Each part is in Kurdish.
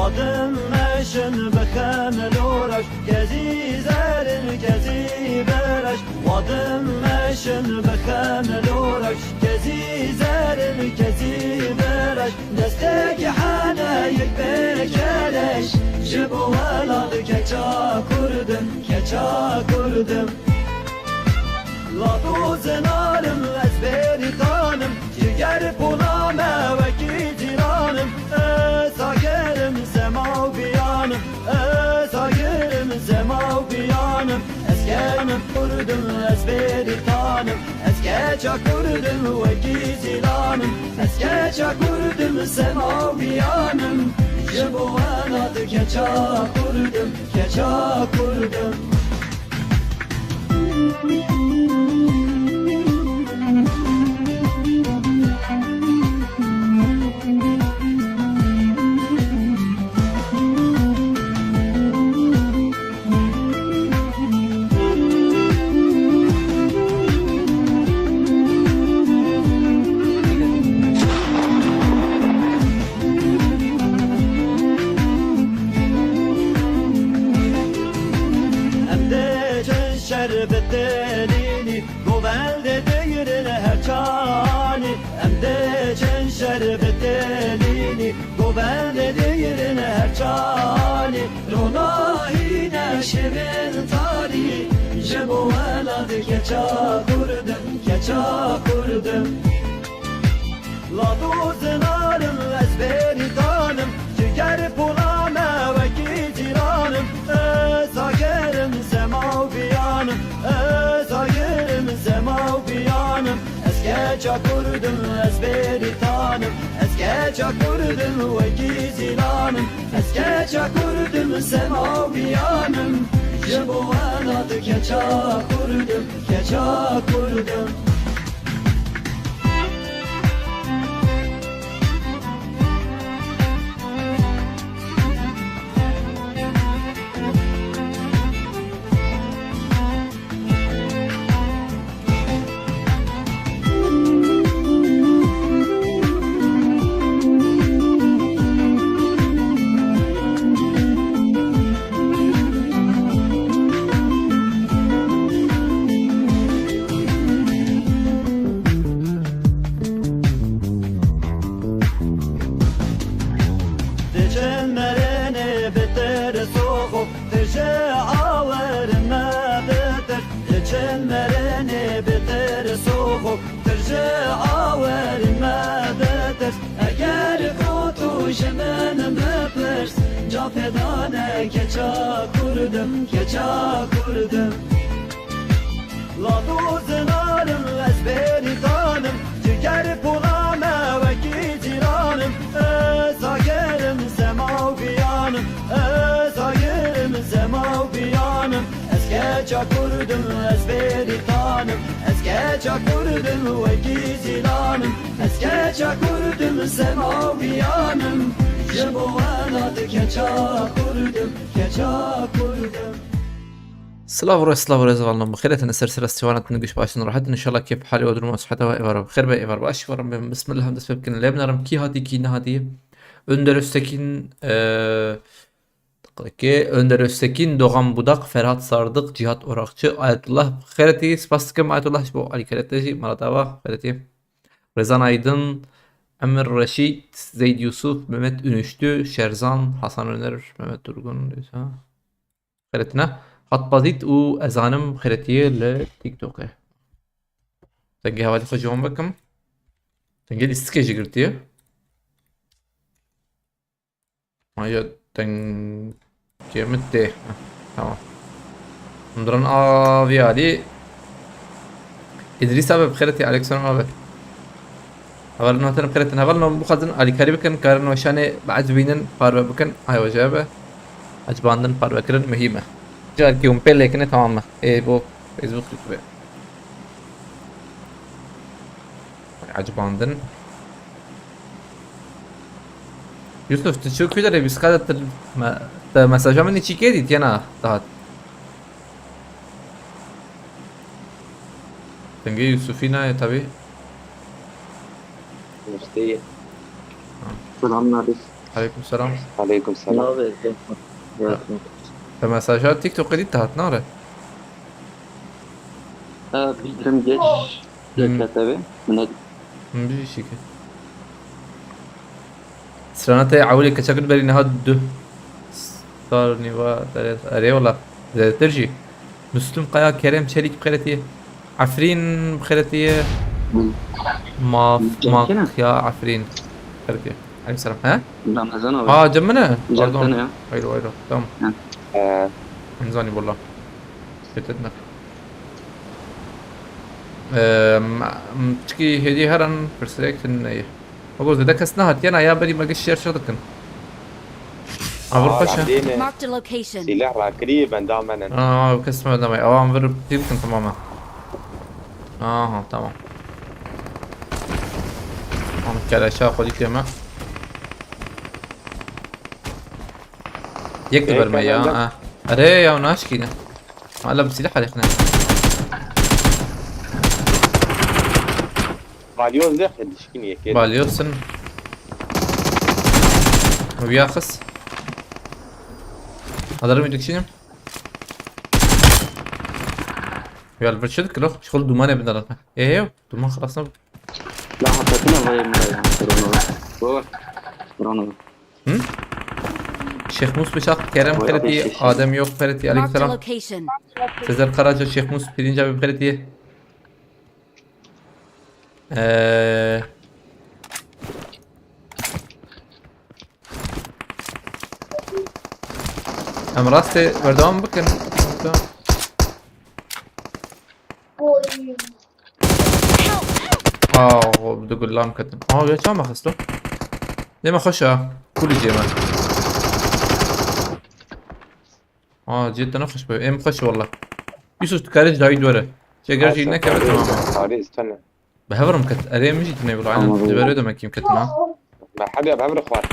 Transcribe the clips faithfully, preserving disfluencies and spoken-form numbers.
Wadim meşin bixem loraş, kezî zerin kezî beraş. Wadim meşin bixem loraş, kezî zerin kezî beraş. Destekî hene yek pêkeleş, ji bo welat keça kurdim, keça kurdim. Lato zinarim ez bêrîtanim, ciger pola me wekî cîranim. Ez agerim sema û biyanim, ez agerim sema û biyanim. Ez kenim kurdim, ez bêrîtanim, ez keça kurdim wekî zîlanim. Ez keça kurdim sema û biyanim, ji bo welat keça kurdim, keça kurdim. Em dê çi şer bi telînî, govendê digirin her çanî. Em dê çi şer bi telînî, govendê digirin her çanî. Ronahîne şevên tarî, ji bo welat keça kurdim, keça kurdim. Lato zinarim ez bêrîtanim, ciger pola me wekî cîranim. Ez agerim sema û biyanim, ez agerim sema û biyanim. Ez keça kurdim, ez bêrîtanim, ez keça kurdim wekî zîlanim. Ez keça kurdim sema û biyanim, ji bo welat keça kurdim, keça kurdim. Diçin merênê bi tirs û xof, tu ji awerin me bitirs. Diçin merênê bi tirs û xof, tu ji awerin me bitirs. Eger ku tu ji min bipirs, cafê dane keça kurdim, keça kurdim. Lato zinarim ez bêrîtanim, ciger pola me wekî cîranim. Ez agerim sema û biyanim, ez agerim sema û biyanim. Ez keça kurdim, ez bêrîtanim, ez keça kurdim wekî zîlanim. Ez keça kurdim sema û biyanim, ji bo welat keça kurdim, keça kurdim. Silav û rêz, silav û rêz, hevalno, bi xêr hatin, ser serest çavan hatin, giş baş in, rahat in, inşallah kêf, halê we, duruma, siheta we êvar bi xêr be, êvar baş, êvar be. Bismillah, em dest pê bikin, lê binerim, kî hatî, kî nehatî. Önder Öztekin, e, ki, Önder Öztekin, Doğan Budak, Ferhat Sardık, Cihat Orakçı, Ayetullah, xêr hatî, spas dikim, Ayetullah, ji bo alîkariyê te jî, mala te ava, xêr hatî. Rezan Aydın, Emir Reşit, Zeyd Yusuf, Mehmet Ünüştü, Şerzan, Hasan Öner, Mehmet Durgun, Xêretîna. Hatbazît û Ezanim xêretiyê li TikTokê. Dengê hevalî xwe ji wan bikim. Dengê lîstikê jî girtiye. Ayo dengê min tê. Heh, tamam. Hundiran a vî alî. Îdrîs abi bi xêretî, aleyküm selam abi. Hevalin hatin bi xêretî. Hevalin bixwazin alîkarî bikin, karin weşanê biecibînin, parve bikin. Ay weje be. Ecibandin, parvekirin muhîm e. Carekî hûn pê lêkine tamam e. Ê bo Facebook, YouTube. Ecibandin. Yusuf, tu çi ku derê bî, qada tu me-, te mesaja min çîkê dît, yena dahat. Dengê Yusufî nayê tabii. Nexteyê. Ha. Selam Nadî. Aleyküm selam. Aleyküm selam. Navê. Te mesaja TikTokê dît, te hat nare. Ha, bildirim geç Hmm. K T V. Min Min bijî şîke. Strana te ewilê keçek berî niha du star nîva derê. Erê wala. Zêdetir jî. Müslüm Kaya, Kerem Çelik bi xêretî. Efrîn bi xêretî. Maf, Cem mak, kene? Ya Efrîn. Xêretî. Aleyküm selam. He? Ramazan abi. Ha, cem min e? Cem Pardon. kene ya. Hayır, hayır. Tamam. Ee, Min zanî wala. Şirket ne? Eee, m- m- çikî hêdî herin pirsirêk tune ye. Bego zêde kes nehatiye na ya berî me giş şer şer dikin. Avur aa, xweş e. Abdî ne? Marked a location. Sîleh rakirî benda menen. Aa, kes me demay. Awa em vir pî bikin tamamen. Aha, tamam. Am keleşa xwedî tême. Yek Yek diber me ya. diber me. Ha. Erê ya naşkîne. Hala bi silah alexne. Balyoz de xedişkin yekê. Balyosin. Wiya xis. Hazır mı dikişinim? Ya bir şey kilo. Şol duman evinde lan. E yok. Duman xalasına. La hakikaten var ya, ya. Drone'u. Bu. Drone'u. Hı? Şêxmûs Bişaq, Kerem Vay, Xeretî, ateş, ateş. Adem Yok Xeretî, Marked a Aleykümselam. Location. Sezer Karaca, Şêxmûs Pirinc Abi Xeretî. Ee, Em rastê berdewam bikin. Aa, du gullam ketin. Aa, ya çama xisto. Deme xweş a. Kulî cê me. Aa, cê te ne xweş be. Em xweş wala. Yusuf, tu karê ji dawî were. Çeger jî nekeve, tamam. Tarih istene. Bi hev re min ket. Erê, min jî tune wilo. Aynen. Tamam. Ji ber wê de me kîm ketina. Me hevya bi hev re xwar.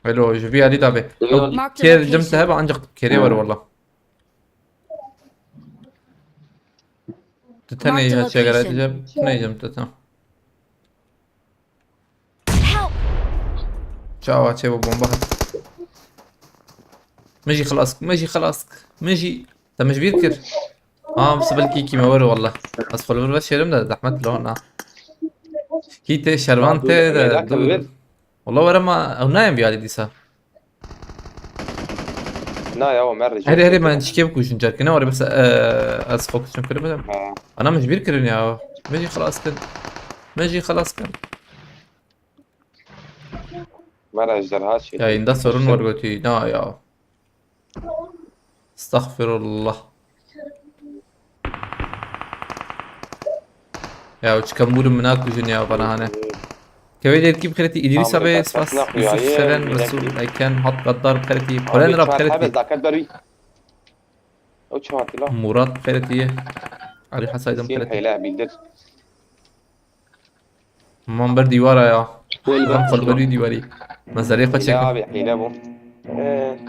Elo, ji vî alî dabe. Elo. Kêr cem te hebe, ancak kêrê were wala. Tu tenê Marked ya a çegere location. Cem, tu ne cem te tam. Help! Çawa çê bu bomba hat. Min jî xilas, min jî xilas, min jî. Te min ji bîr kir. Aa, sibilkî kîme were wala. Ez xwe li vir veşêrim de zehmet lo na. Kî tê şervan tê de. Wala were ma ew nayên vî alî dîsa. Na ya, o mer Herê herê me endişkê bikujin carkê ne were bes, e, ez xwe kuşim kirim bidim. Ha. Ana min ji bîr kirin ya. Min jî xilas kin. Min jî xilas kin. Mer ejderha çê. Ya inda sorun var gotî. Na ya. Estağfirullah. Ya çikamûrim min nakujin ya bana hane. Kevê derkî bixireti İdris abi, spas, Yusuf Seven, Resul Eken, Hat Gaddar bixireti, Polen Rab bixireti. Daket berî. O çi hatî la? Murat bixireti. Ali Hasaydın bixireti. Hele bildir. Man ber dîwara ya. Lan xwe berî dîwarî. Mezarê xwe çek. Abi hile bu. Ee,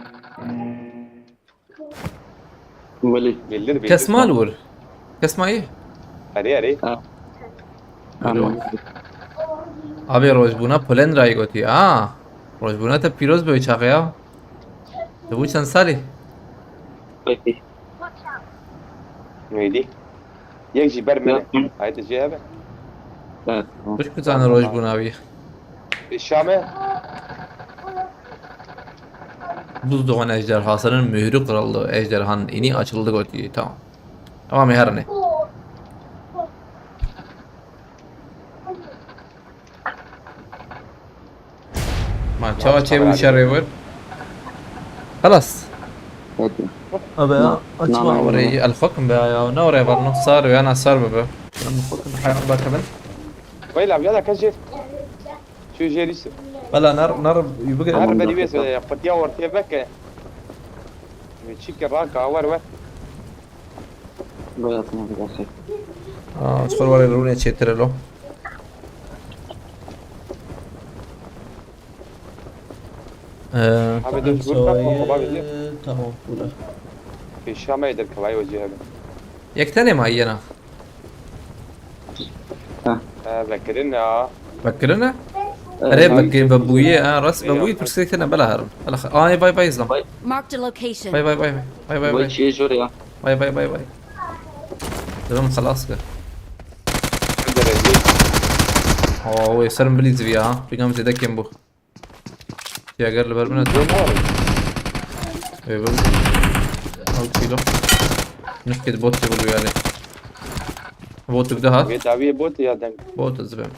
Weli. Bildir bildir. Kes mal wir. Kes mayî. Erê erê. Tamam. Abi rojbûna Polen rayî gotî. Aa. Rojbûna te pîroz be çaxê ya. Tu bû çend salî? Peki. Neydi? Yek jî ber me. Yaptım. Haydi cê hebe. Evet, tamam. Kuş kutane rojbûna wî. Şame. Buzdoğan ejderhasının mührü kırıldı. Ejderhanın ini açıldı gotî. Tamam. Tamam, her ne. Ma çawa çê bû şerê wir? Xelas. Peki. Abi ya, açma. Tamam. Orayı el xwekim be ya. Ne oraya var? Sar ya, na sar be be. Ben xwekim hayran bakabin. Weyla ya da kajir. Şu jerisi. Valla nar nar yubige. Her beri wes ya, qutiya ortaya beke. Çike raka var ve. Böyle atma bir dakika. Aa, skor var, rûnê çêtir lo. Ee, Abi dur dur bak baba bizi. Tamam, burada. Şame der kavay o cihebe. Yek tenê ma yena. Ha. He Vekirine ha. Vekirine? Erê vekir vebûyê ha, rast vebûyê Tirkiyê têne bela herin. Bela xe-, ay vay vay izlam. Vay. Marked a location. Vay vay vay vay. Vay vay vay. Vay çiyê jor ya. Vay vay vay vay. Dedim xelas be. Derece. Aa, o eserim bilî zivî ha. Pîgam zêde kêm bû. Ya gel li ber min et. Ê, bil. Al kilo. Nifkê bot çê bû yani. Botuk de hat. Wê dawiyê bot ya deng. Bot ez bim.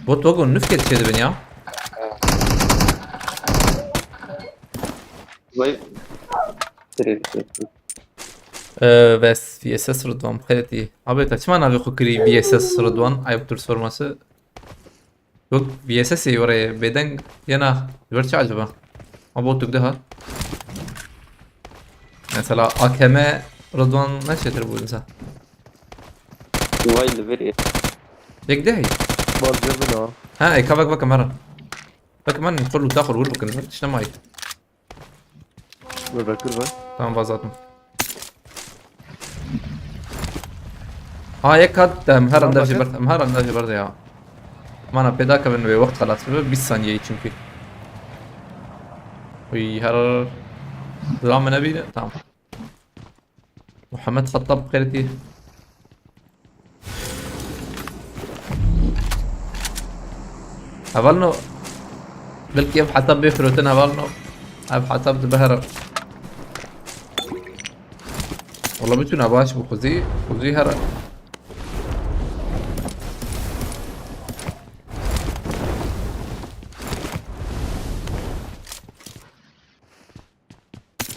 Bot wago nifkê çê dibin ya. Vay. Ee, bes V S S Rıdvan xêretî. Abi ta çima navê xwe kirî V S S Rıdvan? Ayıptır sorması. Yok, V S S ê oraya bêdeng yena. Ver çi acaba? Ma botuk daha. Mesela A K M Rıdvan ne çetir bu insan? Vay li vir. Yek de hey. Bar cebin ha. Ha, eka bak bak kamera. Bak man kol uta xor vur bakın. Tişte may. Ve Bekir be. Tamam, vazatım. Ha, yek hat, em her anda jî ber, em her anda jî ber ya. Mana pêda kevin wê wext xelas bibe, bîst saniye çünkü. Uy, her zira min nebîne, tamam. Muhammed Xettab xêretî. Hevalno. Belkî ev hesab bê firotin hevalno. Ev hesab dibe here. Wala bitûna baş bû xuzî. Xuzî here.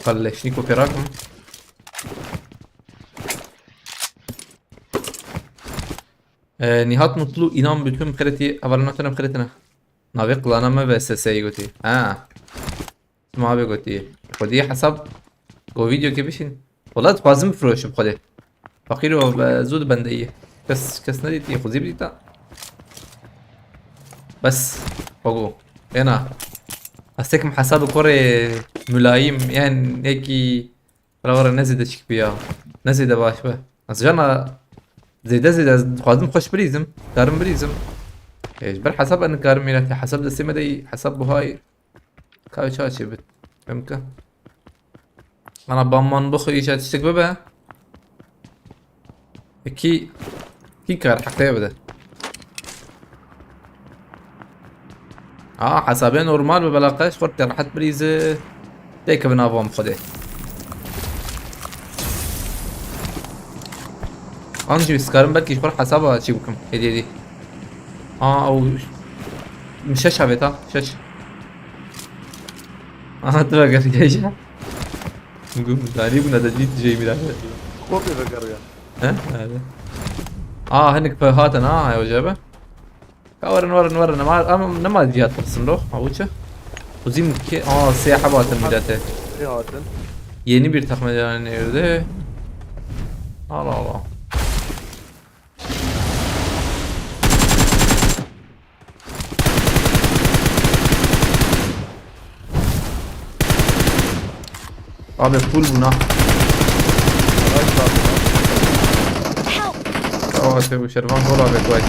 Kaleşnîko pê rakim. Ee, Nihat Mutlu, inan bütün xeretî, hevalina te ne xeretine. Navê qilana me ve S S yê gotî. Ha. Sima abi gotî. Xwedî hesab go video ke bişîn. Wala dixwazim bifroşim xwedê. Feqîro be zû di bendeyî. Kes, kes nedîtî, xwezî bidîta. Bes, xwe go. Êna. Ez tekim hesabê korê mülayim, yan yekî rewere ne zêde çik bi ya. Ne zêde baş be. Ez jana zêde zêde ez dixwazim xweş birîzim. Karim birîzim. Ê, ji ber hesab ez nikarim mîratî. Hesab destê me de yî, hesab buha yî. Ka çawa çêbit? Em ke. Ana bamman bixwe îşa tiştek bibe. Kî, kî kar heqê bide. Aa, hesabê normal bi belaqe, ji xwe te rehet birîzi. Têkevin avam xwedê. An jî skarim belkî ji xwe hesaba çî bikim. Hêdî hêdî. Aa, ew şeş avêta, şeş. Aha, tu veger geyşe. Gum, darî bûne de dît jey mîra. Kopya veger ya. He? Öyle. Aa, hinik pe hatin ha, ya hoca be. Ka werin, werin, werin. Ama, ama ne ma diya tirsin do? Ha, bu çi? Uzim ki, aa, siyah habatın millete. Ne hatin? Yeni bir takma yani evde. Allah Allah. Abi full buna. Help! Tamam, şey bu Şervan gol abi koy.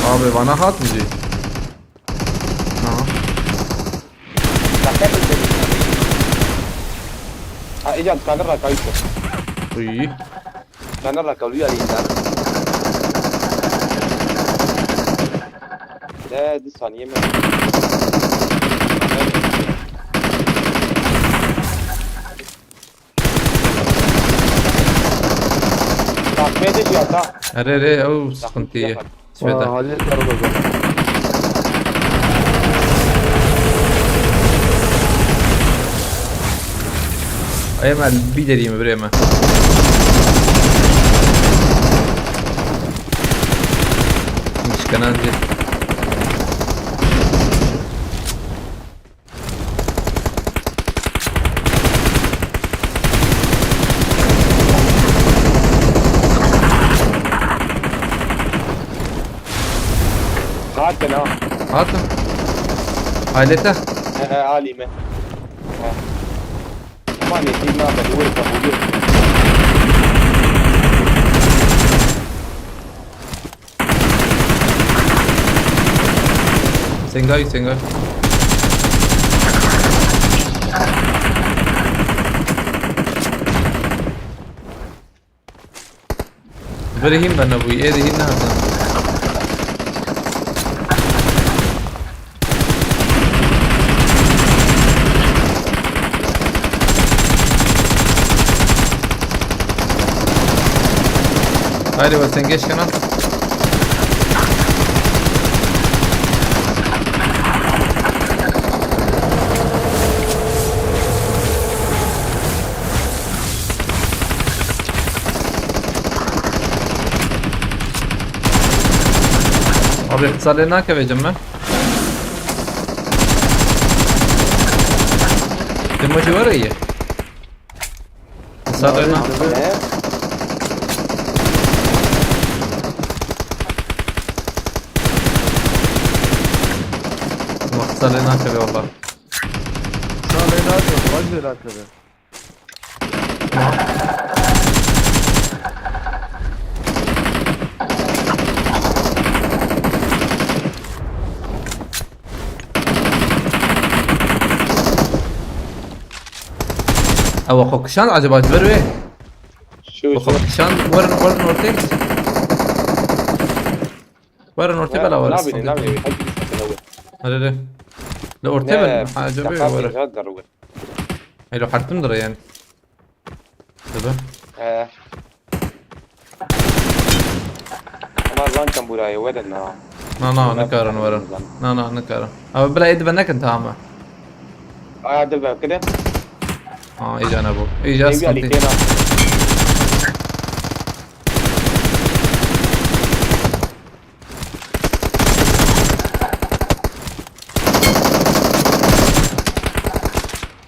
Abi bana hat mı diyor? Tamam. Takip edin. Ha, icat kanır rakayı. Uy. Kanır rakayı ya insan. Ne, bir saniye mi? Takip edin ya, ta. Erê, erê, ew sıkıntı ye. Şöyle. Aa, Halil Karabaza. Ay, hemen bir deriyim öbür hemen. Çıkanan bir. Hatin ha. Hatin. Ailete. He he, alî me. He. Aman yetîm nabe, li wir kabulü. Singay, singay. Biri hîn bene bûyî, ê de hîn nehatin. Haydi, we sengêş kena. Abi, iqtisad lê nakeve cim me. Demo jî were ye. Iqtisad lê na. He? Iqtisad lê nakeve valla. Iqtisad lê nakeve, vac lê nakeve. Ew xwe kişand acaba ji ber wê? Şu, Xwe şu. kişand, werin, werin ortê. Werin ortê Ya, bela werin. nabîne, nabîne. Hadi, hadi, hadi. Hadi, hadi. Li ortê Ne, ben, ha, acaba teqatê werin. Jihad derwe. Elo, hertim dire yani. Tabii. He. Ama lan kan buraya, were na. Na, na, Ne nikarin bakalım werin. lan. Na, na, nikarin. Abi, bila ê dibe nekin, tamam mı? Aya, dil ben kide. Ha, iyice ne bu? İyice Evi Ali sıkıntı. Kena.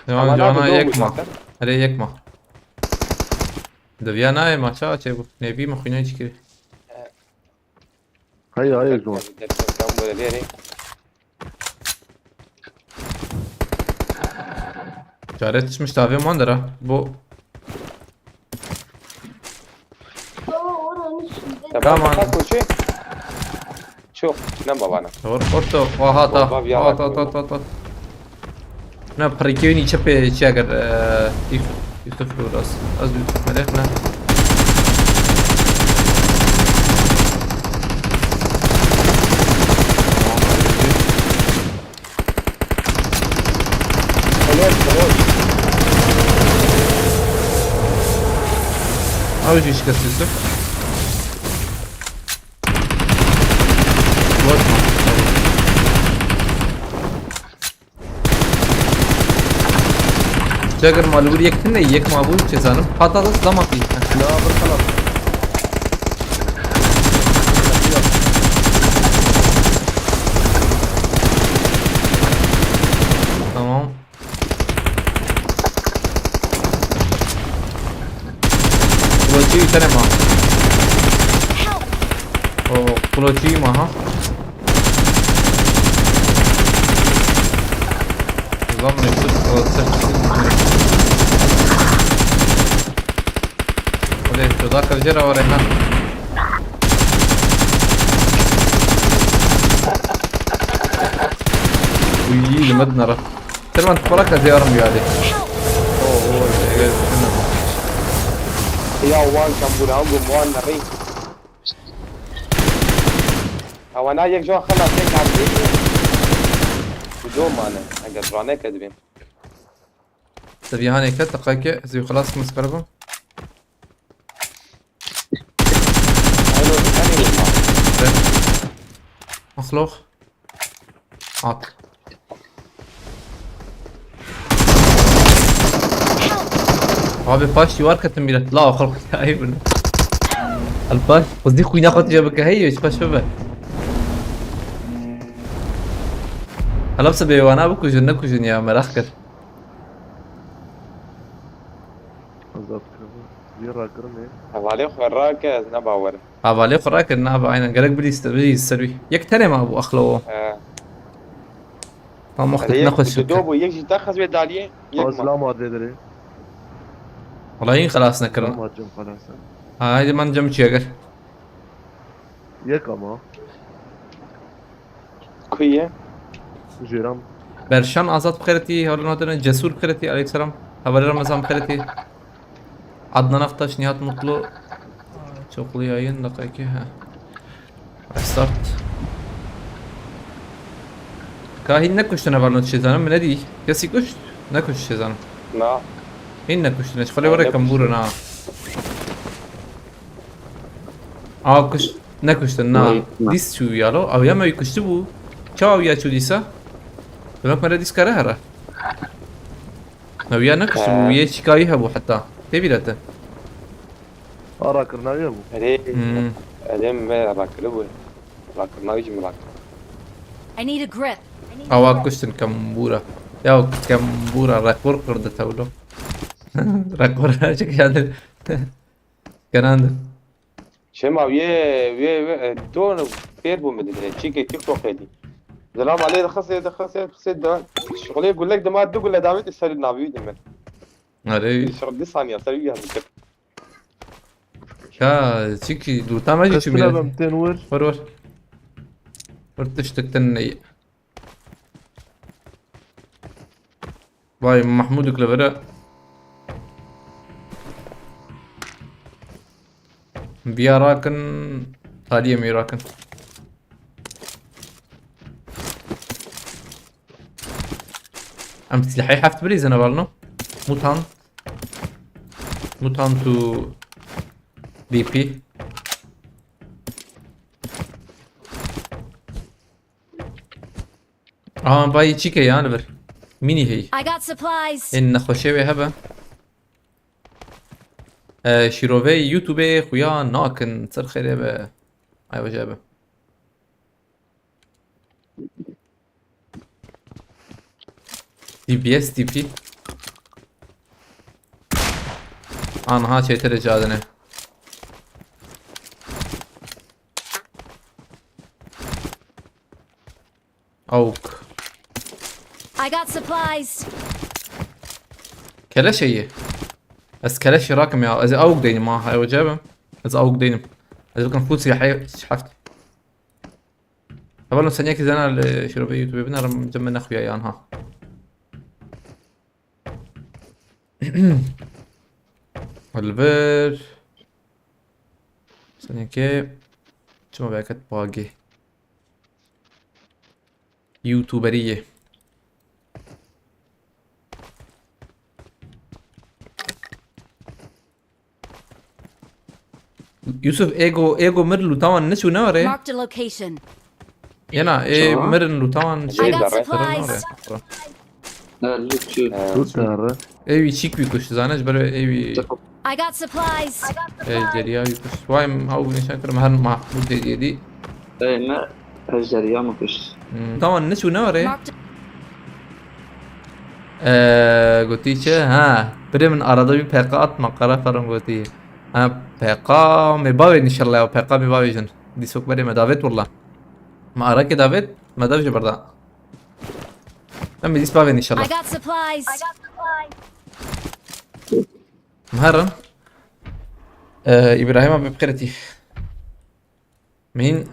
Cana, Ama cana nerede yekma. doğmuş zaten? Hele yekma. Diviya nayê ma, ça çê bû. Nêbî min xwînayê çi kirî. Hayır, hayır, zor. Tabii, tabii, tabii, böyle bir yere. Çare tişmiş tabi mandır ha. Bu Baba, oranın içinde. Tamam. Tamam. Bak, koçu. Çok, ne babana? Or, orta, oha, ta. Baba, bir Oha, yalan ta, ta, koyma. ta, ta. Ne, pirikê wî çepê çi eger, e, Yusuf, Yusuf Yusuf, az, az Yusuf melek ne? Helal, helal. Abi, şu şikası Yusuf. Bozma. Jagger ma li wir yek tune, yek ma bû, çi zanim. Patates damak î. Na, bir kanat. Tamam. Kuloçî tene ma. O, kuloçî ma ha. Zam ne kuloçî. Hadi, tu da kavje ra vare ha. Uy, limit nara. Servan, tu para kazê yarım geldi. Oo, oo, evet. Ya wan çambura, bu muan nari. Ewana yek jo xelas, yek erdê. Bu do mane, eger rane kedibim. Tabii, hani ket, dakika, zî xelas, mı sıkarım? Alo, hani vurma. Maxluq. At. Abi, paş yuvar katın bir. La, xalq ya, ayıp bunu. Al paş, qızdı kuyuna katı ya baka, hey, hiç paş bebe. Helap se beywana bu kujun, ne kujun ya, merak kir. Azad kiribû. Vî rakirin ê. Hevalê xwe rake, ez ne bawer im. Hevalê xwe rake, ne ba, aynen. Gerek bilîste, bilî ser wî. Yek tenê ma bû, axlo. He. Tam wextê Erê, ne yek xweş bi do bû, yek jî te xez wê daliyê, yek ma. Azla ma dê dirê. Wala yîn xelas nekirin. Ma cem xelas e. Ha, haydi man cem çiye gel. Yek ama. Ku ye? Jêran. Berşan Azad bi xêr tî, hevalên hatine Cesur bi xêr tî, aleyhisselam. Hevalê Ramazan bi xêr tî. Adnan Aktaş, Nihat Mutlu. Çoklu yayın, dakika iki, he. Restart. Ka hîn nekuştin hevalên şêzanim, min nedî. Kesî kuşt? Nekuşt şêzanim. Na. Hîn nekuştin, ez xwelê were kembûrin ha. Aw kuş-, nekuştin, na. Wê, na. Dîs çû ya lo. Aw ya me wî kuştibû. Çawa wî ya çû dîsa? Demek me re dîs kare here. Ew ya nekuştibû, He. Yê çîkayî hebû heta. Tê bîra te? A rakirina wî hebû. Erê, Hmm. Erê me rakiribû. Rakirina wî jî min rakir. I need a grip. Awa kuştin kembûra. Ya kembûra rekor qirdi tewlo. Rekor çik yani. Genandi. Şema wê, wê, wê, e, to fêr bû min dibê. Çîkê TikTokê dî. Zilam alê dixisê, dixisê, dixisê de. Şixulê gulek dima du gule davêt ser navî wî dimin. Erê. Şixul du saniye ser wî yazî kir. Ya, çikî dûta me jî çû bîne. Bem tên wir. Were, were. Were tiştek te neyê. Vay, Mahmûdek li vir e. Biya rakin, taliyê min rakin. Em silahê heft birîzin hevalno. Mutant. Mutant û D P. Aha, bayî çîke ya li vir. Mînî heyî. I got supplies. Ên nexweşê wê hebe. E, şîroveyê YouTube xuya nakin. Ser xêrê be. Ay, weje be. D B S D P. Anha çêtir cadine. Awk. I got supplies. Keleş heye. Ez keleş rakim ya. Ez awk deynim ha. Hay hoca be. Ez awk deynim. Ez bakın full silah heft. Hevalno seniyekî zana li şîrovê YouTube binarim cem me nexuya yan ha. Li vir. Senekê çima veket bagê. YouTuberiyê. Yusuf, ego, ego mir lûta wan neçû ne were? Marked a location. Yena, ê Çawa? Mirin lûta wan I got Ê, supplies. Ê, lût çû. Ê, Lût nere? Ê wî çîk wî kuşt, zane ji ber ê wî I got supplies. Ê, ceriya wî kuşt. Vay, em haw nîşan kirim, her Mahmûd hêdiyê dî. Ê, me, ez ceriya min kuşt. Hmm. Tawan neçû ne were? Marked Ee, gotî çi? Ha, birê min arada bir P K atma, qara xarim gotî. Ha, P K me bavê nîşirle ya, P K me bavê jin. Dîsok berê me davêt willa. Me arakê davêt, me dev ji berda. Em dîs bavê nîşirle. I got supplies. Meherin. Ee, Îbrahîm abi bi xêretî. Min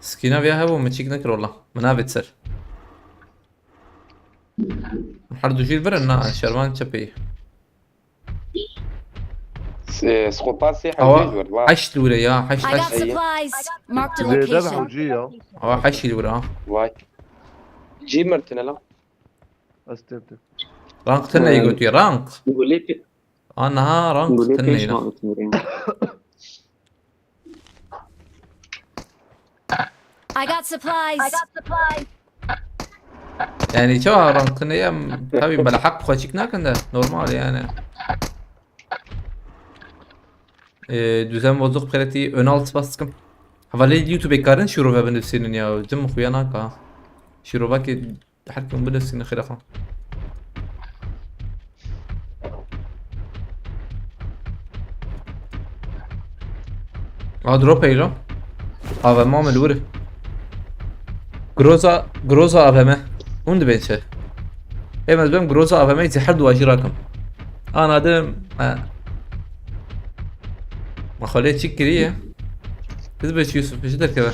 skîna vêya hebû, min çîk nekir wela. Min navêt ser. Her du jî li vir in, na, şervan çepê. Se-, skopa sê Awa hewcê ji wir, va. Heşt li wir e ya, heşt, I got heşt. Supplies. Marked a Zêde bi location. Hewcî ya. Awa heşt li wir e, ha. Vay. Cî mir tune la. Ez tê tê. Rank tune Ee, gotiye, rank. Gulê pê-, Aniha rank gulê tune pêş ya. Ma gotiye. I got supplies. Yani çawa rank tune ya, tabii bela hak xweçik nakin de, normal yani. Ee, düzen bozuk, xêretî, Önal spas dikim. Hevalê YouTube karin şîrove binivîsînin ya, cim xuya naka. Şîrova ki Her kim bilirsin xêra xwe. A drop eyro. A V M me li wir. Groza, Groza A V M. Hûn dibên çi? Ê, ez bêm Groza A V M zî her du ajî rakim. Ana dim, e. Ma xwe lê çi kiriye? Biz be çi Yusuf, ji derkeve.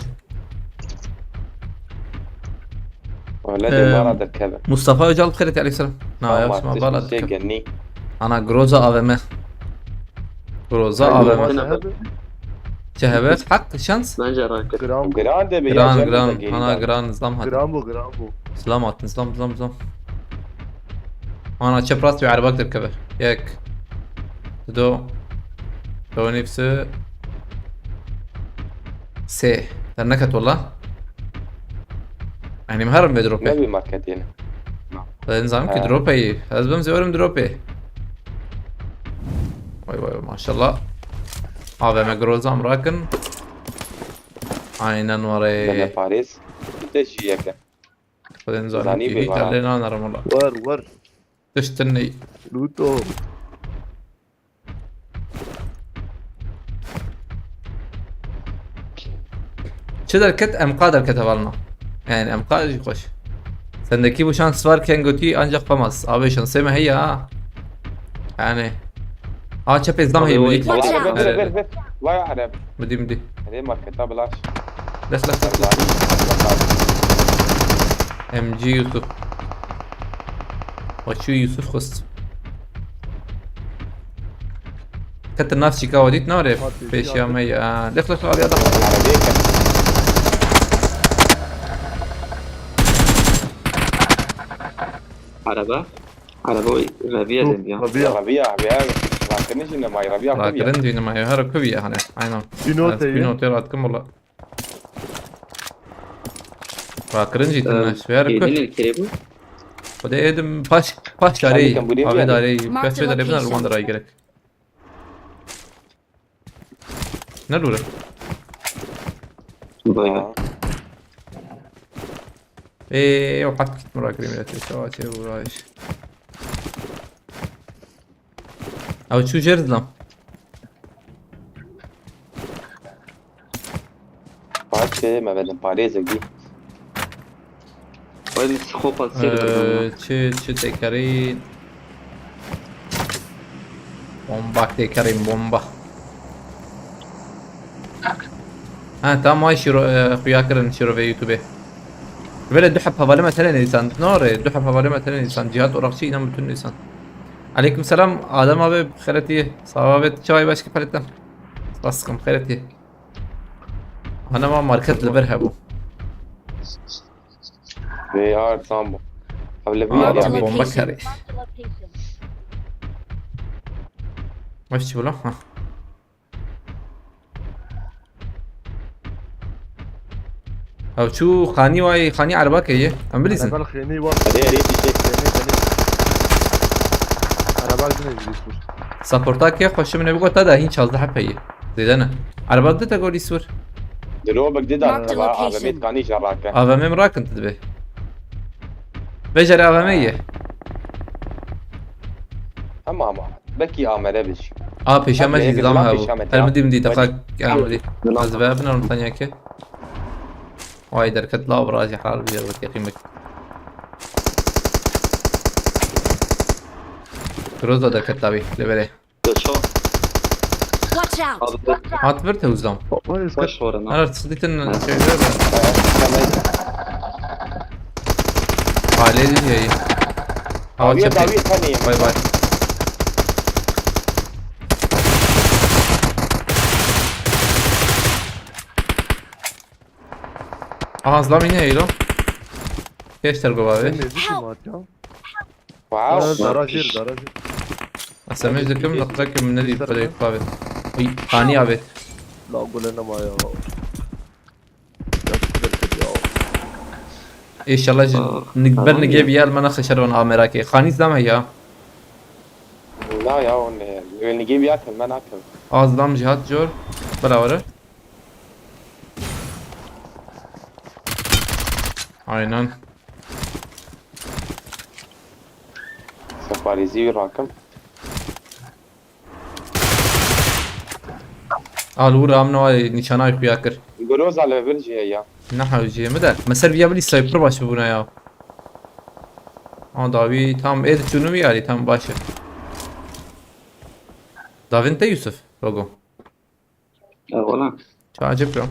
Ee, Wele Ee, dê mala derkeve. Mustafa Öcal bi xêr hatî, aleyhisselam. Na, Ama ya, şima tişt bala bir şey derkeve. Genî. Ana, Groza A V M. Groza Ay, A V M. Groza. Çehebe, hak, şans. Bence rakı. Gram bu. Gran de bir Gran, yer gran. Ana, gran, zam hadi. Gram bu, gram bu. Zam hatin, zam, zam, zam. Ana, çep rast bir araba derkeve. Yek. Do. Do nefsi. Se. Derneket wala. Yani herim ve drop. Ne bir market yani? Ben zam ki Ha. Drop ey. Ez bim zevrim drop ey. Vay vay, maşallah. A V M Groza em rakin. Aynen var ey. Bele Paris. Bir de şey yeke. Xwedên zanî Zanî kî bê hî vara. Tevlê nanerim wala. Wer, wer. Tiştin ney. Luto. Çi derket, M K derket hevalna. Yani M K jî xweş. Sendekî bu şans var ken gotî ancak pamaz. Abi şansê me heye ha. Yani. Ha, çepê zam heye. Abi, bidî. Watch out. Ver, ver, ver, ver. Vay Arap. Bidî, bidî. Hadi marketa bilaş. Dest, dest, dest, dest. M G Yusuf. Açıyor Yusuf kız. Ketir navçîka wadît nare. Hadi, pêşiya hadi. Me ya. Lix, lix, hadi, hadi. Araba. Araba reviye Dur, dedim ya. Reviye. Reviye abi ya. Rakını şimdi may reviye abi ya. Rakının düğünü may her kuviye hani. Aynen. Pinote Evet, ya. Pinote ratkım ola. Rakirin jî Ee, tine şver kir. Yedin el kere bu. Xwedê êdim paş, paş darê. Abi, kan bu ne Abi yani? Darê, Mark paş the darê biner location. Ruman da ray gerek. Ne lure? Bayağı. Aa. Ê, ew hat kit min rakirin milletê. Çawa çê uğraş. Ew çû jêr zilam. Paçê me vedin parêzek dî. Vay, min sixopa sêr Ee, berdan ya. Çi, çi tekerî? Bomba tekerî, bomba. Ha, tamam, ay şiro, e, xuya kirin şiro ve YouTube. Böyle du hep hevalime tene insan. Ne ore? Du hep hevalime tene insan. Cihat Orakçı inan bütün insan. Aleyküm selam. Adem abi, xeretî. Sağ ol abi. Çay başka paletten. Baskım xeretî. Ana ma market li vir hebû. Vê yar tam bû. Ev li vî Aa, yar tam ya. Bomba kerê. Ev çi bila? Ha. Ew çû xanî wayê, xanî erebake ye. Em bilîzin. Ereba xênî wa. Erê, erê, dîşe. Xênî, xênî. Ereba zine zî sor. Saporta ke xweşim ne bigot da hîn çazdeh hep heye. Zêde ne. Ereba de te gorî sor. Dilobek dida Mark the teva location. A V M kanî jarake. A V M rakin tu dibe. Vejere A V M ye. Tamam ama. Belki amele biş. A, pêşa me jî zam hebû. Her midî midî teqa amedî. Ez ve bin erim tanya ke. Vay derket la bira jî hal bî wekî qîmek. Groza derket tabî li verê. Watch out! Hat vir te uzam. Baş hore na. Her sıdîtin şeyler de. Aile değil yayın. Hava çapı. Bay bay. Aha, zlam yine eğil o. Geç tergo abi. Sen ne biçim at ya? Wow. Garaj bir, garaj bir. Sen ne biçim nokta kim ne diyor? Ay, ani abi. La gole ne ma ya. İnşallah ber nige bir yer mana xeşer van amerake. Xanî zlame ya. Na ya, o ne? Nige bir yer, ben akıl. Azlam cihat cor. Beraber. Aynen. Separêzî wî rakim. Al û ramno ay nîşanay xuya kir. Groza li vir jî heye. Ne hewcî ye, mi de. Me ser viya bilî sniper baş bûna ya. Ama dawî tam êd çûnû wî alî tam baş e. Davin te Yusuf, Rogo. Ya, wala. Çawa cep ya?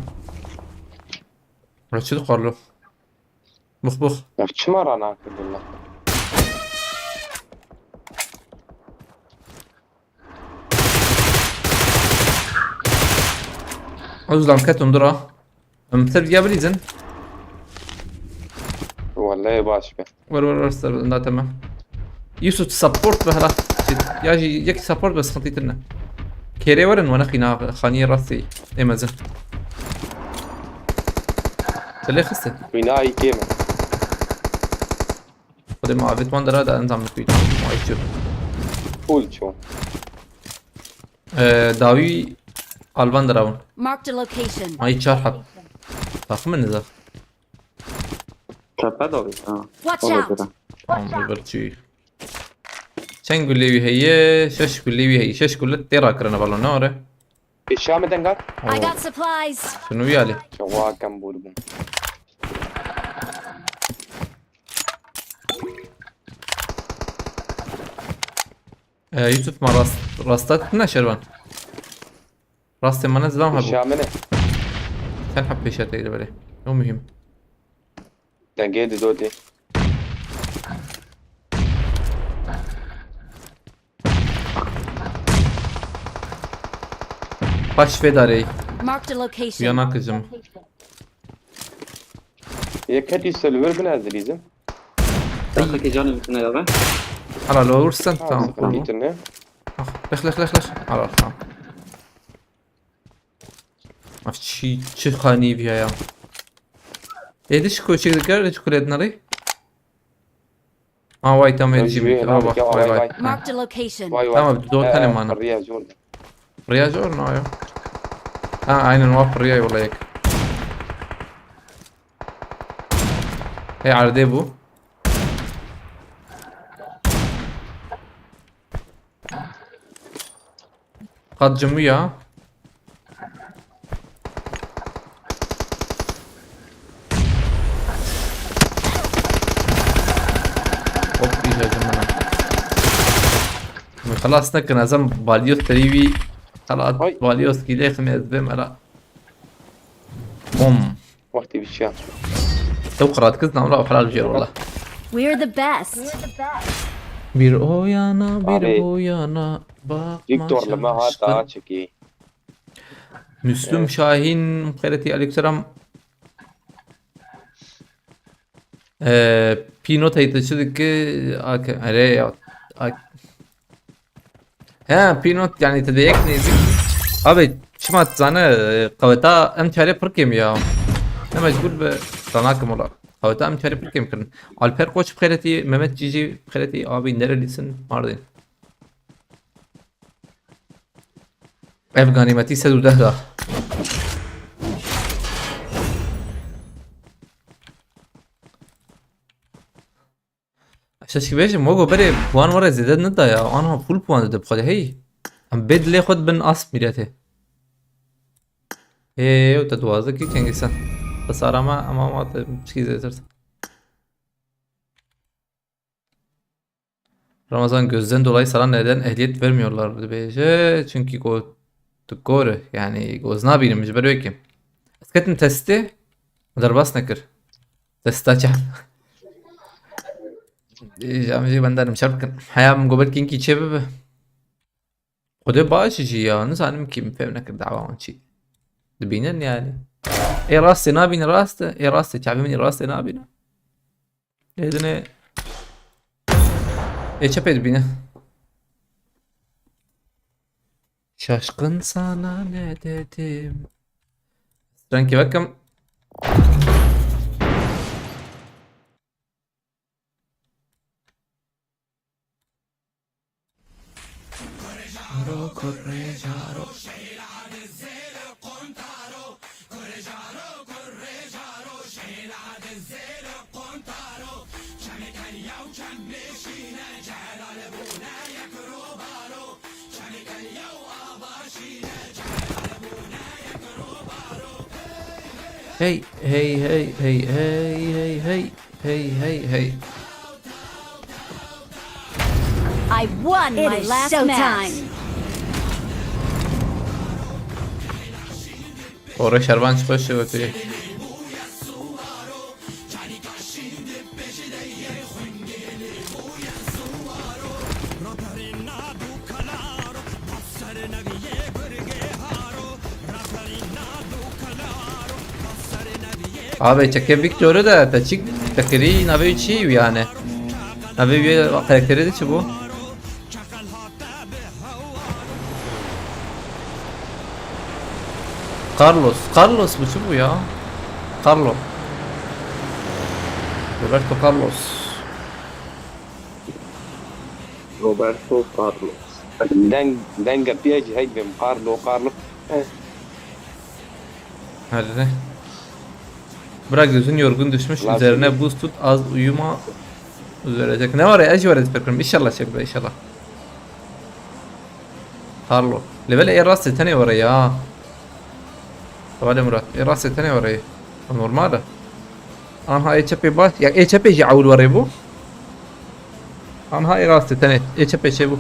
Raşid Karlı. Bux bux. Ya çima rana kırdın lan? Uzlam ketum dura. Em ser ya bilîzin. Vallahi baş be. Wer wer wer ser da tamam. Yusuf support be hala. Ya jî yek support be sıkıntı tırne. Kere verin wana xina xaniye rastî. Emezin. Tele xiste. Bina iyi keme. Xwedê ma avêt wan dera da enzam dikî, tamam mı? Ay çi. Full ço. Ee, dawî alvan dera bûn. Marked a location. Ay çar hab. Takım ne zaf. Tepe de oluyor ha. Watch Ona out! Göre. Tamam, bir çi. Çend gulê wî heye? Şeş gulê wî heye. Şeş gule tê rakirine balo ne ore? Eşya mı dengar? I got supplies. Şunu bir alê. Çawa kem vurdum. Ee, Yusuf ma rast, rasta ne şervan? Rastê mane zilam hebû. Eşya mı ne? Sen hep pêşe teyde böyle. O mühim. Dengê di dotê. Baş vedarê. Marked a location. Yana kızım. Yek hetî silver bin ez dilîzim. Dakika canım üstüne ya ben. Hala lo vursan tamam. Tamam. Bitirine. Ah, leh leh leh leh. Hala tamam. Af çi çi xanî viya ya. Êdî ji koçek dikar, ji kulet nerî? Aa, vay tam Ya, êdî jî jüye, vay vay ya, vay vay, vay. vay. Marked a location. Vay vay. Tamam, dört tane Ee, mana. Riya zor. Riya zor ne ya? Ha, aynen o riya yola yek. Hey, erdê bu. Qat cimû ya. Hop, îca cimû ne. Min xelas nekin, ez em balyoz terî wî. Xelat Ay. Balyoz kîlê ximê ez bêm era. Bom. Wextî biçiya. Ew qrat kız namra xelal jêr wala. We're the best. Bir o yana, bir Abi, bu yana. Bak Victor li me hat daha çekî. Müslüm Şahin, xeyreti aleykümselam. Ee, Pino teyit çi dike? Ak-, are ya. Ak-, he, Pino yani te de yek nêzik. Abi, çima zane, e, qeweta em çare pir kêm ya. Ne mecbur be, sana kim ola. Qeweta em çare pir kêm kirin. Alper Koç xeyreti, Mehmet Cici xeyreti, abi nerelisin? Mardin. Ev ganîmetî sed û deh da. Şeşkî bêjim, wego berê wan were zêde neda ya. Anha full puan dide bi xwe de hey. Em bê dilê xwe dibin asp mîretê. Ê, ew te duwazdeh kî kengî sen. Xisara me, ema ma te çikî zêtir. Ramazan, gözden dolayı sana neden ehliyet vermiyorlar dibêje, çünkü go-, tu kor e, yani goz nabînim ji ber wê kim. Ez ketim testê, derbas nekir. Testa çap. Jam jî bender min şer bikin. Heya min gober kinkî çê bibe. Xwedê baş jî ya, nizanim kî min fêm nekir dawa wan çî. Dibînin yani. Ê rastê nabîne rast e, ê rastê çavê min ê rastê nabîne. Ê dinê. Ê çepê dibîne. Şaşkın sana ne dedim. Rengê vekim. Hey, hey, hey. I won my last match. Ore şervan çıkıyor şey bakıyor. Abi çeke Victor'u da te çik te kirî navê çi yani? Navê bir karakteri de çi bu? Carlos. Carlos bu çi bu ya? Carlo. Roberto Carlos. Roberto Carlos. Deng, denge piyeci hey bim Carlo, Carlo. Eh, Hadi. Bırak gözün yorgun düşmüş, Lan üzerine buz tut, az uyuma, düzelecek. Ne var ya, acı var ezber kırım. İnşallah çek be, inşallah. Carlo. Level e rast etene var ya. Vale Murat, e rast etene var ya. Normal. Anha e çepê baş, ya e çepê jî awul var ya bu. Anha e rast etene, e çepê şey bu.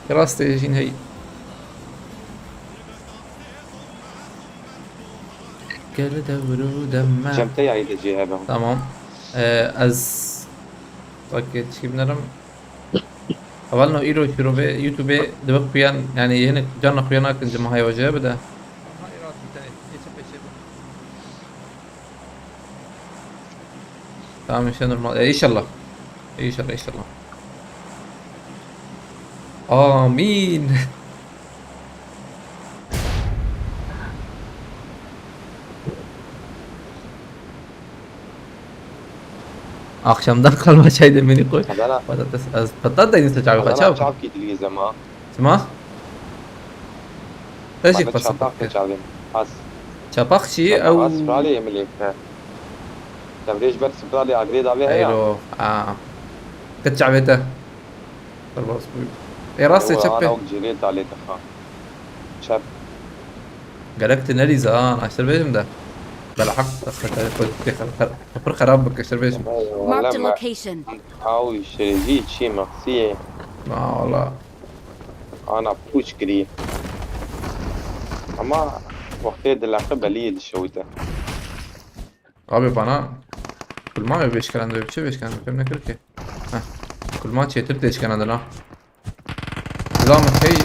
E rast e jin hey. Gel de vuru demme. Cem te yayı da cihebe. Tamam. Ee, ez bak yetişkin binerim. Hevalno îro şîrovê YouTubeê dibe xuyan, yani yeni canla xuyan akin cima haya hoca bide. Tamam işte normal. E, inşallah. İnşallah inşallah. Amin. Akşamdan kalma çay demini koy. Adana, Patates, az patates da insa çay Adana kaçav. çap ki dilgi zema. Sima? Tejik Bana pasaport çapak kir. da çalayım. Az. Çapakçı Çapak ew. az spralê Emilê ke. Devrêj ber spralê agrê da ve heya. Eyro. Ha. Kıt çavete. Dur bas buyur. E rast e Ewa, çepe. ana ok cilê talê tıxa. Çap. Gerek te nerî zan, aştır bêjim de. Bela haq, xer-, xer-, xer-, pir xerab bik, aştır bêjim. Marked a location. Aw şerî çi mexsiyê. Ma wala. Ana puç kirî. Ama wextê dileqe beliyê dişewite. Abi bana kulma mı beş kere de bir şey beş kere de ne ki? Heh. Kulma çetir de çıkan adına. Kulağım hey.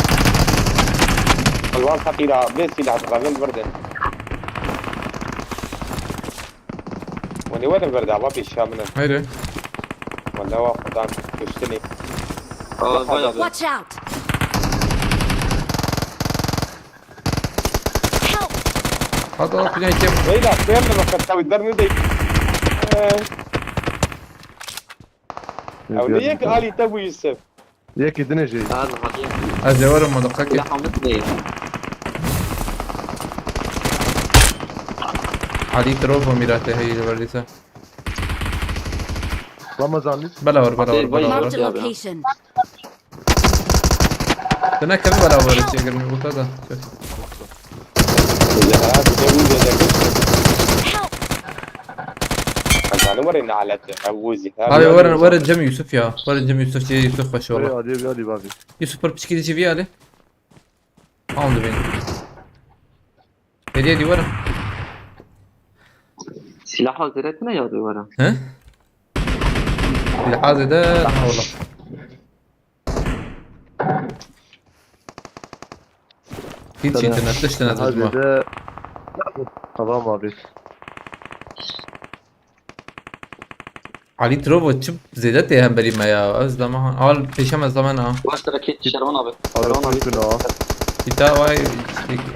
Kulvan xetîra vê sîlah dixevin vir de. Wenê werin vir de, ava pêşiya min in. Haydi. Wele wa xudan kuştinê. Aa, vay abi. Watch out! Help! Hadi al plan kim? Leyla, fêr li me xet tewî der nedey. Ew ne yek alî te bû Yusuf. Yekî dinê jî. Hadi hadi. Ez ê werim ma dakika ki. Silah aldık değil. Ali Trovo mirate hey de verdiyse. Ramazan lîs. Bela var, bela var, Abi, bela var. Marked a ya, ya. Location. Dene kemi bela var şey girmiyor bu kadar. Zehra bir de bu da. Help! Ezanı var ne aleti. Ev bu Zehra. Abi verin, verin Cem Yusuf ya. Verin Cem Yusuf, şey Yusuf başı Hadi valla. hadi hadi abi. Yusuf bir piçki de çeviye Ali. Aldı beni. Hediye diyor verin. Silah hazır etme ya duvara. He? Lihazede ha valla. Hiç internet dıştı ne Hadi tutma. de. Tamam abi. Ali Trovo çi zêde tê hemberî me ya. Ez dema al pêşe me zaman ha. Başta raket Şervan abi. Abi Şervan abi. Türk'ün ha. Pita vay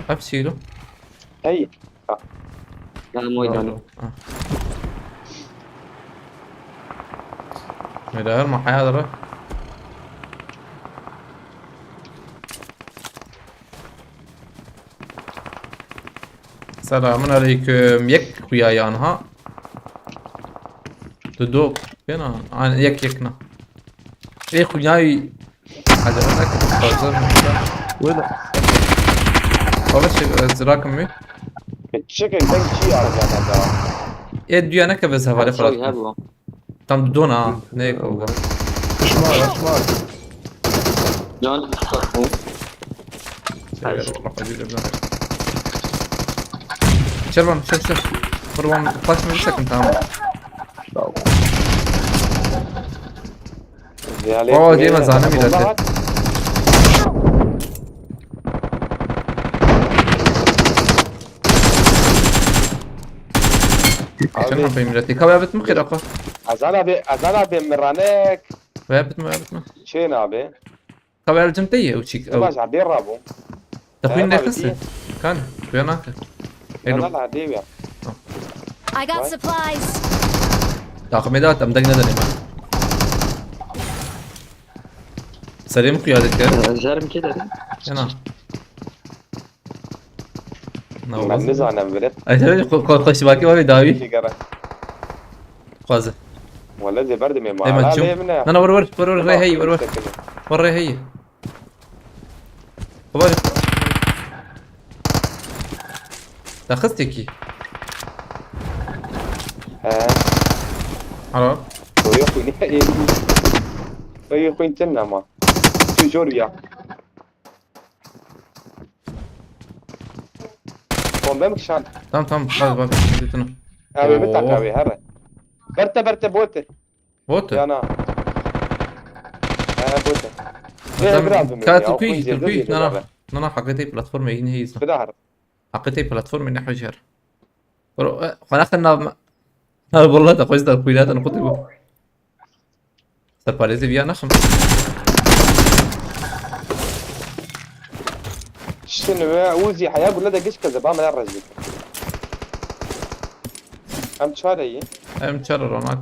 ev çîlo. Hey. Geldim o yüzden. Mira her ma haya dara. Selamun aleyküm. Yek xuya yan ha. Du do. Yena. An yek yek na. Ê xuyayî. Acaba ne kadar fazla mı? Wele. Baba şey, e, zirakım mı? Çiçek ben çi argana da. E dünya ne kadar hevale Sorry, falan. ha bu. Tam dona ha. Ne ko? Kışmar kışmar. Can tutsak bu. Eyvallah, özür dilerim. Şervan, şer, şer. Kurban, flash mı sakın, tamam. Ziyaret Oo, etmeye diyemez, de- hanım Allah ileride. at. Çend hafeyê miletî? Ka ve bitme xêra xwe. Ezan abi, ezan abi miranek. Ve bitme, ve bitme. Çê nabe. Ka ve el cim te ye û çîk. Ne baş abi rabû. Te xwîn nexiste. Kan, xuya nake. Elo. Na, na, dê ya. I got supplies. Taximê de em deng nedanê me. Serê min xuya dike. Ee, Jerim kê derê? Ena. Na, Ben olmaz. Nizanim bile. Ay, tabii, ko-, ko-, koşu bakayım abi, dawi. Sigara. Xwaze. Wala zê berdimê ma. Hemen Ala çum. Lê min e. Na, na, vur, vur, vur, vur, Ama rey hey, vur, vur. Sekine. Vur, rey hey. Xwar. Daxistekî. He. Alo. Oyo xwîn. Oyo xwîn çin nema. Tu jor ya. Bombe mi kişand? Tamam, tamam, bak, bak, bak, şunu. Ev ê Oo. Bita kavê here. Berte, berte, bote. Bote? Ya na. He, bote. Adam Ne, biraz mı? Ka ya, tu kuy, okuyunca tu da kuy. Diyor Na, na. Abi. Na, na, hakikaten platforma yine heyiz. Bir daha. Hakikaten platforma ne hajar. Bro, e, xwanaxin nav me. Na, vallahi da xwesta kuy da kutu bu. Separêzê viya naxim. Şin ve Uzi haya gule de giş keze ba mera rejik. Em çare yi. Em çare ronak.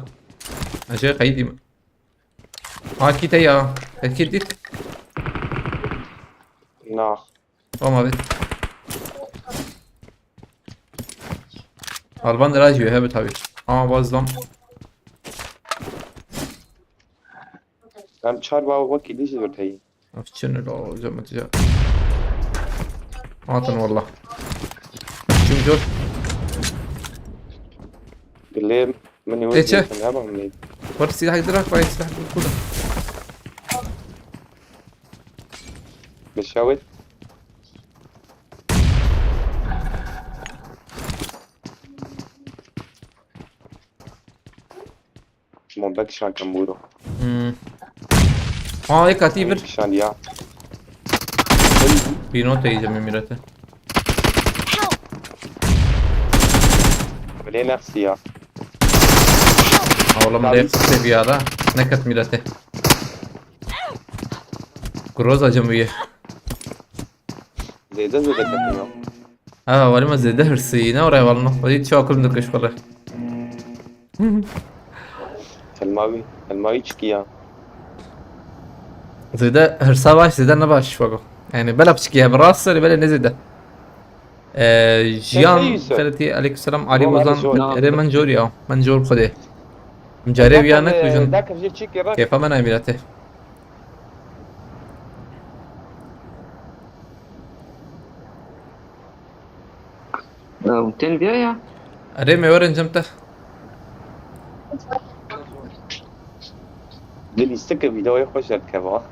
Ece xeydî mi? Ha kî te ya. Te kî dît? Nax. Tamam abi. Alban de rajî hebe tabii. Ama bazlam. Em çar baba wekî dî jî vir heyî. Ev çi ne la, hocam, hocam. Atın valla. Çim jor. Dilê min ê Ê, çi? Wekî ne bam ne. Var silah dirak, bay silah burada. Beşawit. Monda kişan kamburo. Hmm. Ha, ek atî bir. Kişan ya. Pîno teyze mi mirete. Bile nefsi ya. Ha, oğlum, Tabii. Nefsi bir ara. Ne kat mirete. Groza cembiye. Zêde zêde ketin ya. Ha, wali me zêde hirsî, ne oraya valno. Wali çawa kum dikir ji xwe re. Helmawî, helmawî çikî ya. Zêde hirsa baş, zêde ne baş, wego. Yani, bela piçikî ya, bi rast serî, bela ne zêde. Ee, Jiyan, Yusuf. Feritî, aleykümselam, Ali Bozan, erê min cor ya, min cor xwedê. Min carê wiya nek bijin. Kêfa me nayê mîratê. Ew tên viya ya? Erê, me werin cem te. Di lîstikê vîdeoyê xweş derdikeva.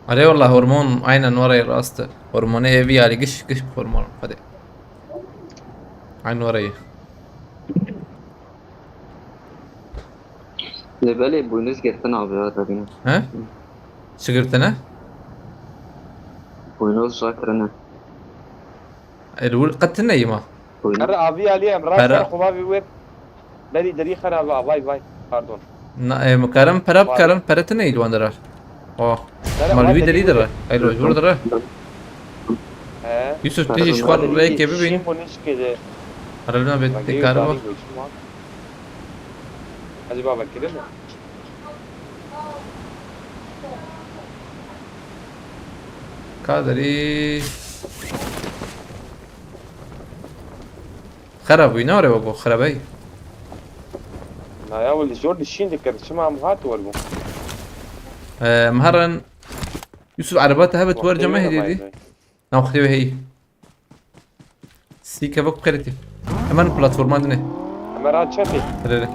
Erê, wela hormon aynen were rast e. Hormonê evî alî giş, giş hormon. Hadi. Aynen were. Lê belê boynuz girtin abi ya, tabii. He? Çi girtine? Boynuz rakirine. E, li wir qet tune yî ma? Boynuz. Her avi alî em rast Pera. Xwe bi wir. Berî derî xera va, vay, vay. Pardon. Na, e, mikarim pera Vay. Bikarim pere tune yî li wan derar. Oh. Pera Mal vay wî derî derî derî. Dere. Ay, li wir dere. He. Yusuf, tu jî ji xwe rêkê bibîn. Şîm û nişkê de. Herhalde bê Bak, te yê karim tarî var. Bû, şîm var. Hacı baba, kilim mi? Kadirî. Xera bûyî, ne were wego, xera bey. Na ya, weli jor dişîn dikir, çima em hat werbû? Em herin. Yusuf, ereba te hebe tu wer ceme hêdî dî. Navxtê wê heyî. Sî kevok xeretî. Hemen platforma dinê. Hemen rahat çatê. Hele hele.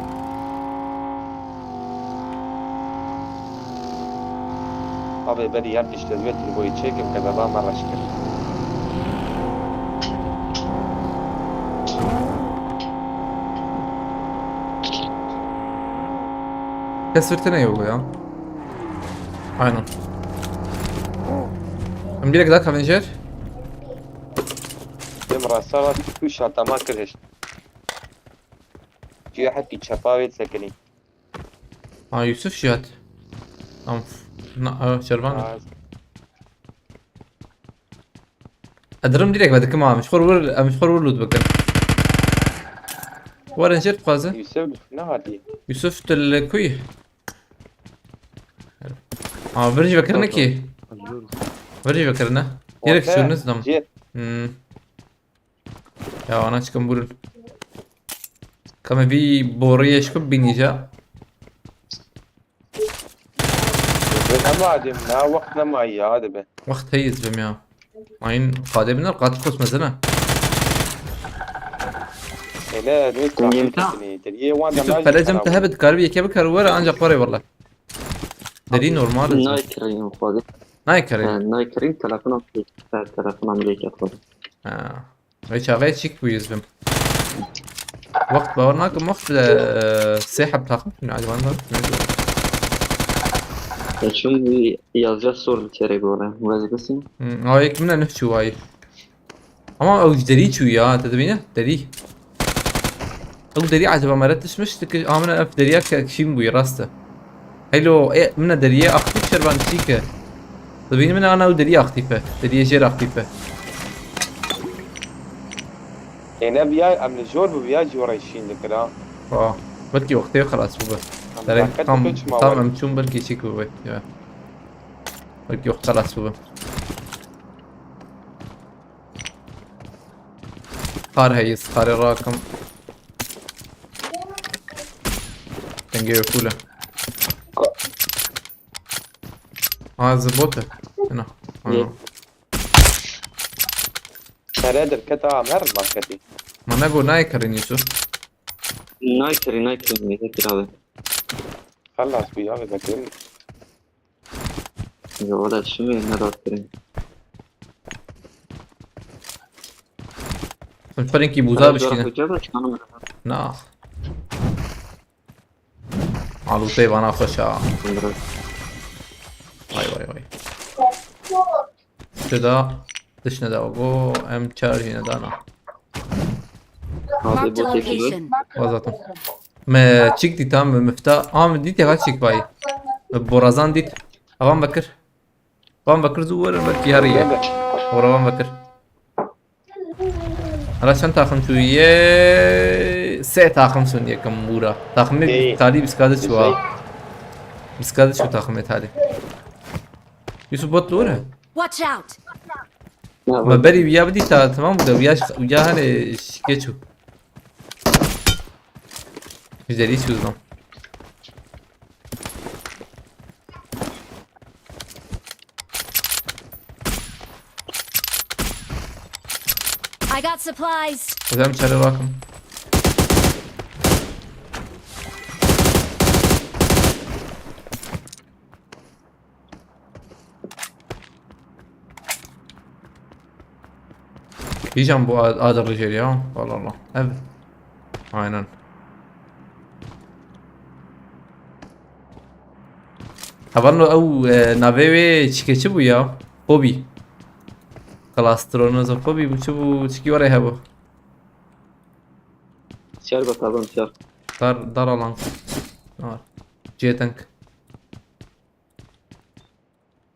Abi, berî her tişt ez vê turboyê çêkim, qezeba me reş kir. Kes vir tine yok ya. Aynen. Em direkt da kavenjer. Dem rasta rast ku şatama kir hişt. Ciya hetî çepa wê sekinî. Ha, Yusuf jî hat. Tamam. Na, e, Şervan. Ha. Edirim direkt ve dikim ha. Em ji xwe re wir, em ji xwe re wir loot bikin. Werin jêr dixwaze. Yusuf ne hatî? Yusuf tu li ku yî? Ha, vir jî vekirine ki. Vir jî vekirine. Direkt Ortaya, sürünüz dam. Jêr. Hmm. Ya, ana çıkın burun. Kame bir boruya çıkıp bineceğim. Nema dibe, ne wext nema ya dibe. Wext heye ez bim ya. Ayın qadê biner, qat kos mezene. Hele ne Tengê mi ta? Yusuf, pere cem te hebe dikarî yeke bikar were ancak were valla. Derî normal e. Nayê kirî xwedê. Nayê kirî. He, nayê kirî, telefona, he, telefona min lê ket xwedê. Ha. Vê çaxê çîk bû ez bim. Wext bawer nakim, wext, e, sê heb taxim şûn, acaba ne? Ya çûn wî yazdeh sor li çerê gore. Wezî bisin. Hmm, a yek min e neh çû wayî. Ama ew ji derî çû ya, te dibîne? Derî. Ew derî acaba mere tişmiş, dikir, a min ev deriya ke kişîn bûyî, rast e. Heylo, e, min e deriyê aktif şervan çî ke. Dibîne min ana ew derî aktif e. Deriyê jêr aktif e. Êne biya, em li jor bi biya jor re şîn dikir ha. Aa, belkî wextê xelas bûbe. Em Dereng zaket tam, dikir çima tam were. Em çûn belkî çîk bûbe. Ya. Belkî wext xelas bûbe. Qar heye, ez qarê rakim. Dengê wê kûl e. Ha, ez bot e. Ena. Yê. Ena. Sere derket a, em her marketî. Ma nego nayê kirin Yusuf. Nayê kirin, nayê kirin, neyê kirabe. Xelas bû ya, vezekirin. Ya wala çi me nedat kirin. Em şperekî bûza bişkîne. Hoca da çanım. Na. Alûteyê vana xweş a. Sınırı. Vay vay vay. Şurada dışına da go em çar yine dana. Abi Marked a bu tepki. Location. Vazatim. Me çik dîta me mifta. Aa, me dît ya çik vay. Me borazan dît. Avan vekir. Van vekir zû werin belkî her ye. Ora van vekir. Hala çend taxim çû ye? Sê taxim çûn yekim mûra. Taximê Ê. Talî biskade çû ha. Biskade çû taximê Talî. Yusuf bot li were? Watch out! Ya, Me berî wiya bidî ta tamam bû de wiya, wiya hene şike çû. Güzel iş uzman. I got supplies. Hocam içeri bakın. Hîcan bu ad-, adir jêr ya. Vallahi. Ev. Aynen. Hevalno ew, e, navê wê çike çi bû ya? Kobi. Klastronozokobi bû çi bû? Çikî were hebû? Siyar be taban siyar. Dar, dar alan. Ne var? Cê teng.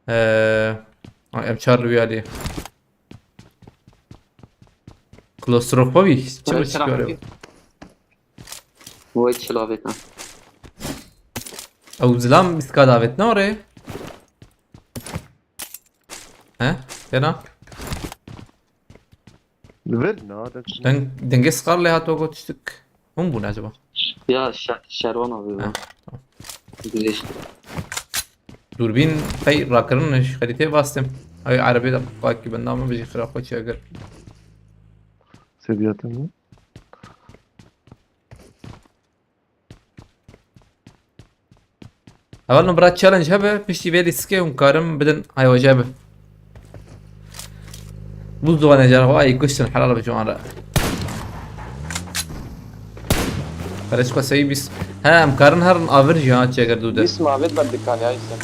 Ee, ay, em çar li wî alî. Klostrofobi, çi Buraya bir şey çarptı. Var? Vay çilavê te. Ew zilam bîstka davêt ne orê? He? Tena? Li vir na, deng. Deng, dengê sqar lê hato got tiştik. Hûn bûn acaba? Ya şe-, şervan abi Ha, bu. Tamam. Güzel. Dûrbîn qey rakirin ji xerîtê bastim. Ay erebê de pakî benda min bijî xira xwe çi eger. Seviyetin mi? Heval no bira challenge hebe, piştî vê lîstikê hûn karin bidin aywaje bi. Bû ziwane jar xwe ay kuştin helal bi ciwan re. Qereç xwe seyî bîst. He, em karin herin avir jî ha çeger dû de. Bîst mavêt ber dikan ya îşte.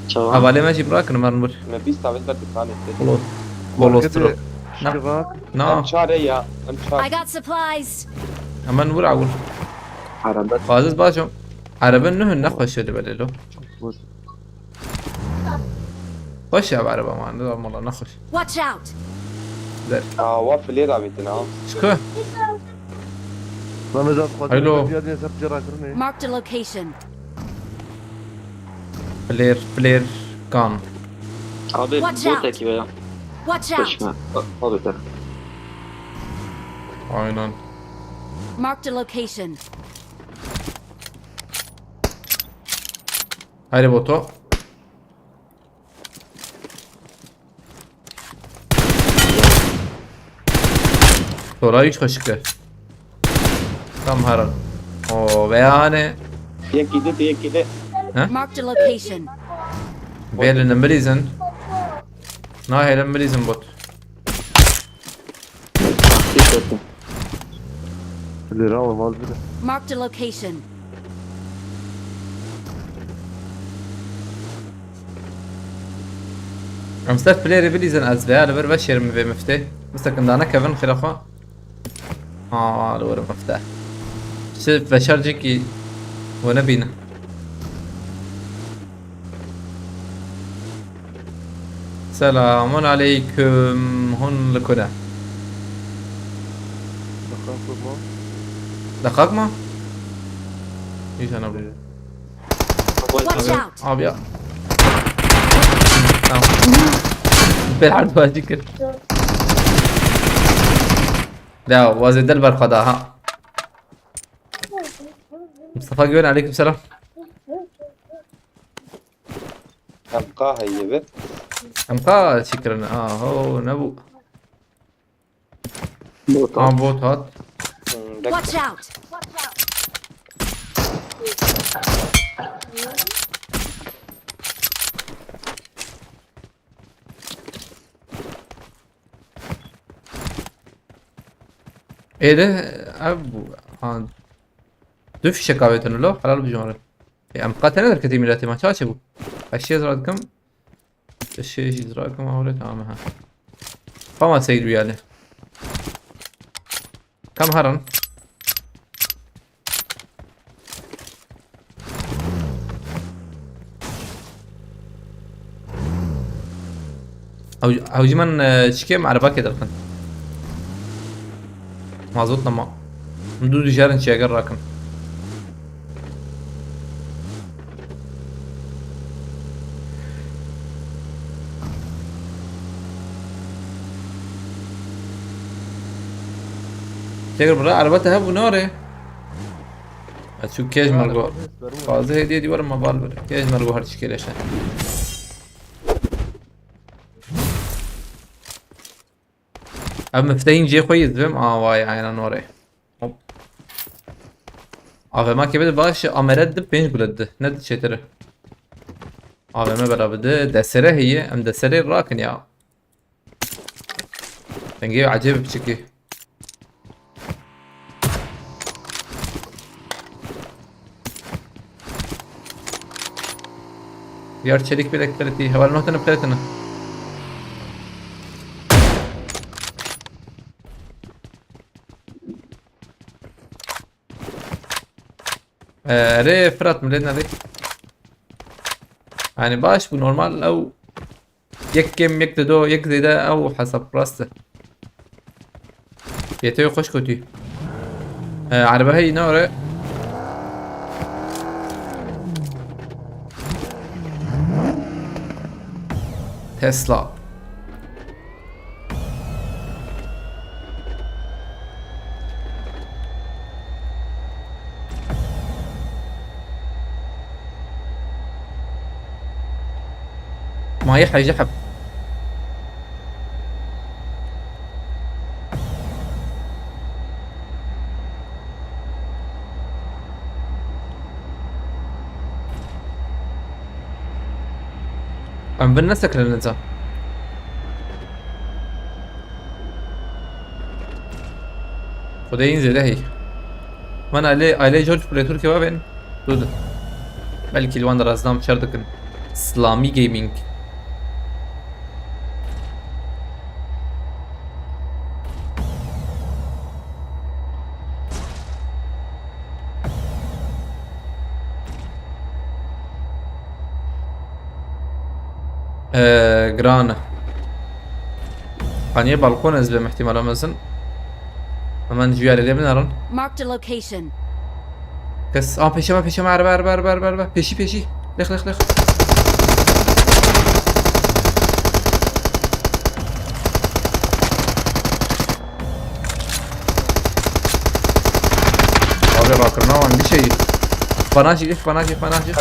Çawa? Hevalê me jî birakin, me nur. Me bîst tavêz ber dikkanê te. Bolo. Bolo stro. Na. Şikivak. Na. Em çar e ya. Em çar. I got supplies. Hemen vur awul. Araba. Fazil başım. Araba nuhun ne hoş öyle böyle lo. Vur. Hoş ya araba man. Mola ne hoş. Watch out. Ver. Aa, wa filê davêtin ha. Çıkı. Lan hocam, Alo. Fazil bir yer hesap cera kırın. Marked a location. Player, player gun. Abi Watch out. Bot ekibi ya. Watch out. Koşma. Abi sen. Aynen. Marked a location. Haydi boto. Tora üç kaşık ver. Tam haram. O veyane. Yekî di, yekî di. He? Marked a location. Belin bilizin. Nahêlin bilizin bot. Lira olmaz bile. Marked a location. Em ser playerê bilîzin ez veya li vir veşêrim vê miftê. Mistekin dane kevin xêra xwe. Ha, li wir mifte. Şi veşarcikî we nebîne. Selamun aleyküm. Hûn li ku ne? Daxak ma? Daxak ma? Îşana bû. Watch out! Abi ya. Tamam. Bel her duacı kir. La wazê del ber xwe da ha. Mustafa Güven, aleyküm selam. Em ka heye be. Em ka çi kirin? Aho, ne bu? Bot ha, hat. Bot hat. Hmm, dek- Watch out! Êde ev bû. Ha. Du fişek avêtin lo, helal bijin re. E, em qate ne derketî miletê me, çaçe bû? Eşyê zira dikim. Eşyê jî zira dikim, ahore tamam ha. Fama seyir yani. Kam haran. Ew, ew jî min, e, çikê min erebakê derxin. Mazot nema. Min dû dijarin çi eger rakin. Çeker bira, erebe te hebû nare. Ez çû kêj mergo. Fazla hediye diwar ma bal bir. Kêj mergo her çi keleşe. Ev miftehîn cê xwe yê dibim. A vay, aynen orê. Hop. A V M ke bide baş, ameret di pênc gule di. Ne di çêtir. A V M bela bide. Desere heye. Em desere rakin ya. Dengê acayip biçikî. Yar çelik bilek qirtî. Heval nohtin qirtine. Erê Firat milê nedî. Yani baş bu normal ew. Yek kêm, yek dido, yek zêde ew hesab rast e. Yetê xweş kotî. E, erebe heyî ne ore? Tesla. ما يحيى جحب. Em bin nesekirinin za. Xwedê yên zêde heye. Van ailê, ailê George Bush Türkiye ve ben. Dur. Belkî li wan de razdam şer dikin. Islami Gaming. Ee, giran e. Qaniyê balkon ez bim ihtimala mezin. Hemen ji yarê lê binarin. Marked a location. Kes, aa, peşeme, peşeme, araba, araba, araba, araba, araba. Peşî, peşî. Lex, lex, lex. Abi rakirina wan bir şey. Bana şey, bana şey, bana şey.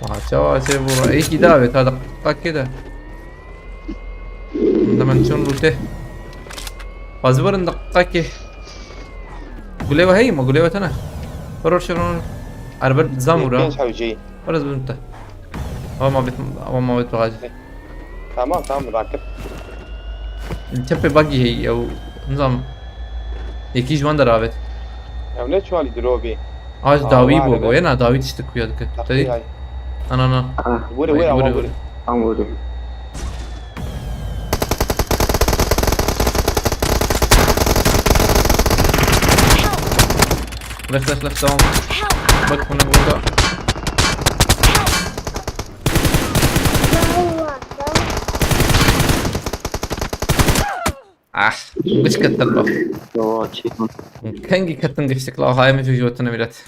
Waha, çawa çê bû? Êkî da avêt, ha, deqaqekê de. Hûn de min çûn lûtê. Xwezî werin deqaqekê. Gulê we heyî ma? Gulê we tene. Were, were, were, were. Erber zam û ra. Pênc hewceyî. Were, ez bim te. Awa ma bit, awa ma bit bixacî. Tamam, tamam, rakip. Çepê bagî heyî, ew, nizam. Yekî ji wan deravêt. Ew ne çi walî diro bî. Aj dawî bû, bû, yena dawî tiştik kuya dike. Te dî? Ana, ana. Were, were, were, were. Tam were. Lex, lex, lex, devam. Bak bunu burada. Ah, giş ketin bak. Yo, çi? Kengî ketin giştik la, hayê min jû jotine milet.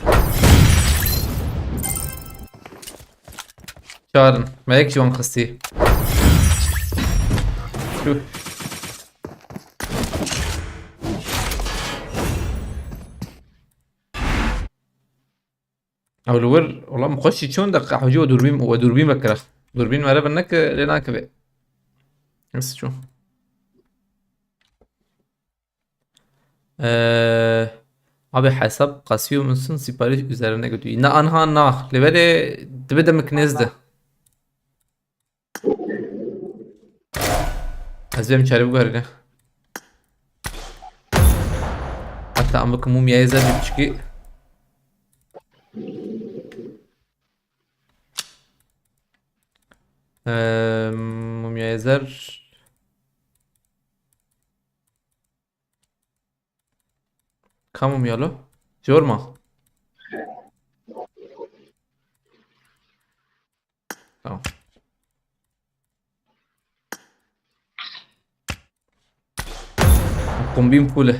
Çarin, me yek ji wan xistî. Tüh. Ew li wir, wela min xweşî çûn de qehwecî we dûrbîn, we dûrbîn vekira. Dûrbîn mere bin neke, lê nakeve. Nasıl çûn? Ee, abi hesap kasıyor musun? Sipariş üzerine götür. Na anha na. Li verê dibe demek nêzde. Ez bêm çare biguherîne. Hatta em bikim mumyayê zer bir buçukî. Ee, mumyayê zer. Ka mumya lo? Jorma. Tamam. Kombîn full e.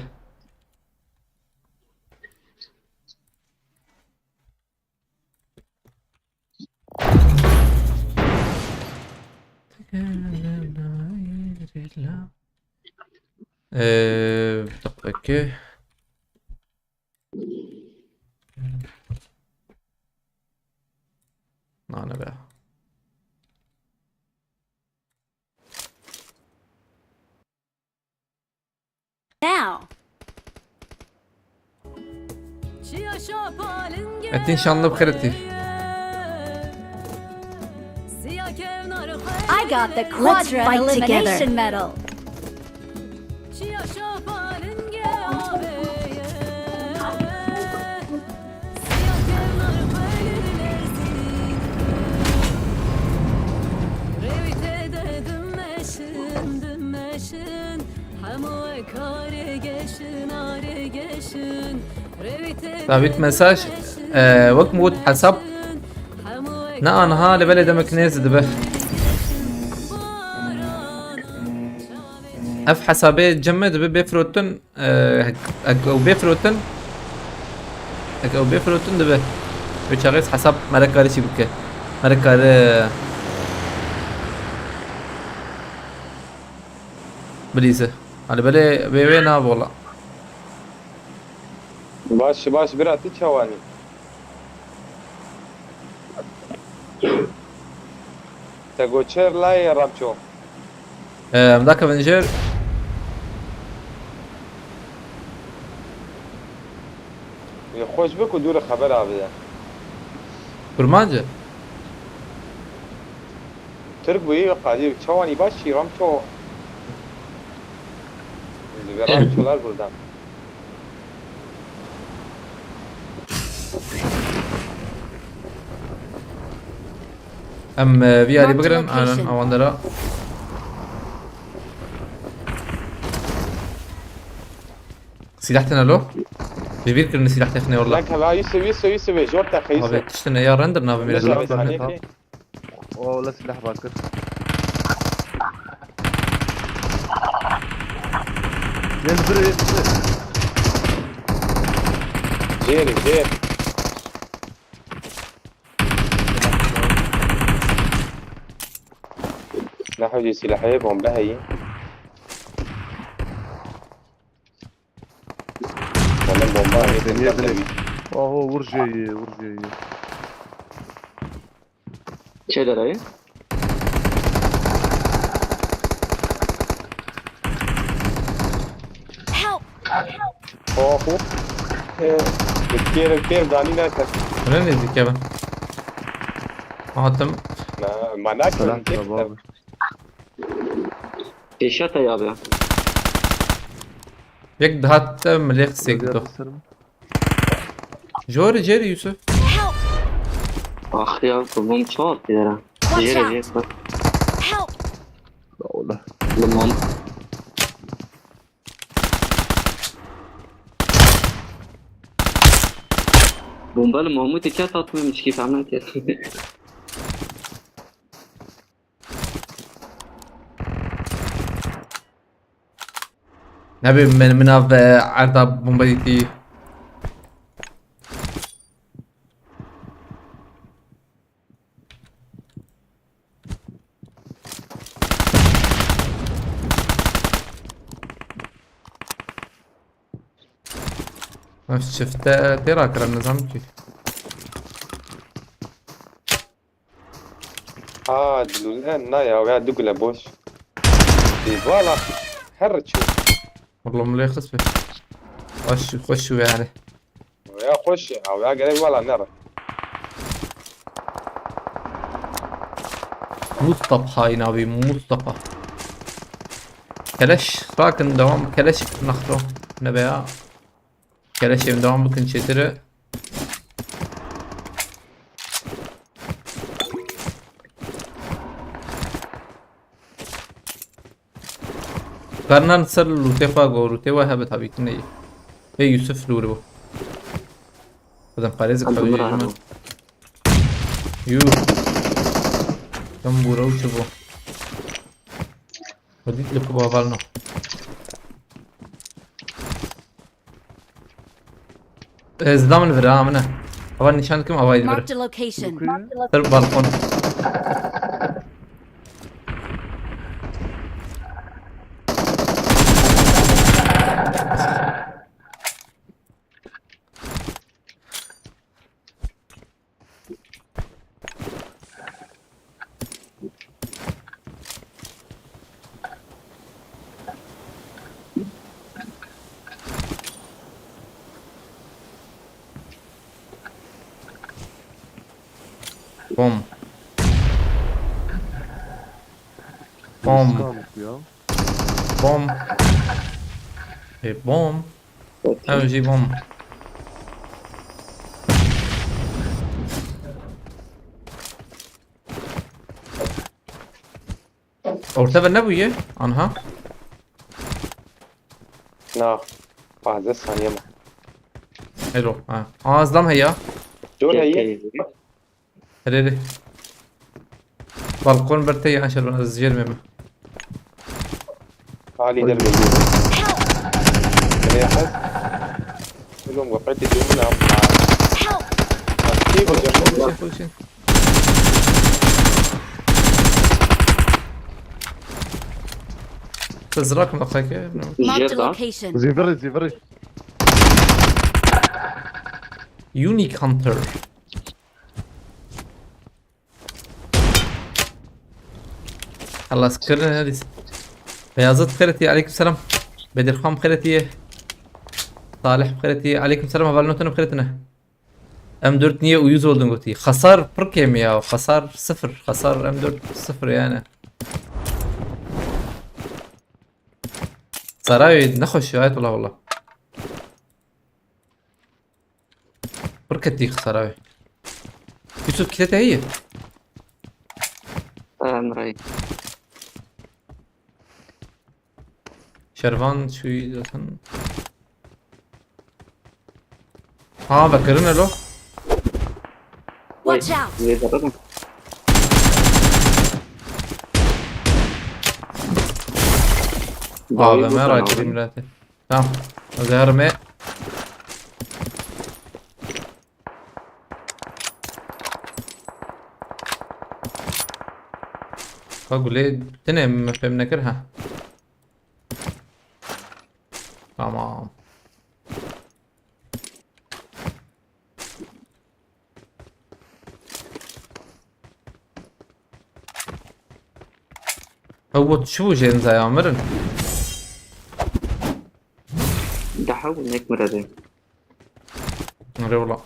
Ee, bir dakika ki. Nane be. Now. Metin şanlı bir kredi. I got the Quadra Elimination Medal. David mesaj, e, wek min got hesab ne anha levelê demek nêz dibe. Ev hesabê cem me dibe bê firotin. Ee, ek, ek ew bê firotin. Ek ew bê firotin dibe. Wê çaxê hesab mere kare çi bike. Mere kare bilîze. Hani belê wê wê na vola. Baş, baş, bira, tu çawanî? Te got çer layê Ramço? Em dakevin jêr. Yê xweş bi ku dûre xeber avêye. Kurmancî? Tirk bûyî, qadî çawanî baş çî Ramço. Ramçolar buradan. Em, e, vî alî bigirin, aynen, awandera. Silah tene lo. Ji bîr kirin silah texne wallah. Lek heva Yusuf, Yusuf, Yusuf, jor te xeyîs. Abi tiştine ya render nabim ya. Silah, silah, silah. O la silah bakir. Yez bir, yez bir. Jêr, jêr. Nehewcî silahê bombe heye. Wala bomba heye. Deniye, bomba deniye. Aho, vur J'yi, vur J'yi. Çê derê? Help! Oho. Ee, kêr, kêr ganî neke. Öyle mi diyecek ya ben? Attım. Na, ma nakim. Selam, kêr selam abi. Pêşa te ya be. Yek daha te milê qisê kito. Jori, jeri Yusuf. Help! Ah ya, bu bomba çok attı yere. Watch out! Jeri, jeri. Help! Li mam-, bomba li Mahmutê ket hatime min çikî fehm neke. Nebê min, min av, e, erda bomba dîtî. Ev çifte tê rakirin, nizam kî. Aa, dilûne, na ya, ya du gule boş. Ê, vala, her çi. Wallah, milê xis be. Aş, xweş û yani. Ya xweş e, ya gerek vala nere. Mustafa yine abi, Mustafa. Keleş, rakin devam, keleş naxto. Ne be ya? Keleşê min devam bikin çêtir e. Karnan ser lûtê xwe go, lûtê we hebe tabii ki neyê. Ê Yusuf lûr bû. Adam parêzik xwe jî. Yu. Tam bûra û çi bû? Xwedî li ku baval no. Ez da min vir ha, min e. Ava nîşan dikim, ava vir. Marked a location. Ser balkon. Bom. Bom. Bom. E, bom. Ew jî bom. Orta ve nebûye? Anha. Na. Pazdeh saniye mi? Hello. Ha. Aa, zlam heya. Dur heyi. Herê. Balkon ber te yan şer bana ziyêr me. Halî derê. Help! Oğlum, waqetê dûr min a. Help! Kî bu cem? Koşun, koşun. Tezrak mı kake? Marked a location. Zîvirî, zîvirî. Unique Hunter. Xelas kirin herîs. Beyazıt xêretî, aleyküm selam. Bedirxan xêretî. Salih xêretî, aleyküm selam. Hevalno tune xêretine. M dört niye uyuz oldun gotî? Hasar pir kêm ya. Hasar sıfır. Hasar M dört sıfır yani. Saray nexweş ya, Ayetullah valla. Pir ketî xisara wê. Yusuf, kite te heye? Emre. Şervan şu zaten. Ha, vekirine lo. Watch out! Wê de bibin. Abi, dawî me bû rakirî dawî. Milletê. Tamam. Ez herim ê. Ka gulê tine mi fêm nekir ha. Tamam. Ew bot çi bû jê nizaya mirin? Daha bû nek mirede. Erê wala.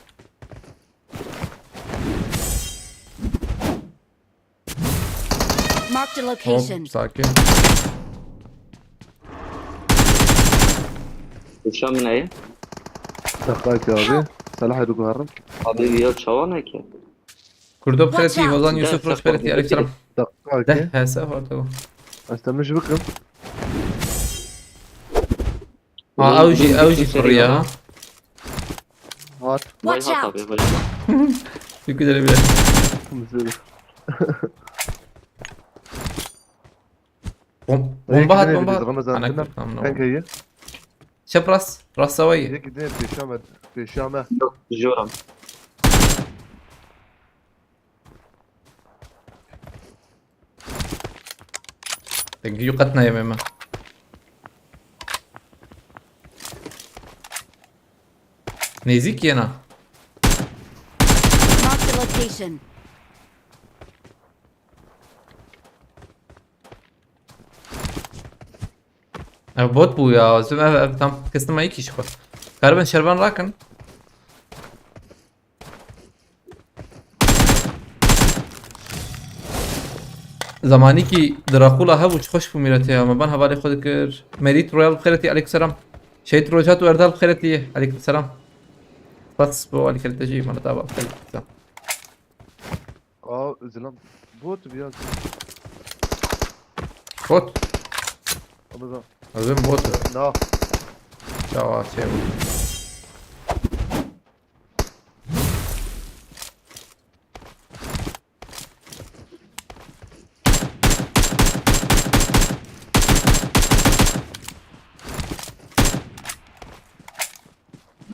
Marked a location. Hop, sakin. Kuşa min heye. Dakika ki abi. Help. Selahê diguherim. Abi ya çawa ne ki? Kurdo Watch bixêretî, out. Hozan Yusuf Roş bixêretî, aleyküm selam. Dakika ki. Deh H S var tabi. Ez te min ji bikim. Ha, ew jî, ew jî firî ya. Hat. Vay Watch hat out. Abi, vay. Teşekkür ederim bile. Mısır. Bom-, bomba hat, bomba hat. Ana kırk, tamam, tamam. Kanka iyi. Çep rast, rast sava iyi. Yek de pêşa me, pêşa me. Yok, joram. Dengî qet nayê me me. Nêzîk yena. Marked a location. Ev bot bû ya. Zim ev, ev tam kestim ayı kişi xwe. Karibin şervan rakin. Zamanîkî Drakula hebû, çi xweş bû mîretê ya. Me ban hevalê xwe dikir. Merit Royal bixêretî, aleyküm selam. Şehit Rojat û Erdal bixêretî, aleyküm selam. Spas bo alîkirî te jî, mala te ava, aleyküm selam. Aa, zilam. Bot bi ya. Bot. Ama da. Özüm bot. Na. Çawa çevo.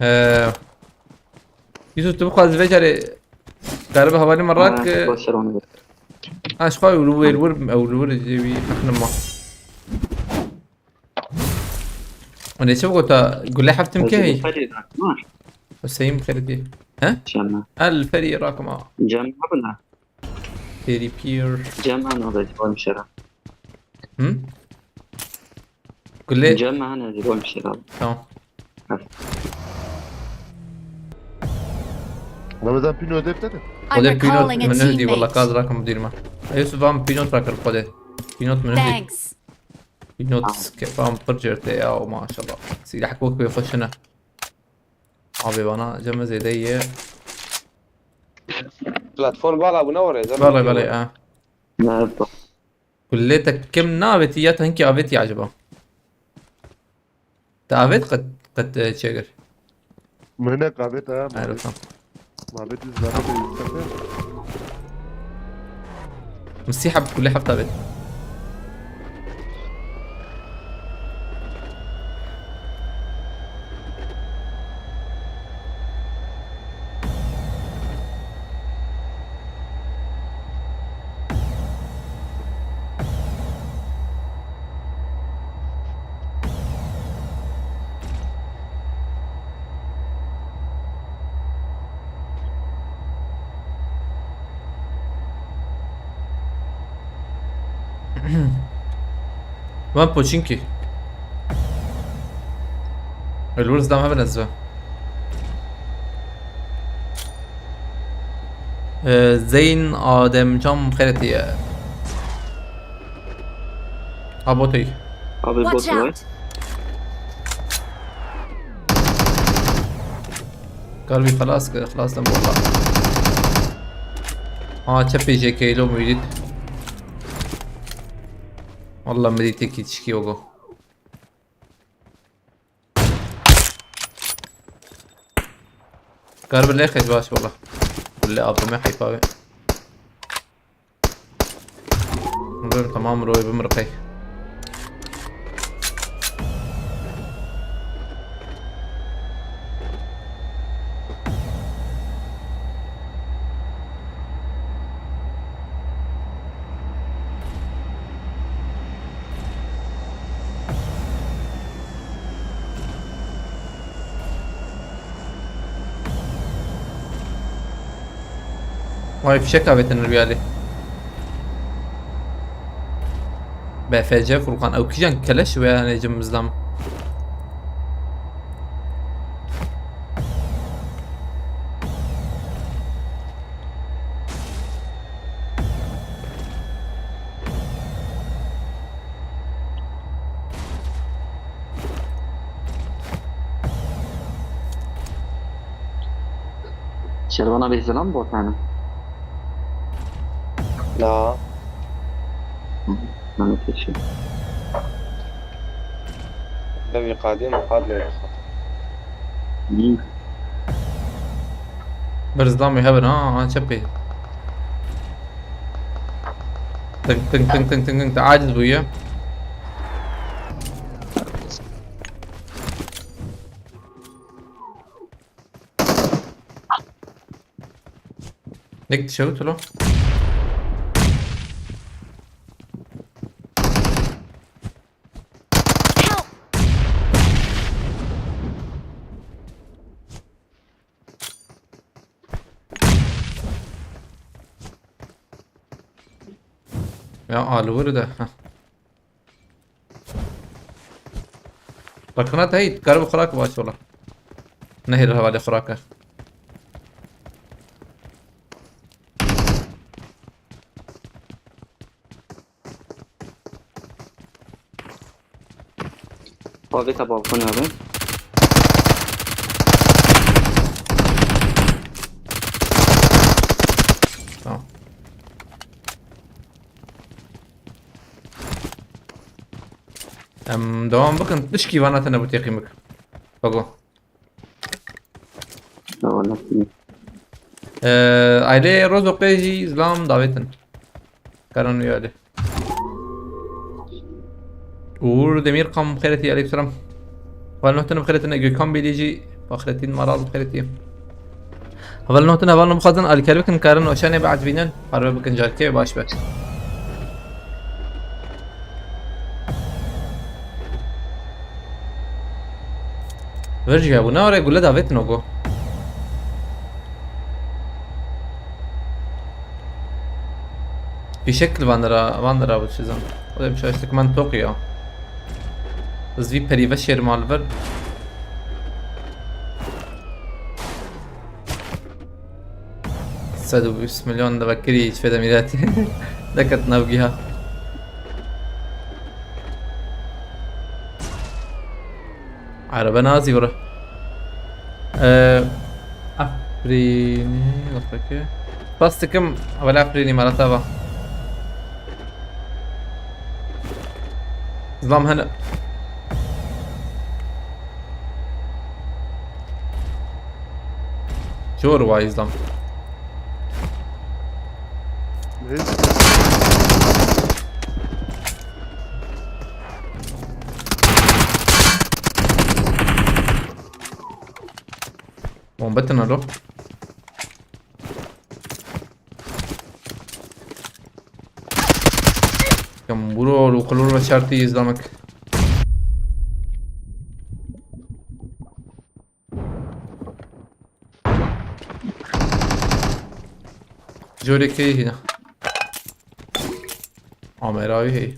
Ee, Yusuf, tu bixwazî vê carê karibe hevalê me rak, Ha, e, başaramadım. Ha, ji xwe ew li wir, wir, ew li wir jê wî hexnim ma. Û ne çi bigota, gule heftim ke hey? Ferî rak, ma. Hüseyin Ferî. He? Cem. El Ferî rakma. Cem abla. Ferî Pir. Cem ana da cevabım şera. Hı? Gule. Cem ana cevabım şera. Tamam. Ramazan Pino defter. I'm Xwedê pînot recalling a min nehêdî, wela teammate. Kaz rakim dîr me. Yusuf, van pînot rakir Xwedê. Pînot min nehêdî. Thanks. Pînot kefam pir certe ya, o maşallah. Sîleh kok bê xweşine. Abi bana cem zêde ye. Platform bala bû ne were? Belê, belê, ha. Nerede? Kulê te kim navêtî ya te hinkî avêtî acaba? Te avêt qet, qet, e, çêkir? Min ne avêt ha, Hayır, tamam. Avêt iz zaten. Misîha bi kulê heft avêt. Van poçinkî. Li wir zilam hebin ez ve. Ee, Zeyn Ademcan xêretî ye. Abotey. Abi Watch bot var. Out. Kalbî xelas kir, xelas dem bola. Ha, çepê jê keylo muydit. Wallah, min dî têkî tişkî wego. Kar bi lê xêj baş wala. Kulê abime heyfa wê. Bim tamam, roy bim riqey. Vay fişek avêtin li vî alî. B F C Furkan, ew kîjan keleş wê, yanê cim bizlam. Şervana bê zilam botane. La. Hı, ben de teşekkür. Devî qadîm qad lê. Hı. Bir zilamê hebin ha, ha çepê. Tınk, tınk, tınk, tınk, tınk, tınk, aciz bûye. Nek dişewit lo. Ya, alwir de. Heh. Rexnat hey, kar bi xurak baş wala. Nehêr hevalê xuraka. Abi ta balkon abi. Tamam. Em devam bikin. Tişkî vana tene bu teqîmik. Bago. Devam etsin. Ee, aile Rozo Qê jî zilam davetin. Karan uye ali. Uğur Demirkan bixêretî, aleykümselam. Heval Nuhtin bixêretî, Gökhan Bêlî jî, Fahrettin Maral bixêretî. Heval Nuhtin, heval nabixwazin alîkar bikin, karin oşanê biecibînin, parve bikin, carkê baş be. Vir jî hebû, ne were gule davêtin ogo. Fîşek li van ra, van ra bu çizim. O da bir şey işte, man tok ya. Ez vî perî veşêrim li vir. Sed û bîst milyon de vekirî hiç fêde mîretî. Deket nav giha. Araba nazî vura. Ee, Afrînî, wexteke. Spas dikim, wela Afrînî, mala te va. Zilam hene. Jor wa Îslam. Bombetin alo. Kam buro lo kolor ve şartî Îslamek. Jorê kê hîna. Amera wî hey.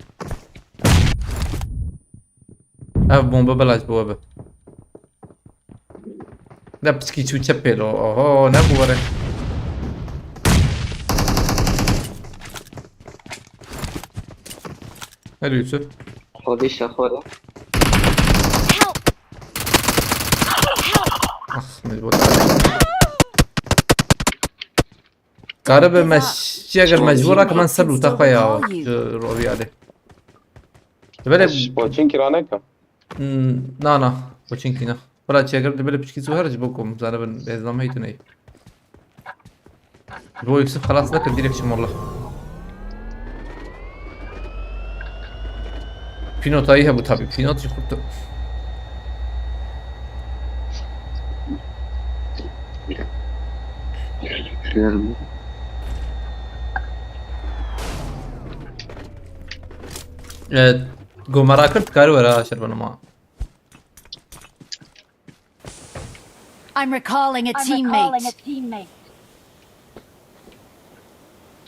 Ev bombe belaş bû abi. Ne piçkî çû çepê lo. Oho, ne bû were. Her Yusuf. Xwedî şexwere. Ah, mecbur. Karibe meş, eger mecbur ak man ser lûta xwe ya. Roviyade. Dibele Eş, Poçinkî raneke. Hmm, na na. Poçinkî na. Bira çêkir dibele piçkî zû here ji bo ku em zanibin hêzname heytû neyê. Ji bo Yusuf xelas nekir direkt çim wallah. Pînotayî hebû tabî. Pînot jî xurt. Evet. Go merak kir, dikarî were ha, Şervan, ama. I'm recalling a I'm recalling a teammate. teammate.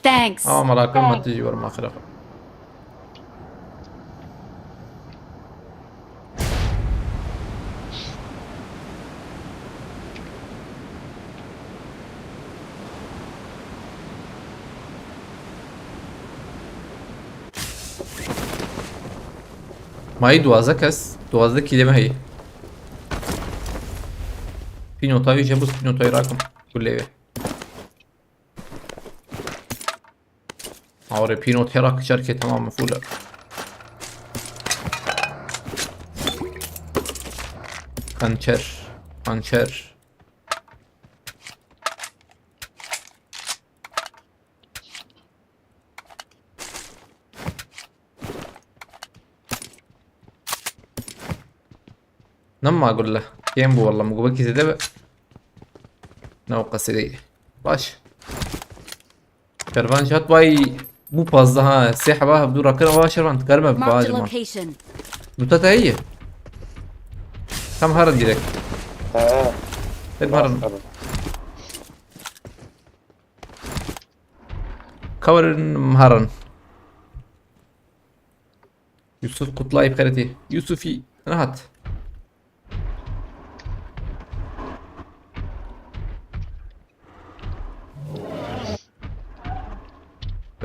Thanks. Ama merak kir, ma tu jî were axira. Mayî duwazdeh kes, duwazdeh kîlê me heye. Pînotayî jebû, pînotayî rakim. Kulê wê. Awre pînot hera kiçer ke tamam mefûle. Hançer. Hançer. Nema gulle. Kêm bû wallah. Min got belkî zêde be. Ne o qesideyê. Baş. Şervan jî hat vay. Bû pazdeh ha. Sê heba hevdû rakir. Ava Şervan dikarime Marked a bacima. Location. Duta te heye. Tam herin direkt. He. Hep herin. Tabii. Kawerin herin. Yusuf Kutlay xeretî. Yusufî rahat.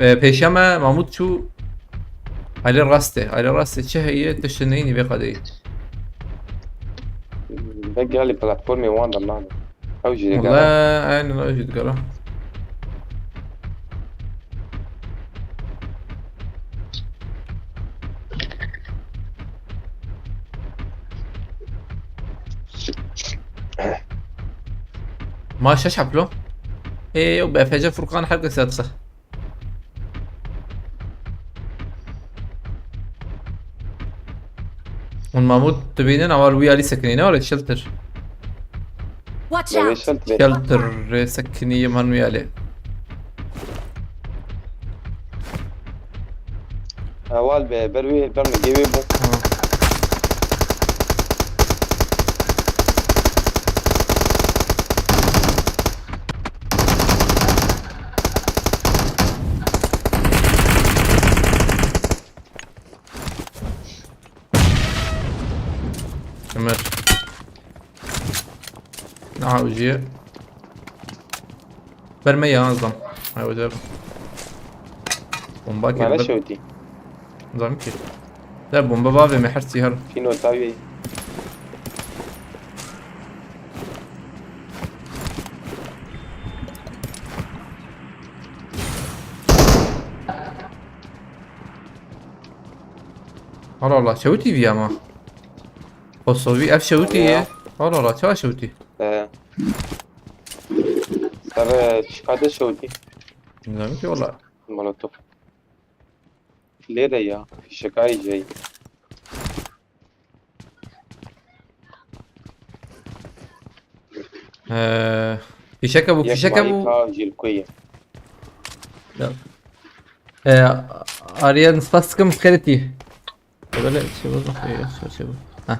Ee, pêşiya me Mahmut çû. Alê rastê. Alê rastê çi heye tiştê neyî vê qadeyî. Belki gelî platformê wan de nane. Ew jî Wala digere. Aynen ew jî digere. Ma şeş heplo. Ê, ew B F C Furkan her kes ya dixwe. Hûn Mahmûd dibînin, ew li wî alî sekinî, ne were shelter. Watch Lewê out! shelter. Shelter rê sekinî yê man wî alî. Ewal be, ber wî, ber min gê wê bû. Ha. Ömer. Aha, ujiye. Verme ya, azam. Ay, hocam. Bomba Mane geldi. şewtî. Zam ki. Ya bomba bavê me her sihar. Fîno tawî. Allah Allah, şewtî vî ama. Kosovî ev şewtî ye. Ya. Allah Allah, çawa şewtî? Ee, Sere çikade şewtî. Bilmiyorum ki valla. Molotof. Lê de ya. Fişekayî jey. Ee, fişeke bu, Yek fişeke bu. mayî ka jî li ku ye. Ya. Ee, Aryan spas dikim xêretî. Böyle şey bu, şey bu, şey bu. Ha.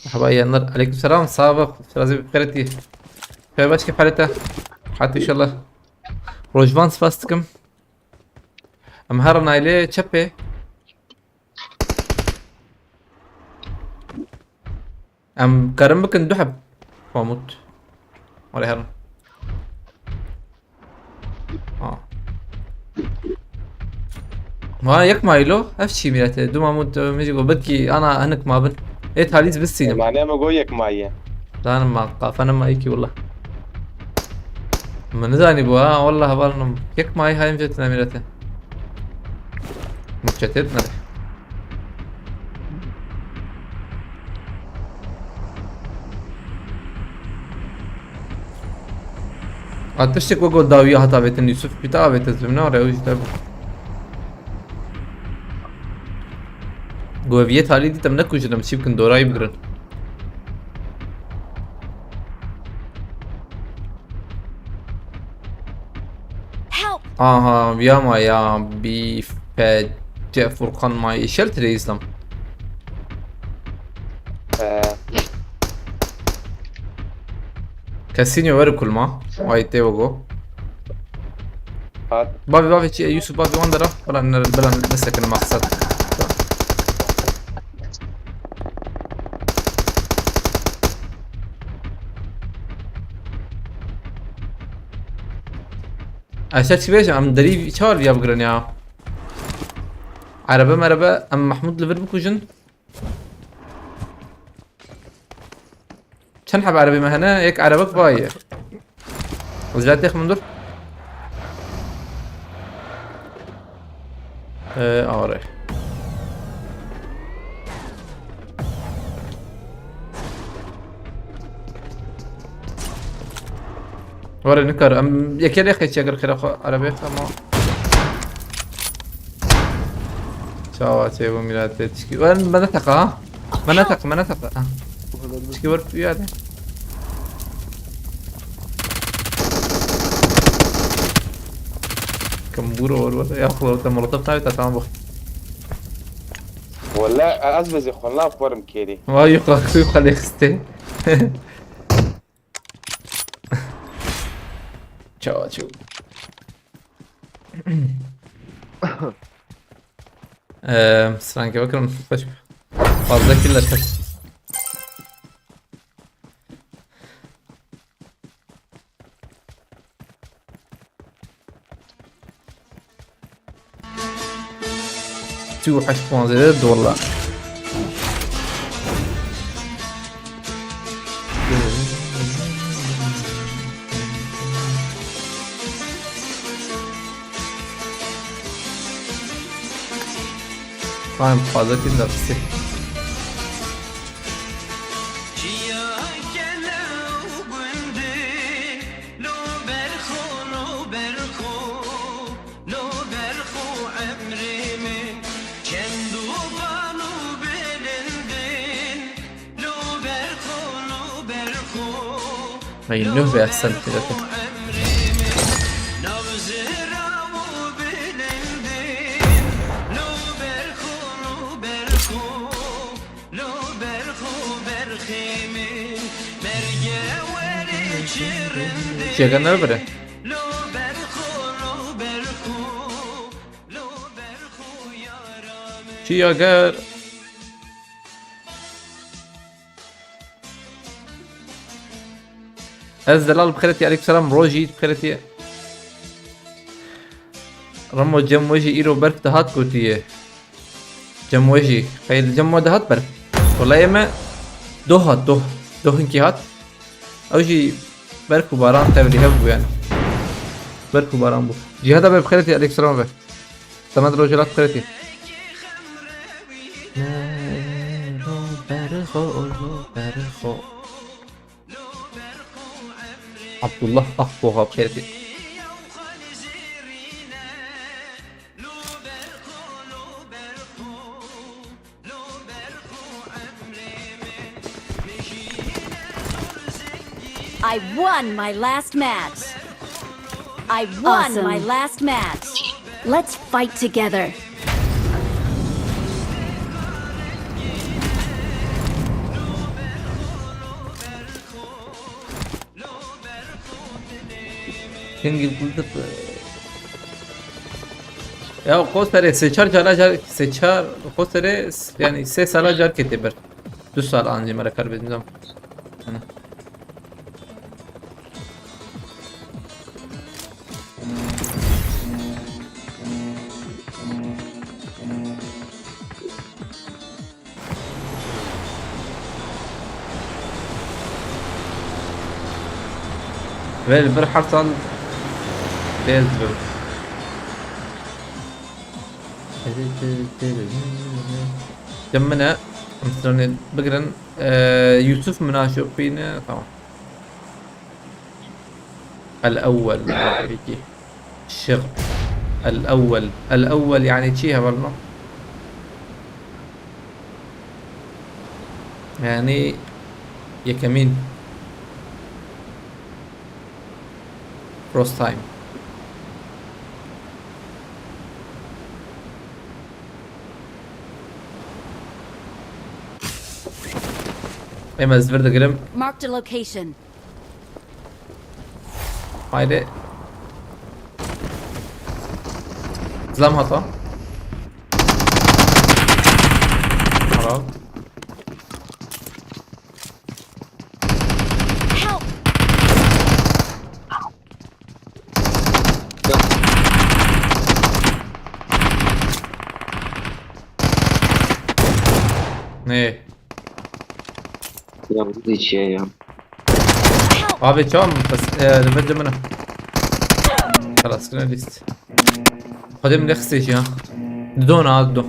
Merhaba yanlar. Aleykümselam. Sağ ol. Biraz bir xêretî. Şöyle başka palete. Hadi inşallah. Rojvan spas dikim. Em her nayle çepê. Em karin bikin du heb. Pamut. Wale herin. Ha. Ma yek mayî lo. Ev çi mîrete? Du Mahmut, e, min jî got, belkî ana hinik ma bin. Ê talîz bistînim. Mane me go yek maye. Zanim ma, qafanim ma yekî wala. Min nizanî bu ha, wala hevalnim. Yek mayî hayim jet ne mîrete. Muçetet ne? Ha, tiştek wek o dawiya hat avêtin, Yusuf, pîta avête zimna re, ew jî te bû. Go ev yê talî dîtim, nekujin, em çî bikin, dorayî bigirin. Help! Aha, viya ma ya, B F C Furkan ma, şelt reis lam. Ee. Kesînyo were kulma. Ay tê wego. Hat. Bavê, bavê çi, Yusuf, bavê wan dera. Bela ne, bela nesekin maksat. Eşe çi bêjim, em derî çar viya bigirin ya. Erebe merebe, em Mahmud li vir bikujin. Çend heb erebê me hene? Yek erebek vayê. Ez jî têxim dur. Ee, are. Were nikar. Em yekê lê xeçiye gir xêra xwe erebê xwe ma. Çawa çê bû mîratê tişkî. Wer me neteqa ha. Me neteqa, me neteqa. Ha. Tişkî wer tu yade. Kamburo wer wer. Ya xlo te molotof navê te tamam bak. Wala ez bezê xwe laf werim kêrî. Vay yukarı xwe lê xistê. Çawa çû. Eee, stranke bakın. Baş. Fazla killer kaç. Çû heşt ponzê de dolar. Tamam, fazla killer. Çiya gele û gundê, lo berxo, lo berxo, lo berxo emrê min. Çend û ban û bilindin, lo berxo, lo berxo. Hey, lo nuh ve ahsen berxo kere. Emrê min. Nav zira û bilindin, lo berxo, lo berxo. Lo berxo berxê min, berge werê çi rindê. Çêke ne bire? Lo berxo, lo berxo, lo berxo yara min. Çi ya ger? Ez delal bi xêretî, aleykum selam, Rojî bi xêretî. Remo cem we jî îro berf dihat gotiye. Cem we jî. Xeyr, cem we dihat berf. Wela ê me doh hat, doh. Doh hinkî hat. Ew jî berf û baran tevlî hev bû yani. Berf û baran bû. Cihada be bi xêretî, aleykum selam be. Semed Rojela bi xêretî. Abdullah Akboğa bi xêretî. I won my last match. I won my Awesome. Last match. Let's fight together. Hingî kultip. Ya xo serê sê çar cara car, sê çar xo serê s-, yani sê sala car ketê ber. Du sal ancî me re kar bêjim zam. Ana. Vê li vir her sal têz bim. Cem min e, em stranê bigirin. Ee, Yusuf min a şopîne, tamam. الأول. Peki. Şi'r. الأول. الأول yani çi hevalno? Yani yekemîn. First time. Em ez vir digirim. Marked a location. Haydi. Zlam hata. Helal. Help! Ne? Ya bu da hiç şey ya. Abi çam, bas, e, li vir dimine. Xelas kine lîst. Xwedê min lê xistê jî ha. Didon ha, didon.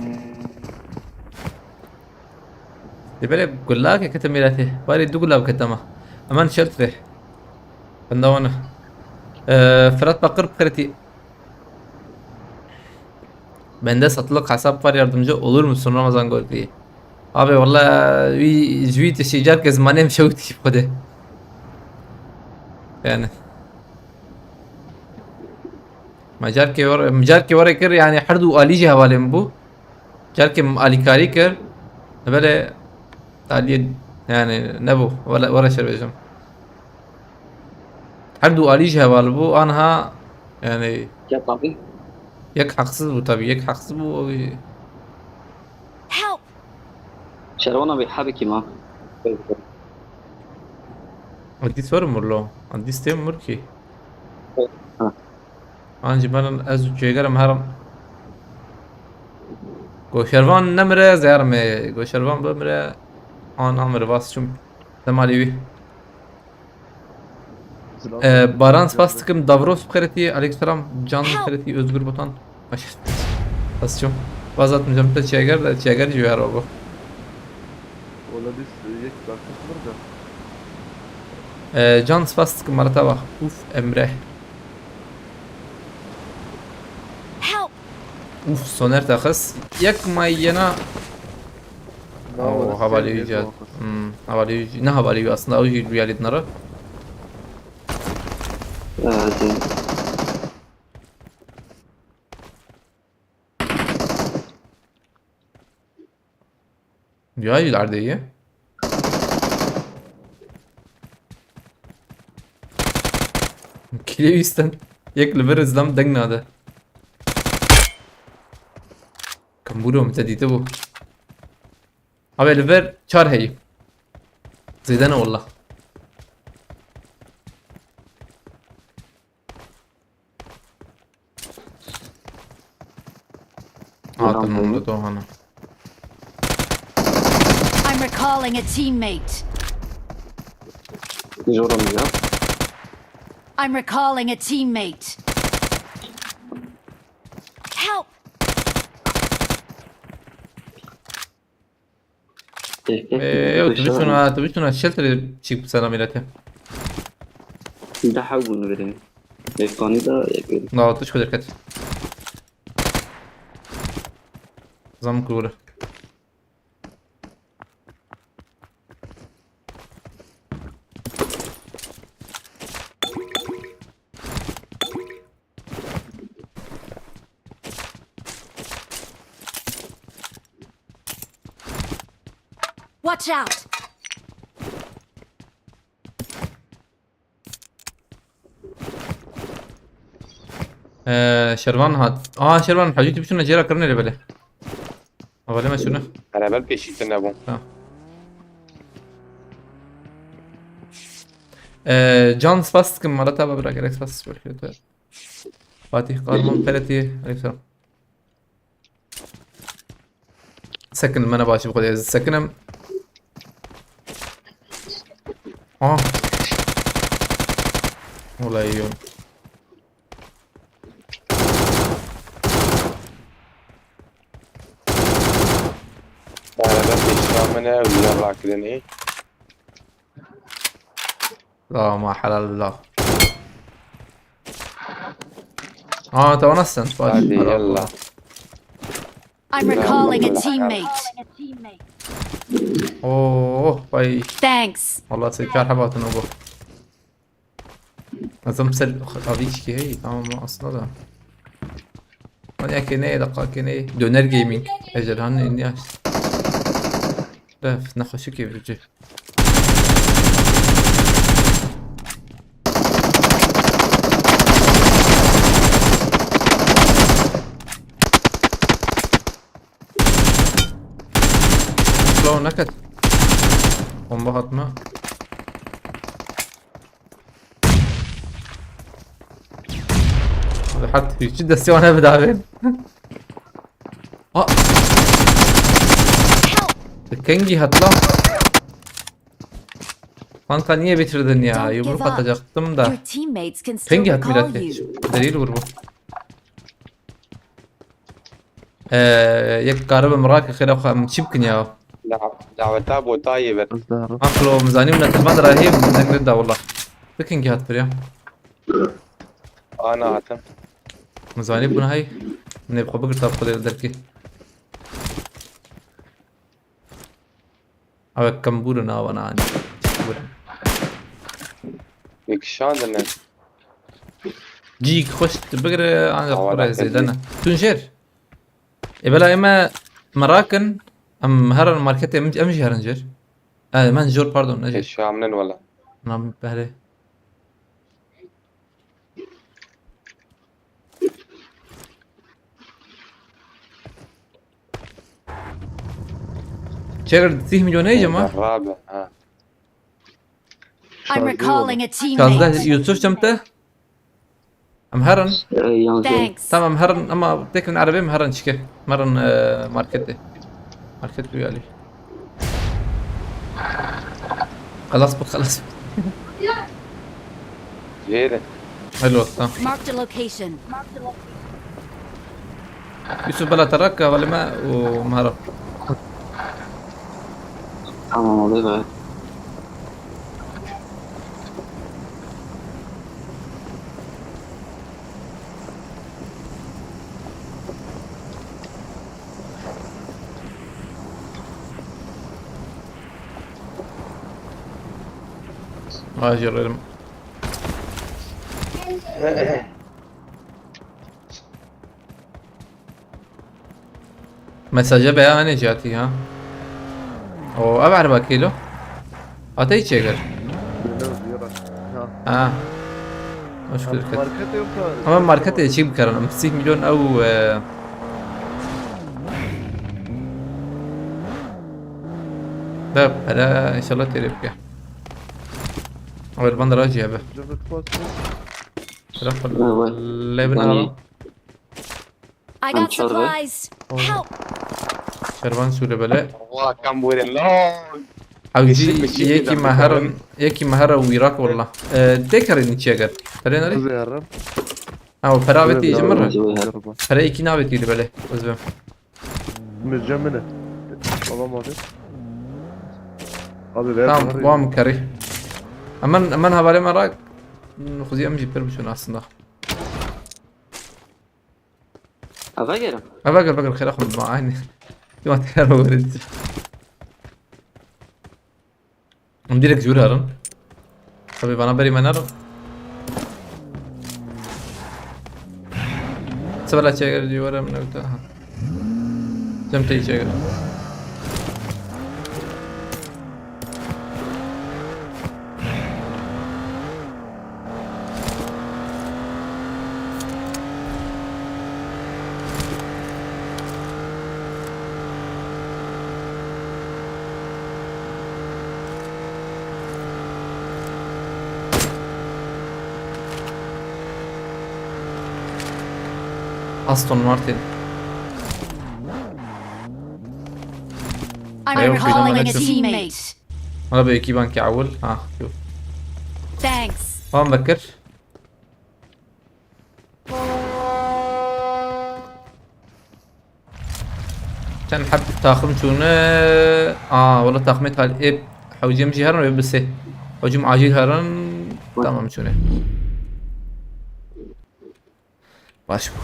Dê belê gulakê kete mîratê. Barê du gulak kete ma. Hemen şeltrê. Benda wana. E, Fırat Bakır Kırıtı. Bende satılık hesap var, yardımcı olur musun Ramazan Gordi? Abi valla wî ji wî tiştî carkê zimanê min şewitî bi xwedê. Yani. Me carkê were, me carkê were kir yani her du alî jî hevalê min bû. Carkê min alîkarî kir. Belê aliyê yani nebû. Were, were şer bêjim. Her du alî jî heval bû, anha yani Ya tabii. Yek haksız bû tabii, yek haksız bû. Help! Şerwana bir habekî ma. Adî sor murlo. Adî stê mur ki. Ha. An jî ben ez û çêgerim herim. Goşervan nemire, ez herim ê. Goşervan bimire, an amire vas çûm. Demalî wî. Ee, Baran spas dikim, Davros bi xêretî, aleykümselam, Can bi xêretî, Özgür Botan. Baş. Spas çûm. Vazat micam te çêger de, çêger jî wer bû. Wala biz yek dakika var da. Ee, Can spas dikim, Marata bak. Uf, Emre. Help! Uf, soner taxis. Yek may yena. Na, Oo, orası havalî sen wî ne cihat. Muhakkak. Hmm, havalî wî, ne havalî wî aslında, o jî rüyalî dinara. Evet. Ya ileride iyi. Kile üstten. Yek li vir izlam deng nade. Kamburo min te dîtibû. Abi li vir çar heyî. Zêde ne wallah. Ha, tamam, tamam, bu da hana. I'm recalling a teammate. Zor olmuyor. I'm recalling a teammate. Help! Ee, yok, tu biçuna, tu biçuna shelter çek sana millete. Daha bunu vereyim. Efkani da yapıyorum. Na, tu şu derket. Zam kuru. Watch out! Ee, Şervan hat. Aa, Şervan, hacî tu biçûna jêra kirinê lê belê. Hevalê me şûne. Erebel pêşî te nebû. Tamam. Ee, Can spas dikim, mala te bira gerek spas. Fatih Kahraman Peretî, aleykümselam. Sekin, me ne başî bi xwedê, ez sekinim. Ah. Olay yok. Arada pêşiya min e, wî ya rakirinê. La ma helal la. Aa, te wana send, baş. Hadi yallah. I'm recalling a teammate. Oh, vay. Thanks. Vallahi sê çar heb hatin o bu. Ez em ser avî çikî hey, tamam mı aslında da. Hani ya kene, dakika kene. Döner Gaming. Ejderhanın elini aç. Def, ne hoşu ki vücü. Slow nakat. Bomba atma. Hat hiç desteği ona bir daha verin. Ha. Kengi hat lan. Kanka niye bitirdin ya? Don't give Yumruk up. Atacaktım da. Your teammates can still Kengi hat recall millet. You. Delil vur bu. Ee, yek karibim rak xêra xwe em çi bikin ya? Dav- Daveta botayê ver. Ez de herim. Aklo mizanî min telefon de rahî min ne da wala. Bikin ki hat bir ya. Ana hatim. Mizanî buna hay. Ne xwe bigir tap xwe derki. Awek kembûr nawana ani. Bûr. Yekişandin. Cîk xweş bigire ancak Awa xwe dakir zêde ne. Tun jêr. E bela eme merakin em herin marketê em, em jî herin jêr. E, men jor pardon ne jêr. Eşamnin wala. Nam behre. Çeker sih milyon ne cema? Rabe. Ha. I'm recalling a Şazde teammate. Yusuf çemte. Em herin. Ee, yalnız Thanks. Tamam herin ama tekin arabê mi herin çike. Merin e, marketê. Market bu yali. Xelas bu xelas. Jêre. Hello tamam. Marked a location. Yusuf bela terak hevalime û mehera. Tamam oluyor be. Vay canlarım. Mesaja beyanê cihati ha. O ev erba kilo. Atey çeker. Ha. Hoş gördük. Market yok da. Ama marketê çi bikarin? Em sih milyon ew e, da para inşallah têrê bike. Ew li van de raciye be. Cevdet Kuas. Telefon Evet. levin Yani- alalım. I I'm got sorry. Supplies. Help! Şervan Sûre bele. Wa kam burin lan. Ew jî Yeşil mi, yeşil yekî mi? Meheran, yekî Mehera û Îrak walla. E, têkerin çi eger? Perê nerî? Kızı yarım. Ha, o pera avêtî ji min re. Yarım. Pere yekî navêtî li belê. Ez bim. Müzce mine. Alamadı. Abi ver. Tamam, Bunları- wan min kerî. Emen, emen hevalê me re, xwezî em jî pir biçûn aslında. Eve gerim. Ha, veger, veger, xêra xwe bima, aynı. Dima teyar verin. Em direkt jûr herin. Tabii bana beri menar. Sebela çeker diyor em nokta. Ha. Cem tey çeker. Aston Martin. I'm Ayol, recalling a kıydım, teammate. Hala bir iki banki awul. Ha, yok. Thanks. Tamam Bekir. Çend heb taxim çûne? Aa, wala taximê tal ê hewcem jî herin wê bisê. Hewcem acil herin. Tamam çûne. Baş bû.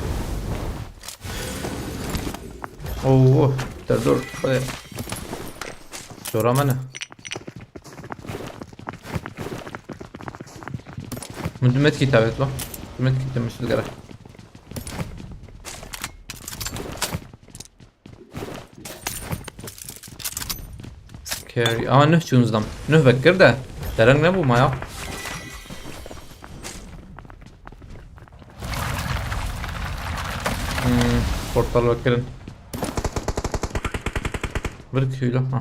Oo, te dur. Hadi. Jora me ne? Min du metkî tavêt lo. Du metkî te min digere. Scary. Aa, nuh çûn zidam. Nuh vekir de. Dereng nebû ma ya. Hmm, portal vekirin. Bir kilo. Ha.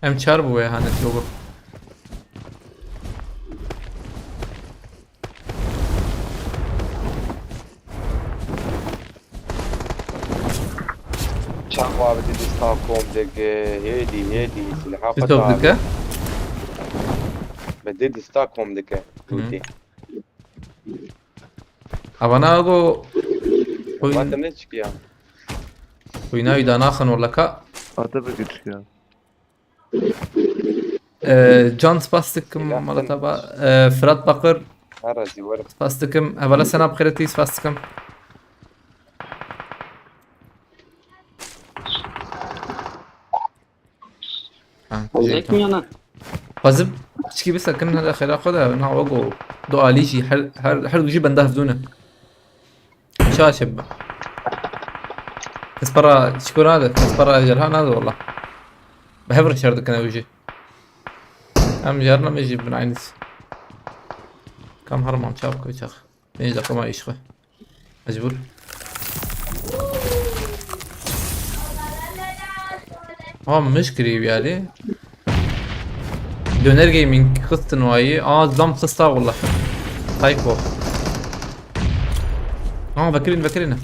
Em çar bû ya, hani, logo. Çawa bi dî dîsta kom dike, hêdî, hêdî, silha xwe Stop dike. Bi dî dîsta kom dike. Hı. Rûtî. Avana go. Oyun. Vate ne çıkıyor? Oyuna vida naxin wala ka. Ate bi güç ya. Ee, Can spas dikim, Selam. Malataba. Ee, Fırat Bakır. Her razı var. Spas dikim. Hevala Senap Xeretî spas dikim. Ha, Olacak mı yana? Xwazim piçkî bisekin hele xêra xwe de, na wego du alî jî her, her, her du jî benda hevdû ne. Şaş hebbe. Kes para çiko nade, kes para ejderha nade wala. Bi hev re şer dikine wî jî. Em jarna me jî bin aynîs. Kam herman çav koy çax. Pênc deqa ma îş xwe. Mecbur. Ha, miş kirî wî alî. Döner Gaming xistin wayî. Aa, zam xista wala. Typo. Aa, vekirin, vekirin.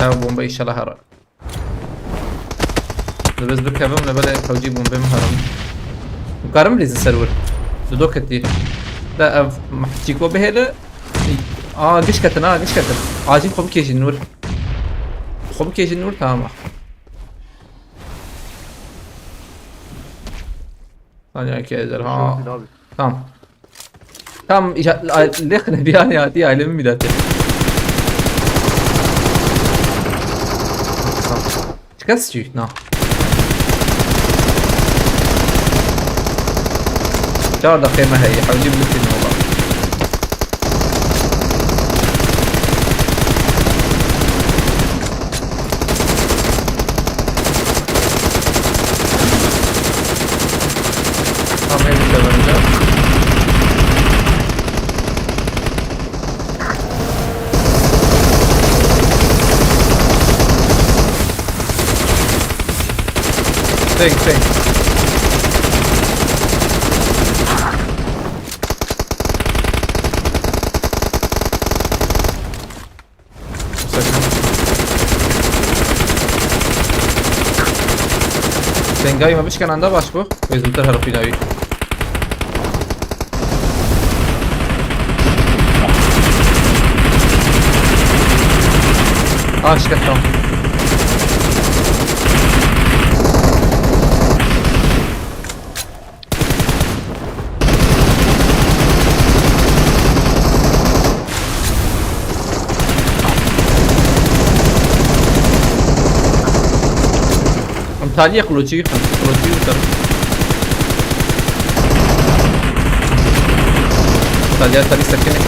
Ev bomba inşallah hara. Dibez bikevim, lê belê xewcî bûm, bêm herim. Dikarim lîzî ser wir. Dudo ketî. De ev mehçîko bihêle. Aa, giş ketin, aa, giş ketin. Acil xwe bikêjin wir. Xwe bikêjin wir, tamam. Saniye ki ezer, ha. Şurası abi. Tamam. Tam işa-, a-, lêxine bir an ya, diye ailemi mi dati? Şikast çi? Na. Çar dakika me heye, hewcî bitin ola. Tam en üstte bence. Ping, ping. Sakın. Pingayî me bişken anda baş bû. Wê zûtir here xwîna wî. Ah, şikest, tamam. Em taliyê qulocî, em qulocî utar. Taliya talî sekinê.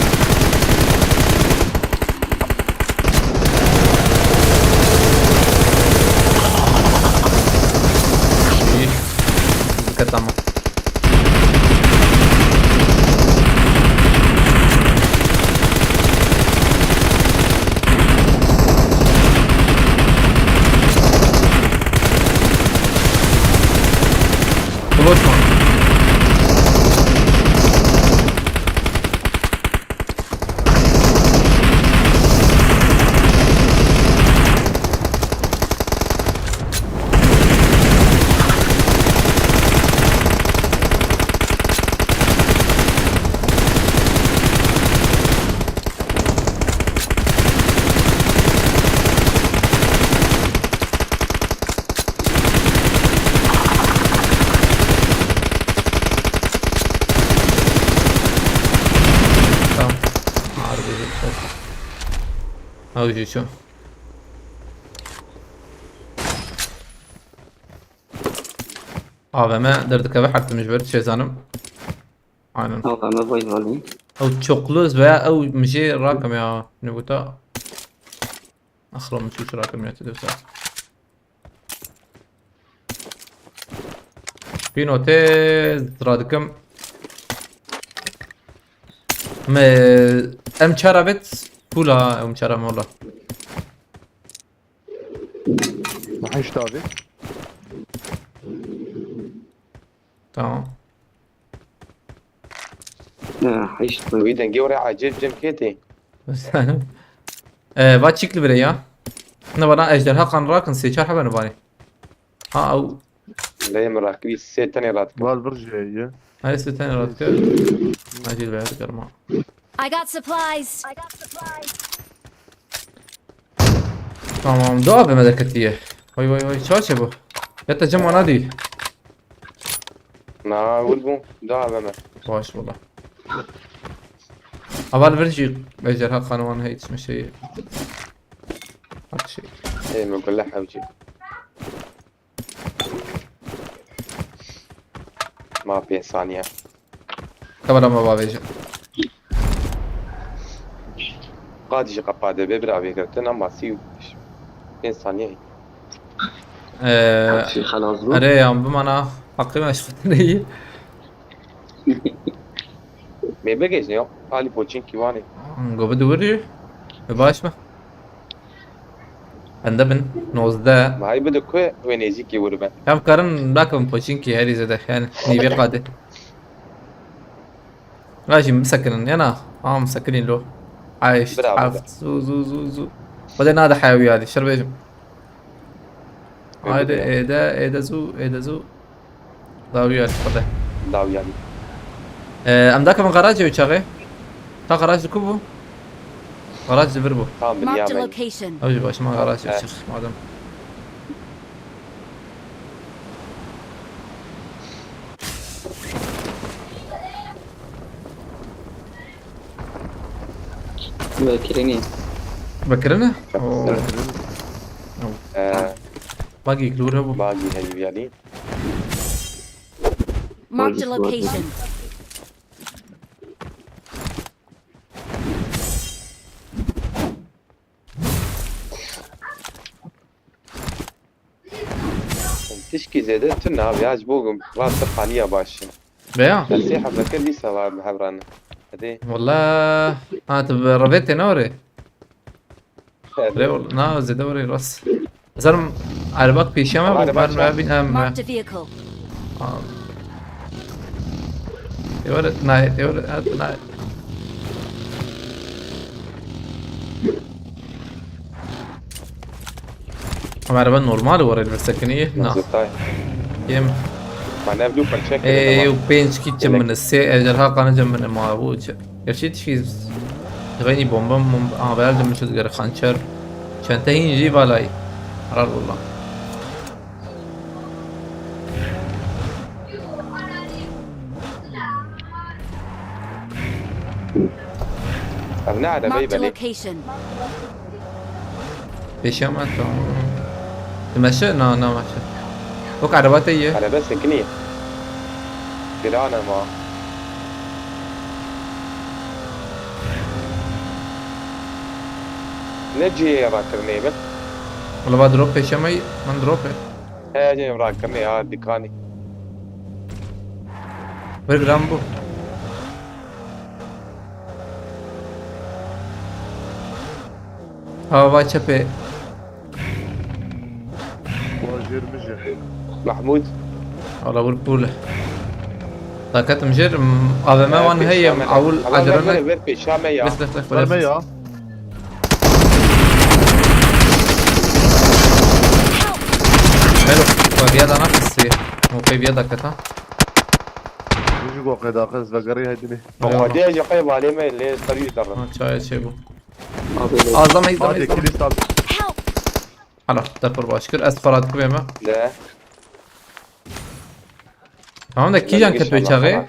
Îyi. Dikkat ama. Unutma. Ew jî çû. A V M derdikeve her tim ji ber çêzanim. Aynen. Al, ben de bayılmalıyım. Ew çoklu veya ew mijê rakim ya. Ne bu da? Axlo min çû rakim ya, tu dewsa. Pîno tê radikim. Me, em çara bet pula, em çara mola. Heşt abi. Tamam. Ya, heşt. Wî dengê were acayip cem kê tê. Ee, va çîk li bire ya. Ne bana ejderha kan rakin sê çar hebe ne bari. Ha, ew. Lê min rakibî sê tenê rat kir. Val vir jê ye. Hayır, sê tenê rat kir. Acil be, hadi karma. I got supplies. Tamam, dua be medeketiye. Vay vay vay, çaçe bu. Ya te cem ana değil. Na, vur bu. Dua be me. Baş valla. Aval ver jî ejderha kanwan hey, ismi şey. Bak şey. Ê min gule hewcî. Ma pênc saniye. Kamera ma bavêje. Qad jî qepa de be bira vêgirtin ama sî û pênc saniye. Ee, Her şey xelas bû. Erê yan bimana haqî me şixtineyî. Mê bigêjin ya. Alî Poçinkî wanê. Go bi diwirî. Bi baş mı? Bende bin. Nozdeh. Vay bi de ku wê nêzîkî wir ben. Em karin nakin Poçinkî herî zede. Yani nîvê qadê. Rajim bisekinin yana. Am sekinî lo. Ayşt. Bravo. Haft. Zu zu zu zu. Xwedê nade heyawî alî. Şer bêjim. Haydi, êde, êde zû, êde zû. Dawî alî, xwedê. Dawî alî. Ee, em dakevin garajê wê çaxê. Ta garaj li ku bû? Garaj li vir bû. Tamam, biliyorum. Marked a location. Ew jî baş, ma garaj çiq madem. Vekirinî. Vekirine? Oo. Ee, bagî klûr hebû. Bagî heyî viyalî. Marked a location. Tişkî zêde tune abi ya, ji bo rast qaniya baş e. Veya? Sê hezekir dîsa var bi hevran. Hadi. Wallah, ha, tu bi revê tê ne orê? Hadi. Rê ol-, na, zêde orê rast. Zarim erbak pêşiya me, Araba bu çarp. Bin em. Marked a vehicle. Aa. Tê orê, nayê, tê orê, hadi nayê. Ama araba normal var, elbette ki niye? Na. Yem. Bana blue parça. Ê, û pênc kî cem min, sê ejderha qanê cem min, ma bu çi? Gerçi tişkî. Diveni bomba, bomba, aha, beyaz cem min, gere xançer. Çente hin jî balay. Harar valla. Ev ne erebeyî belê. Marked a location. Pêşiya me, tamam. Tu meşe? Na, na meşe. Wek ereba te ye. Erebe sekinî. Giran e ma. Ne cihê rakirinê bin? Wala va drop pêşiya me, man drop e. He, cihê rakirinê ya, dikanî. Bir gram bu. Hava çepê. Wajêr mijê. Mahmud. Ala vur pul. Takat mijêr, m-, A V M wan heye, awul acele ne. Ver pêşa me ya. Lef, lef, lef, lef. Verme ya. Melo, vadiya da nakisi. Mokê viya da kata. Bijî go qeda qez vegerî hedinê. Xwedê ji qey balê me lê ser wî derin. Ha, çaya çê bû. Abi, azam, azam, azam. Hadi, kilis abi. Help! Hala, te pir baş kir. Ez xwe radikivêm me. De. Tamam da kîjan ket wê çaxê?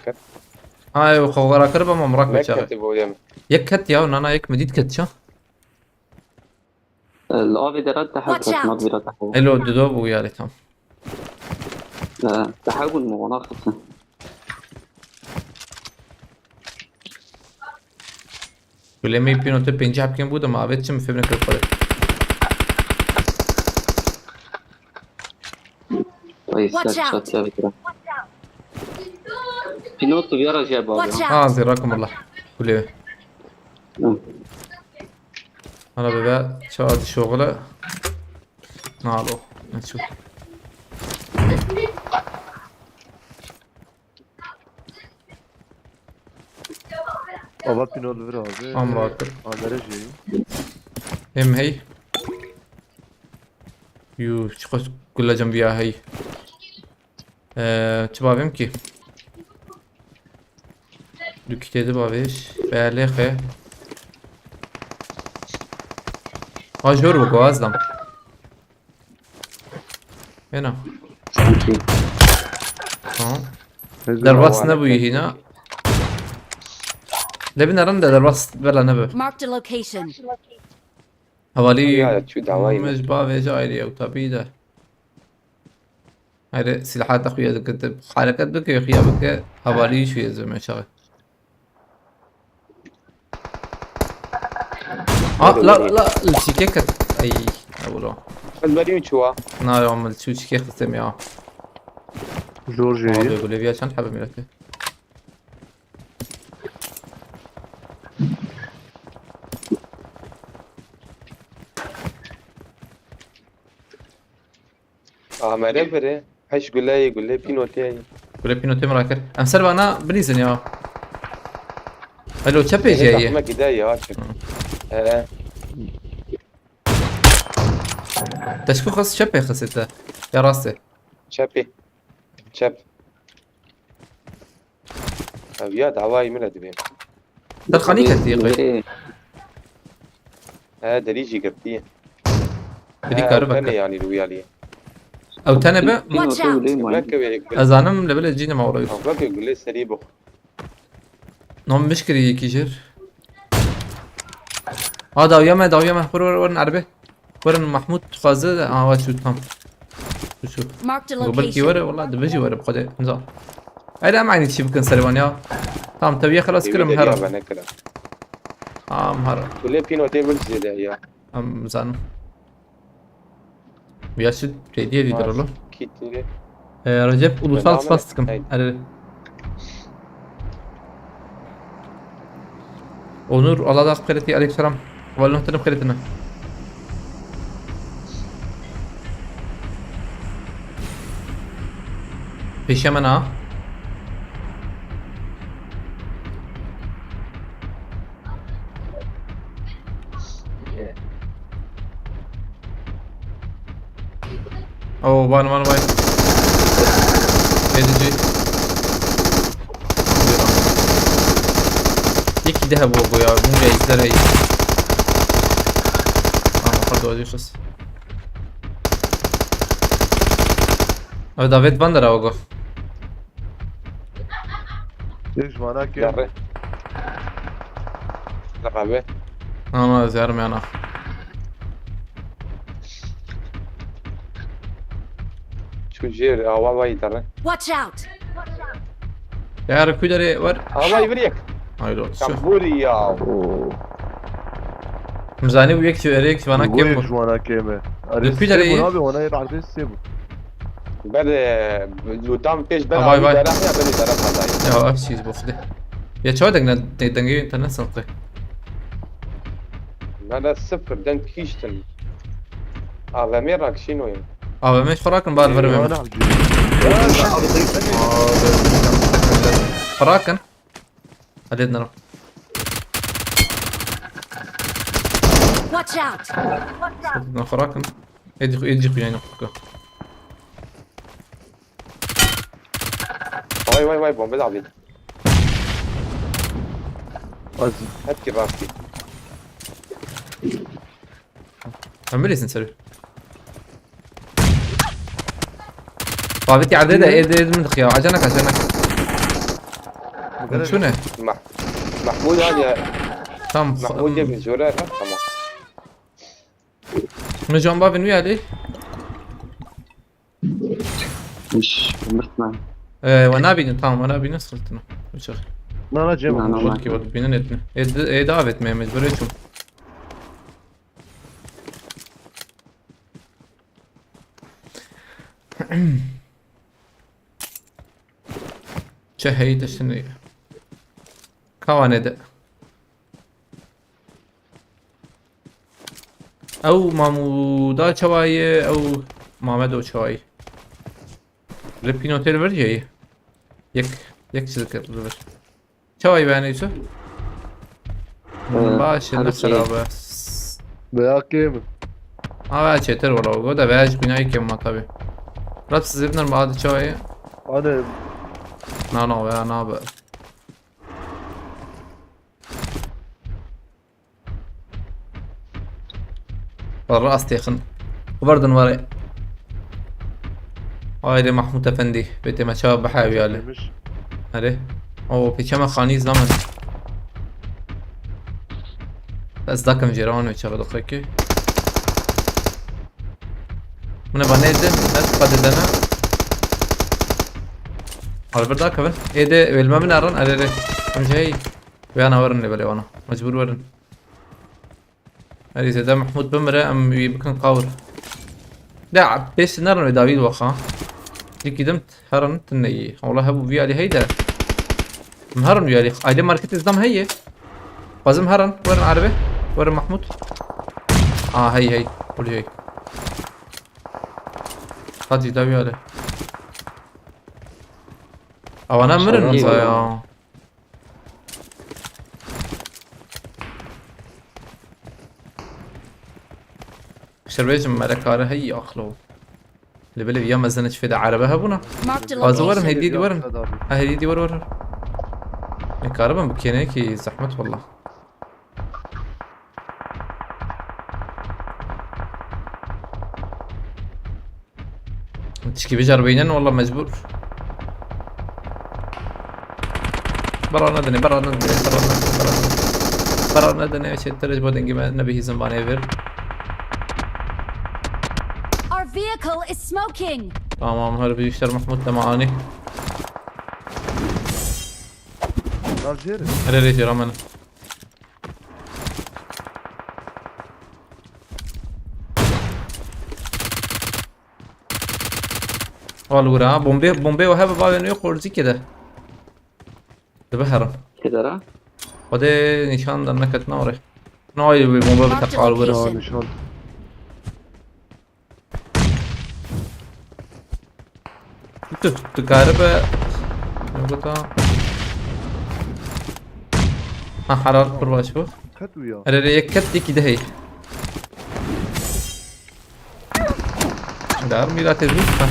Ha, ew xwe xera kir, bama mirak wê çaxê. Yek ket ya, nana, yek mi dît ket ça? Li avê de re tehew Watch out! Mat vîra tehew. Elo, dudo bû yarê tam. Ee, tehew bûn mi wana xistin. Gulê me pîno te pêncî hepkên bû de ma avêt çi min fêm nekir xwe. Ay, Watch ser out! Çat ya bikira. Pîno tu viyara jê bavê. Watch out! Ha, zêra kum Allah. Gulê. Hı. Ana bebe, çawa di şoxile. Nalo. Ne çû. Ava pîno li vir abi. Am rahat. Amere jî. Hem hey. Yu, çiqas gulacım biya hey. Ee, çi bavêm ki? Du kitê di bavêj. Belê xe. Ha, jor bû, guazdam. Êna. Sanki. Ha. Hezir Derbas awane nebûyî kes. Hîna. Lebî nerin de derbas bela nebe. Marked a location. Hevalî Ya, çû dawayî me. Min ji bavê ji ayrî ew tabî de. Ayrî silahata xuya dikit. Hareket bike, xuya bike. Hevalî şûye zeme çaxê. Ah, la, la, li çîkê ket. Ey, ne bolo. Ez berî min çûwa. Na ya, min çû çîkê xistim ya. Jor jê Abi, ye. Gulê viya çend hebe milletê? Amere bire. Heş guleyê, gulê pînoteyê. Gulê pînotê min rakir. Em ser vana bilîzin ya. Elo, çepê Ene jê ye. Zahme gide ya, çek. Hı. He. Teşku xas çepê xisite. Ya rastê. Çepê. Çep. Ev ya dawayî min e dibê. Derxanî ketiye qey. He, derî jî girtiye. Derî He, karibe ew tene ke. Yanî li wî alî. Ew tene be? Watch out! Weke wê gul- Ez zanim li bilê cî nema orayı. Weke gulê serî bixwe. Nom mişkiri yekî jir. Ha, dawiya me, dawiya me. Xur, xur, xur, erbe. Werin Mahmud dixwaze, aha, we çû tam. Çû, çû. Marked a Go belkî location. Were, wela dibê jî were, bi Xwedê, nizam. Haydi em aynî çî bikin serê wan ya. Tamam, tev yê xelas kirim, her. Tamam, her. Gulê pînotê min zêde ya. Em zanim. Ya şu hediye lider oğlum. Kitini. Ee, Recep Ulusal Spas tıkım. Hadi. Onur, Allah da xeyret, aleyküm selam. Vallahi tanım xeyretine. Peşemena. Oh, one, one, one. Yedici. Yekî de hebû bû ya. Min ya izler hey. Ama xwe dozî xist. Ew davêt van dera ogo. Yek ji vana kêm. Yarrê. Laqabê. Ama ez yarım yana. Çû jêr awa vay derre. Watch out! Yar ku derê wer. Awa yê vir yek. Hayır olsun. Kabûrî ya. Mizani bu yek erek vana kêm bu. Ji vana kêm e. Li ku derê yê? Abi, wana yê erdê sê bû. Ber, e, lûtan pêş ber. Vay, vay. Dara ya, berê dara pazayê. Ya, ev çîz bu xide. Ya çawa deng, deng, dengê internet sanqe. Bana sıfır deng kiştin. A V M rakşîn oyun. A V M xwe rakin, bar verim. Eyvallah. Xwe rakin. Hadi edin. Watch out! Edin xwe rakin. Êdî xwe, êdî xwe yani xwe. Vay, vay, vay, bombe de abi. Az. Hep ki rastî. Em bilîzin serî. Babetî erdê de êdî êdî min dixiya. Acele neke, acele neke. Çûne? Mah-, Mahmud hadi ya. Tamam. Mahmud diye bir zora, ha? Tamam. Min can bavên wî alî. Miş, mirtme. Ee, we nabînin, tamam, we nabînin, sıkıntı yok. Uçak. Na na Cem. Na, na, Bot ki, bot bînin etme. Ê, ê davet me, mecbur eçim. Çi heyî de şimdi. Kawane de. Ew Mamuda çawa ye, ew Mamedo çawa ye. Ripîn otel ver ye. Yek, yek çizgi ver. Çawa ye yani Yusuf? Ee, Baş, her ne şey. Xerabe. Veya kêm. Ha, veya çeter wala, o da veya ji günahî kêm ma tabi. Rap sizin normal adı çawa ye. Hani Na na veya na be. Wala rast yexin. Xeber din were. Haydi Mahmut Efendi. Bete me çawa behawiyali. Neymiş? Hadi. O pekeme xanî zaman. Ez dakim jê rawan ve çawa doxeki. Mine ba neydi? Ne tu qadedene? Arber da kevin. Ede velme min aran arere. Em jey. Ve ana verin lebele wana. Mecbur verin. Herî zêde Mahmud bimire em wî bikin qawir. De pêş nerin wê dawî waxa. Dikî dim herin tineyî. Wala hebû vî alî heyde. Em herin vî alî. Aile market izdam heye. Xwazim herin. Werin arbe. Werin Mahmud. Aa hey hey. Kul hey. Hadi dawî alî. Awana mirin Awana za mirin. Ya. Şerbêjim merekare hey axlo. Li bilê ya mezin çi fêde erebe hebûna. Marked a Bazı location. Werin, hediye Yok, werin. Sedat abi. Ha hediye diwar werin. Mekaribim bikêne ki zehmet wallah. Tişkî bijar beynin wallah mecbur. Bera nedine, bera nedine, bera nedine, bera nedine. Bera nedine, çetir ji bo dengê me nebihîzin vanê vir. Our vehicle is smoking. Tamam, her bir işler Mahmut dema ani. Lan Ceri. Her her işler aman. Al vura, bombe, bombe o hebe bavê nê qorzî kede. Dibe herin. Kedara. Xwedê nîşan da neketina orê. Nayê wê bombe bite qal wira. Ya nişan. Tu, tu karibe. Ne gota? Ha, hararet pir baş bu. Ket uya. Erê, erê, yek ket, yekî de hey. Dar mîratê zû. Ha.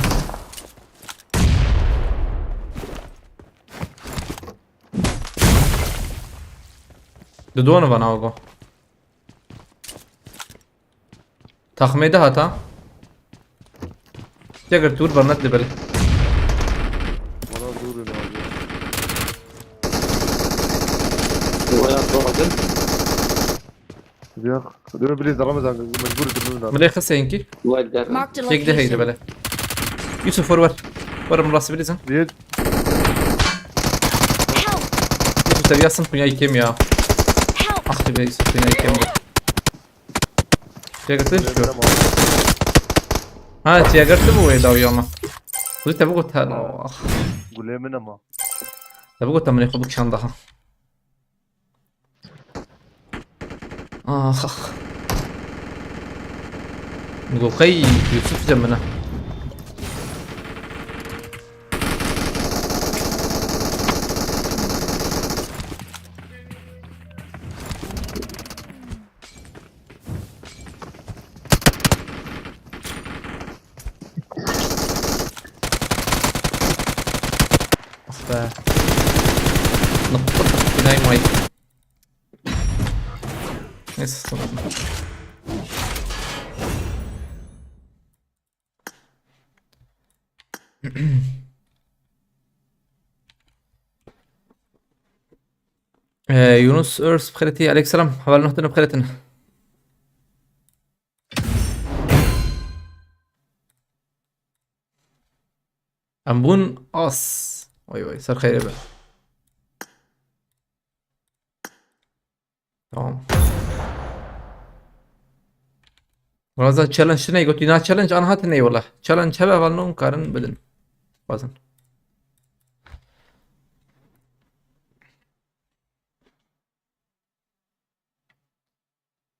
Di dona vana go. Taxmê de hata. Çeker tur bernet de bel. Bana durun abi. Waya doğru. Yok. Dur bir zara mı zangı? Mecbur durun abi. Milê xiseyinki. Waya der. Marked a Çek de heydi location. Bele. Yusuf, for ver. Ver min rastî bilîzin. Bir Help! Yusuf, seviyasın dünya ikim ya. Help! Ah be Yusuf, dünya ikim bu. Çeker tu şu. Ha, çeker tu bu wê dawiya me. Bu te bu got ha. Ah. Gülemin ama. Te bu got amına bu kişan daha. Ah, ah. Go qey Yusuf de mina. Ah be. Nıqtı nıqtı dynamite. Neyse, tamam. Ee, Yunus Örs bixêretî, aleyküm selam. Heval nuhtin bixêretin. Em bûn as. Oy oy, ser xeyrê be. Tamam. Ramazan, challenge tune gotî, na challenge an hatine wala. Challenge hebe, heval nû karin bidin. Bazin.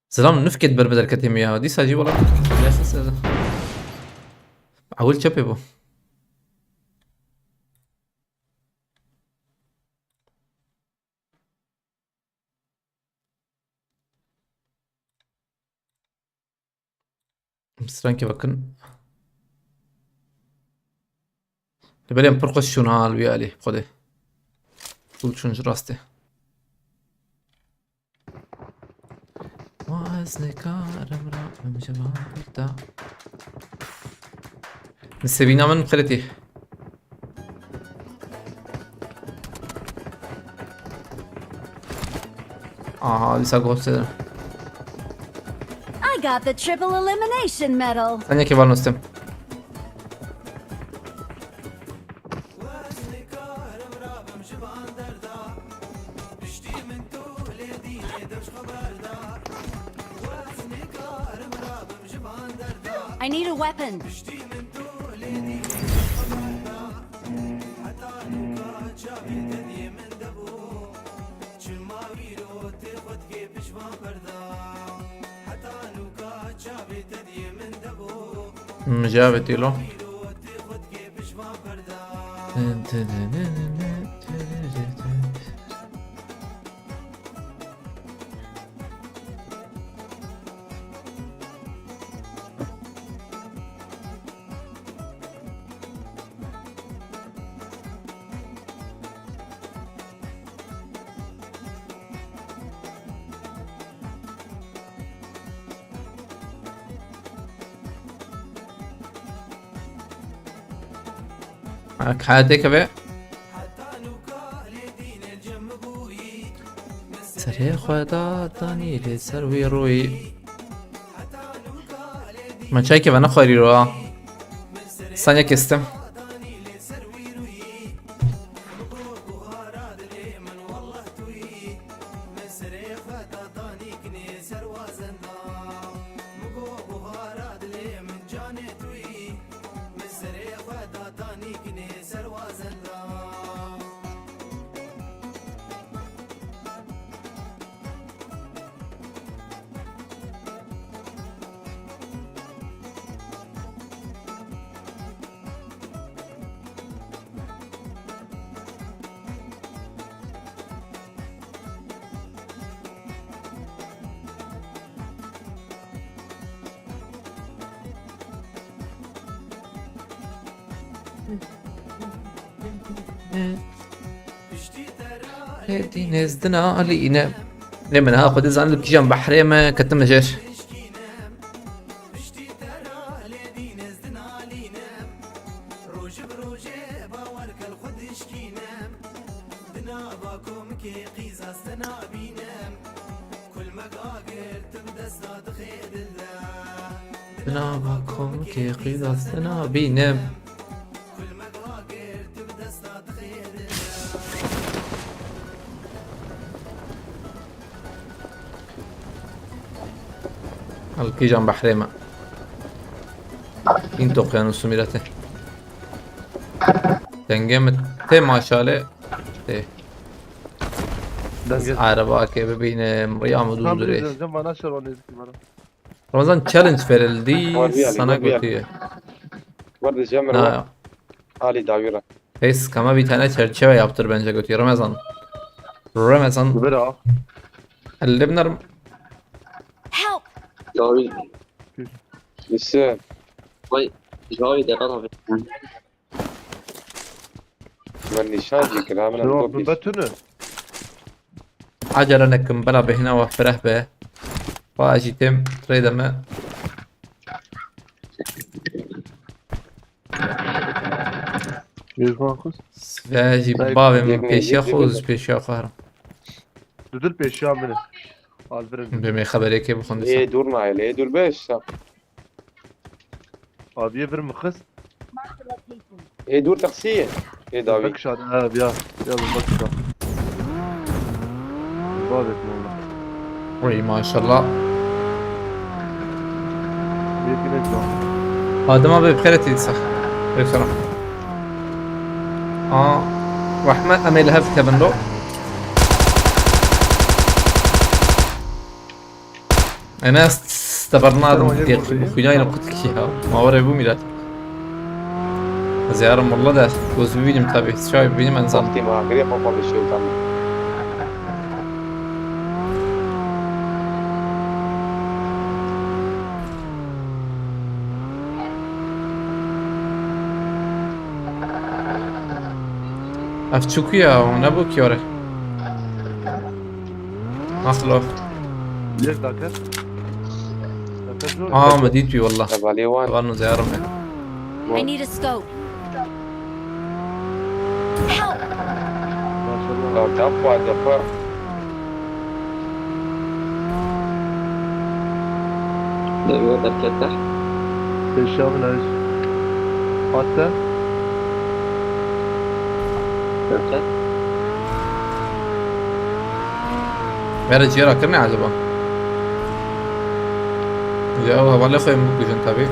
Zilam nifkê di ber bi derketê min ya. Dîsa jî wala. Ewil çepê bû. Strankê vekin. Li belê em pir xweş çûn ha li wî alî xwedê. Pul çûn ji rastê. Ma ez nikarim rabim ji van berda. Nisêbîna min xeletî. Aha, dîsa gost dedim. I got the triple elimination medal. Sen yekê var Nustim. I need a weapon. Mijavê tîlo. Ak hayatê keve. Serê xwe da danî lê ser wî rûyî. Me çayke ve nexwarî ro ha. Sanya kestim. Hêdî nêzdina alîne. Lê min ha xwedî zanî li kîjan behrê me ketim jêr. Di nava komkê qîza te nabînim. Al kîjan behrê me. În toqyan û sumîrete. Dengê min tê maşalê. Tê. Dengê. Araba ke bibînim, riya min dûr durê. Tam bir döneceğim, bana şöyle onu izledim bana. Ramazan challenge verildi, sana gotiye. Var diyeceğim. Na. Ali dawira. Hey, skama bir tane çerçeve yaptır bence, götür Ramazan. Ramazan. Ver ha. Elde binerim. Help! David. Lise. Vay, David, Eren abi. Min nîşan jî kir, ha, min em top. Betunu. Acele nekin, bela bêhna we fireh be. Ba jî têm rê de me. Yüz bankız. Ve jî bavê min pêşiya xwe û ji pêşiya xwe herim. Dudur pêşiya min. Alvirin. Bê me xeberekê bixwin dîsa. Ê, dur nayê, ê, dur beş. Abiye bir mi kız? Ê dûr te qisî ye. Ê dawî. Bak şad, ha, ya. Ya, bak şad. Babet mi oğlum? Oy maşallah. Bir güneş var. Adem abi, bi xêr hatî dîsa. Aleyküm selam. Aa, Rahme, em ê li hev dikevin lo. Enes, te bernadim. Tamam, yek yek vurdu. Xwînayên qut kî ya. Ma were bû mîrat. Ez yarim wallah de. Göz bibînim tabi. Çay bibînim en zam. Wextê me agirê xwe xwe bişewtan. Ev çi ku ya? O ne bû ki were? Nasıl o? Bir dakika. Dakika dur. Aa, me dît wî wallah. Hevalê wan. Wan ziyarim e. I need a scope. Help! Maşallah. Law te xwe de xwe. Dewê derkete. Pêşiya min ez. Hatta. Derket. Mere ciyera kirine acaba? Ya, o hevalê xwe em bikujin tabi.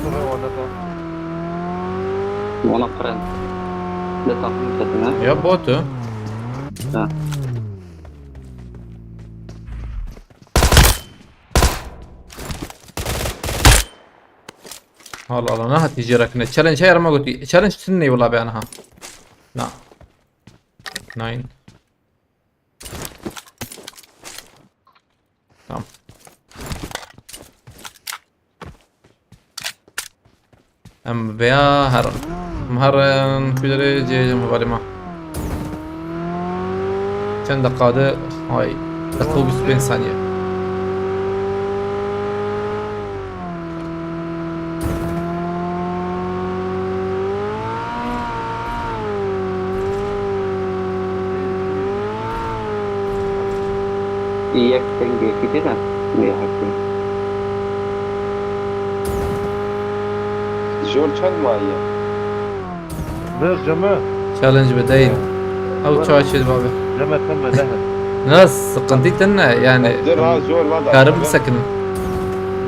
Sonra o anda tam. Wana qirend. De takım ketine. Ya botu. Ha. Allah Allah, ne hatî ciyera kirine? Challenge her ma gotî. Challenge tune wala be anaha. Na. Nine. Tamam. Em veya herin. Em herin kuderê cê cê mobilê me. Çend deqa de? Ay, deqa û bîst û pênc saniye. Yek dengekî tê de. Lê hekî. Jor çend maye? Ver ceme. Challenge be değil. Ew çawa çêdibabe. Ceme tam ve dehe. Ne sıkıntı tenne yani. Di ra jor va da. Karim bisekin.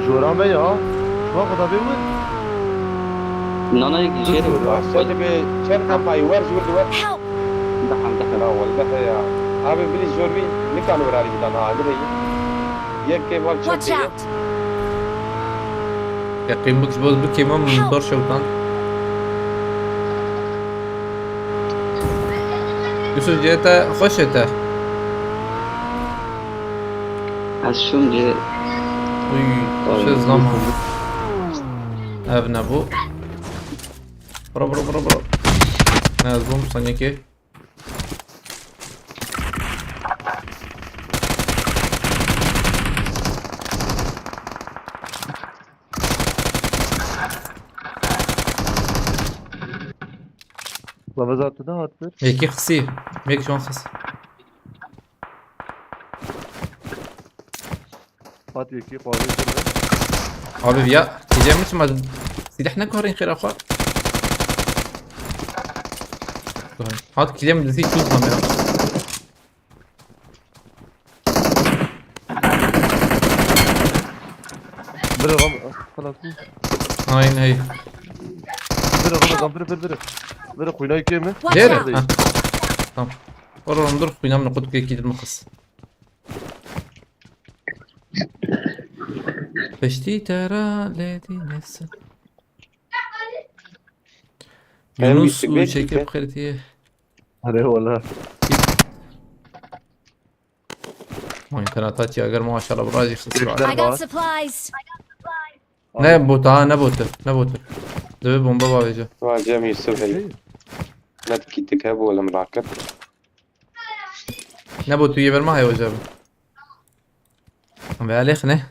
Jora me ya. Şuna kadar bir vur. Nana yek jêr. Sen de bir çend kampayı ver jor duvar. Help! Dehan dehan. La wallahi ya. Abi biri jor bir ne kanı ver abi daha ne değil. Yek ke var Watch çatı. Out! Yaqîn bik ji bo bikê min min dor şewtan. Yusuf cihê te xweş e te. Ez şûm cê. Uy, Ay, şey zaman. Yusuf. Ev ne bu? Bro bro bro bro. Ne zoom sanki. Baba zaten ne hatır? Yekî xisî. Yek şon xis. Hat yekî xwazî kir. Abi ya, gideceğim için ben silah ne koyayım xêra xwe. Hat kilem dizi tut kamera. Bire ram. Xalas. Hain hey. Bire ram ram bire bire bire. Bire xwînayê kê mi? Watch Gel. out! Ha. Tamam. Oğlum dur, xwîna min qut kekî dim xis. Peştî te ra lê dî nesin. Benim Yunus bisiklet û Şekip gitti. Xeritiye. Hadi wala. Ma interneta çi eger maşallah bi razî xis. I got supplies! Ne bota ha, ne botu, ne botu. Deve bomba bavêje. Va Cem Yusuf hey. Ne kitik he bu oğlum rakip. Ne botu, yê ber ma heye hoca bi. Ve alêx ne?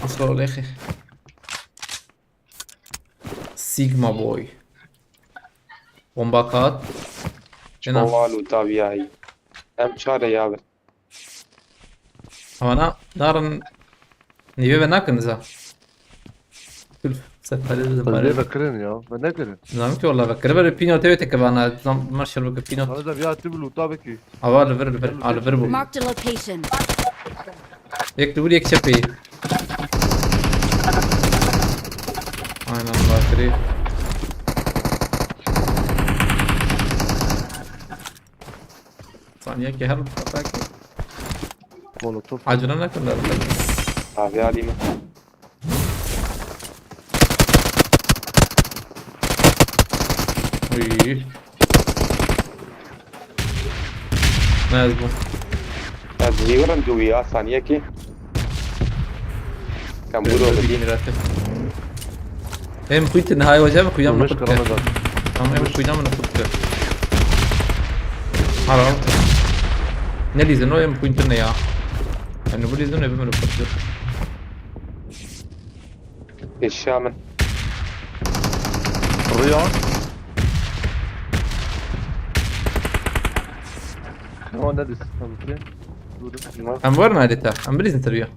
Asla olêxê. Sigma boy. Bomba kat. Ena. Oval û taviyayî. Em çare ya bi. Ana, narin. Nîve ve nakin za. Kul, seferê de Xwedê pare. Vekirin ya, ve nekirin. Zam ki wala vekir. Vere pîno tê teke vana, zam marşal vekir pîno. Hadi de ya tu luta vekî. Ava li vir, li vir, a li vir bû. Marked a location. Yek li vir, yek çepê. Aynen, bakirî. Saniye ki her mutlaka ki. Molotof. Acele nakin da. Abi alayım. Uy. Ne ez bu? Ez hîvirim di wî ya saniyekê. Kam buro bidî. Em kuitin hay hocam, kuidan mı kutte? Tamam, em kuidan mı kutte? Hara. Ne dizin o, em kuitin ne ya? Em ne bu dizin, ne bu kutte? Eşya min. Rüya. Tamam, ne diyorsun? Tamam, okey. Dur, dur. Em var mı adeta? Em bilizin tabii ya.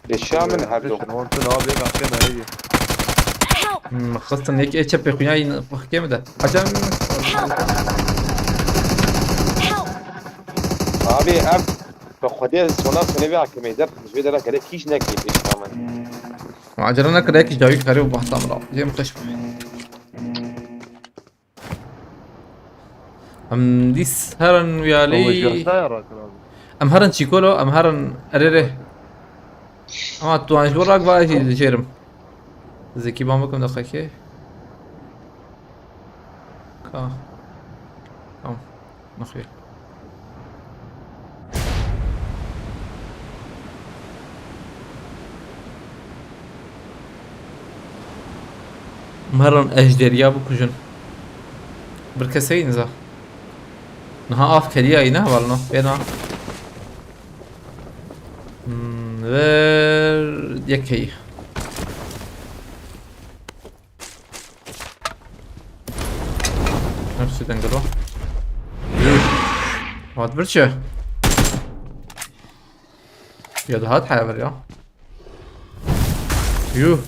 Eşya min her yok. Tamam, tun abi, bak, ben arayayım. Hmm, xistin yek e çepê xuyayî bixkê mi de. Acem. Abi, ev bi Xwedê sona sona vê akimê der, ji vê dera gerek hiç nekê pêş kamen. Acele nekir, yekî dawî karê û bahta min a. Cem xweş bû. Em dîs herin wiyalî. Ew jî heta ya rakir abi. Em herin çîkolo, em herin erê rê. Ama tu an ji bo rak va jî dicêrim. Zekî ban bikim deqekê. Ka. Tamam. Nexwî. Meran ejderiya bikujin. Bir keseyî niza. Niha av keriya yî ne hevalno. Êna. Hmm, ver yekeyî. Hepsi dengelo. Yuh. Hat bir çi? Ya da hat haya ver ya. Yuh.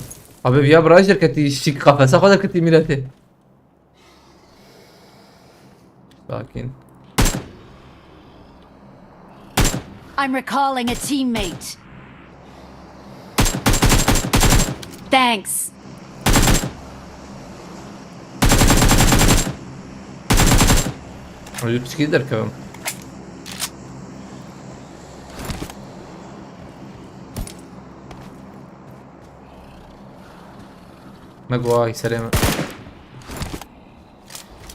Abi viya biraj derketî, şik kafese xwe derketî milletê. Sakin. I'm recalling a teammate. Thanks. Hadi piçkî derkevim. Meg vay serê min.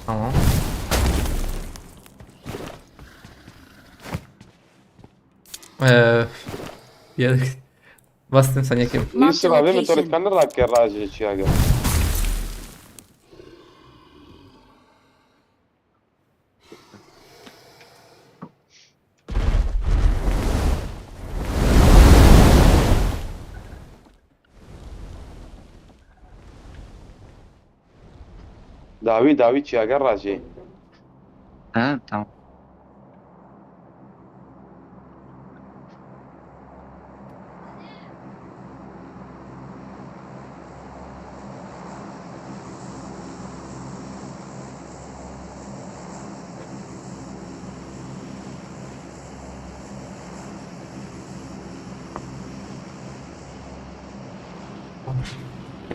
Tamam. Ee, ya, bastım sen yakayım. Marked a location. Yusuf abi, motoru kanı rak ya rajı çiyaga. Dawî, dawî çiyager rajê. Ha, tamam.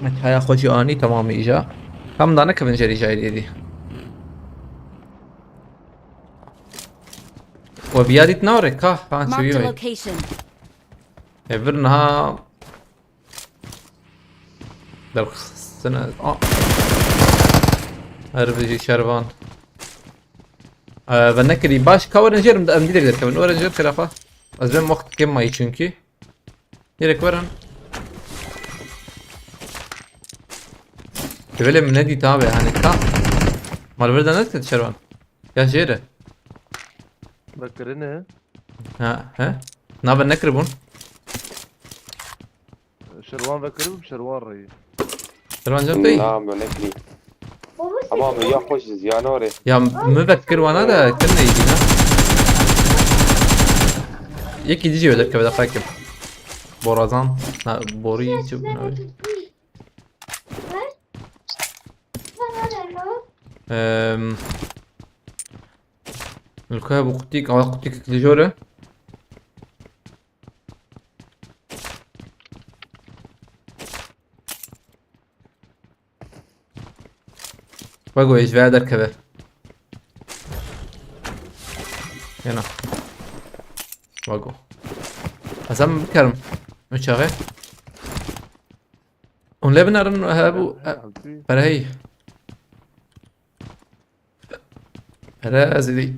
Me çaya xwe jî anî, temamî îja. Tam da nekevin jerî jayê dî. We biya dît nare ka, ha, çeviye. Marked a location. E, vir niha derxistine. A. Her bijî şervan. E, ve nekirî baş ka werin jêrim de em dî de derkevin. Werin jêr terafa. Ez bêm wext kêm mayî çünkü. Gerek werin. Tüvele mi ne dît abi, hani ka. Malverde ne dît şervan? Ya jêre. Vekirine. Ha, he? Nabe nekiribûn? Şerwan vekiribû, şerwan reyî. Şerwan can pey? Na, me nekirî. Ama me ya xweş ziyana orê. Ya me vekir wana da kirine yedî na. Yekî dijî ve derkeve da xakim. Borazan. Na, borî çi bûna wê? Ehm, li ku hebû qutîk, awa qutîkek li jor e. Wego, ê ji vê derkeve. Yena. Wego. Ez em bikerim. Min çaxê. Hûn lê binerin, hebû, e, pere hey. Pere ez êdî.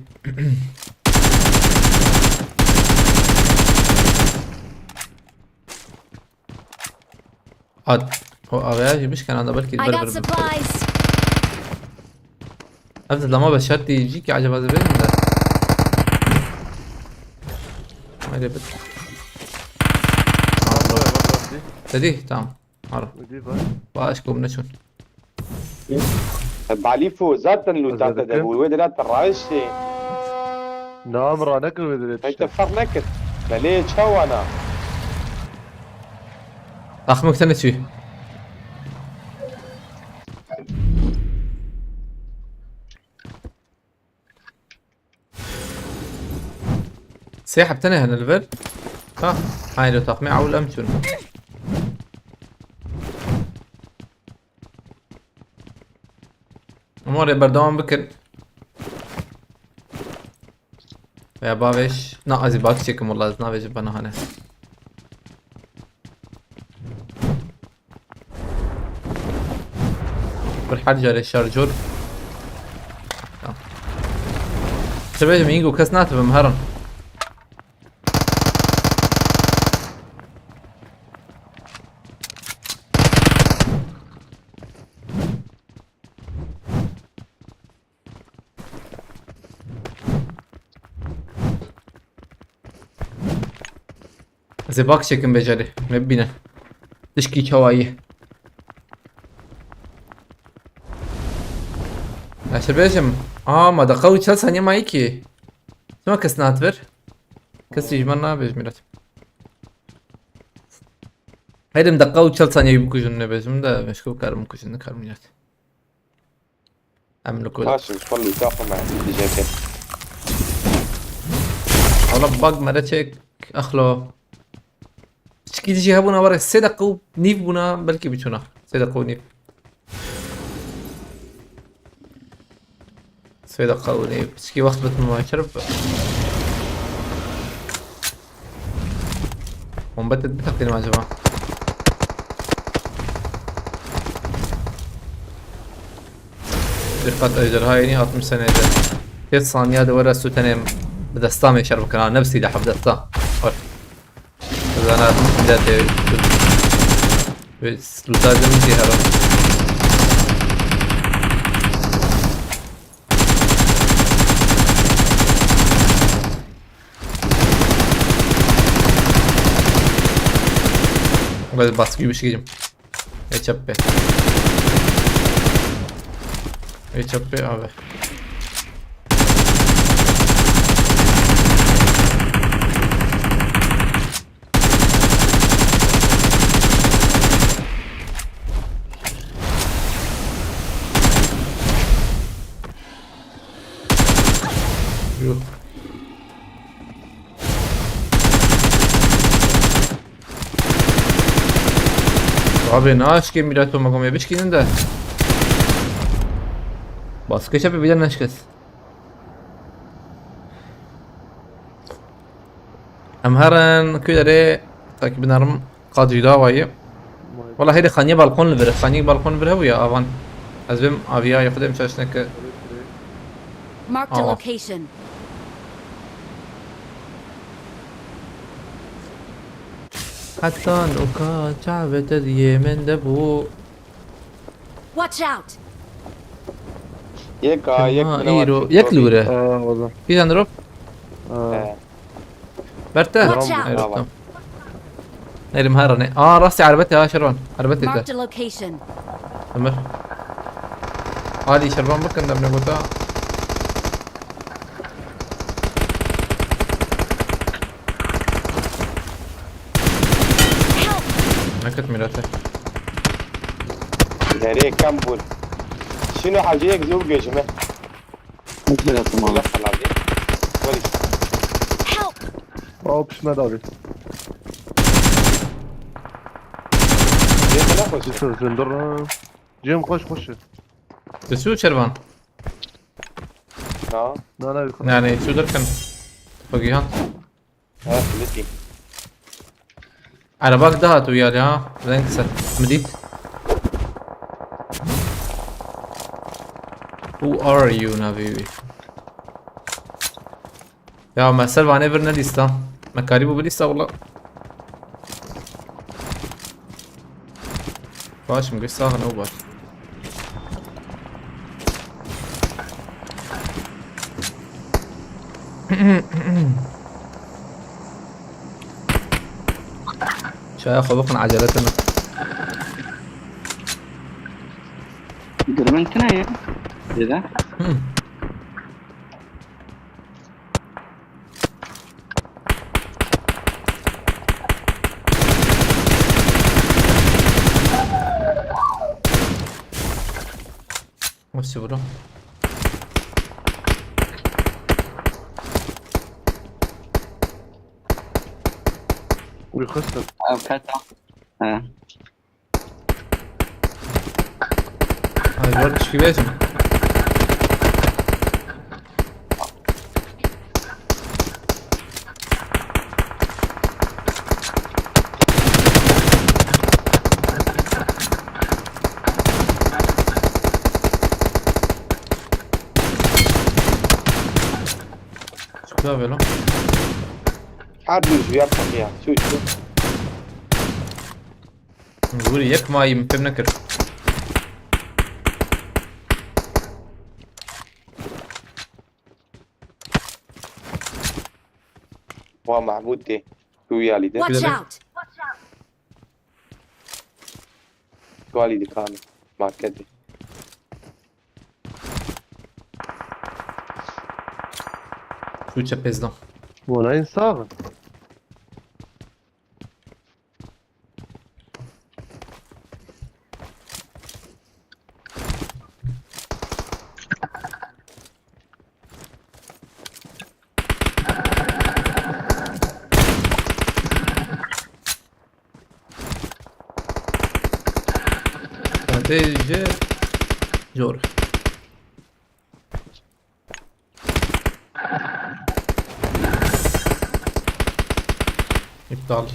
At. O aveya jî bişken anda belkî I ber got ber. Supplies. Ev zilama be şertî jî ki acaba zibê mi de? Haydi bit. Dedî, tamam. Ara. Baş kom ne çun. Balîfo zaten lûta te de bû. Wê dina te raiştê. Na, min ranekir wê dilê. Hey, te ferq nekir. Belê çawana. Axmek te neçî. Sê heptene hene li vir. Ha, haylo takmê ewl em çûn. Ama rê berdewam bikin. Veya bavêj. Na, ez ê bak çekim wala, ez navêjim bana hane. Bir her carê şarjor. Tamam. Çi bêjim, Ingo, kes natibim herin. Ez ê bak çekim becerê. Me bibîne. Tişkî çawa yî. Ez ê bêjim. Aa, ma deqa û çel saniye mayî kî. Çima kes nat vir? Kesî ji me nabêj, Mîrat. Herim deqa û çel saniye bikujin nebêjim de, meşku karim bikujin, nikarim, Mîrat. Em li ku. Baş in, xwe lûta xwe me dije ke. Wala bak mere çek, exlo. Çikî dijî hebûna were sê deqa û nîv bûna, belkî biçûna. Sê deqa û nîv. Sê deqa û nîv. Çikî wext bitin ma çerip. Bombet biteqînim acaba? Dikkat, ejderha yeni altmış saniyede. Pênc saniye de were sutenem bi desta me şer bikina, ne bi sîleh, bi desta. Bak. Zana millet e, ve sluta canım ki herhalde. Hadi baskı gibi şey. Ê çep be. Ê çep be abi. Yuh. Abi naşke milleto magome bişkinin de. Baskı çapı bir de naşkes. Em herin ku derê takî binerim. Qad jî dawayê. Vay. Wala hêdî xaniyê balkon li vir e. Xaniyê balkon li vir hebû ya avan. Ez bêm aviya ya xwedê em şaş neke. Marked a Awa. Location. Heta nuka çavê te diyê min de bû. Watch out! Yek a, yek. Kema bine îro, var. Yek li wir e. Aa, wala. Kîjan drop? Aa. He. Berte? Watch out! Aeroplane. Nerim her ne? Aa, rastî erbet ya, Şervan. Erbet te. Marked a location. Ömer. Ali Şervan bakın da ne gota. Neket Mîratê. Derê kem bûn. Şino heciyek zû bigêjime. Hiç bile Ulan tamam. falan değil. Polis. Help! Aw pişme davê. Yekine koş. Yusuf zindir. Cem koş koş. Tu çû çervan? Ha. Nana yukarı. Yani çû derken. Xwe gihan. Ha, lütfi. Erebak dihat û yalî ha. Reng ser. Min dît. Who are you navê wî? Ya me ser vanê vir nedîsta. Me karîbû bidîsta wila. Baş im, giş sax in, ew baş. Çaya xwe bixwin, ecele tune. Dirbin tine ye. Dede. Hmm. What's your bro? Wî xistin. Ev keta. He. Ay, zor tişkî bêjim. Çıktı abi lan. Her düz bir yer kapıya. Şu şu. Vur yek mayim, pim nekir. Wa Mahmud de. Şu yali de. Watch Gidelim. Out! Şu yali de kanı. Marketi. Şu çepezdan. Wala en sağ. Strateji zor. İptal.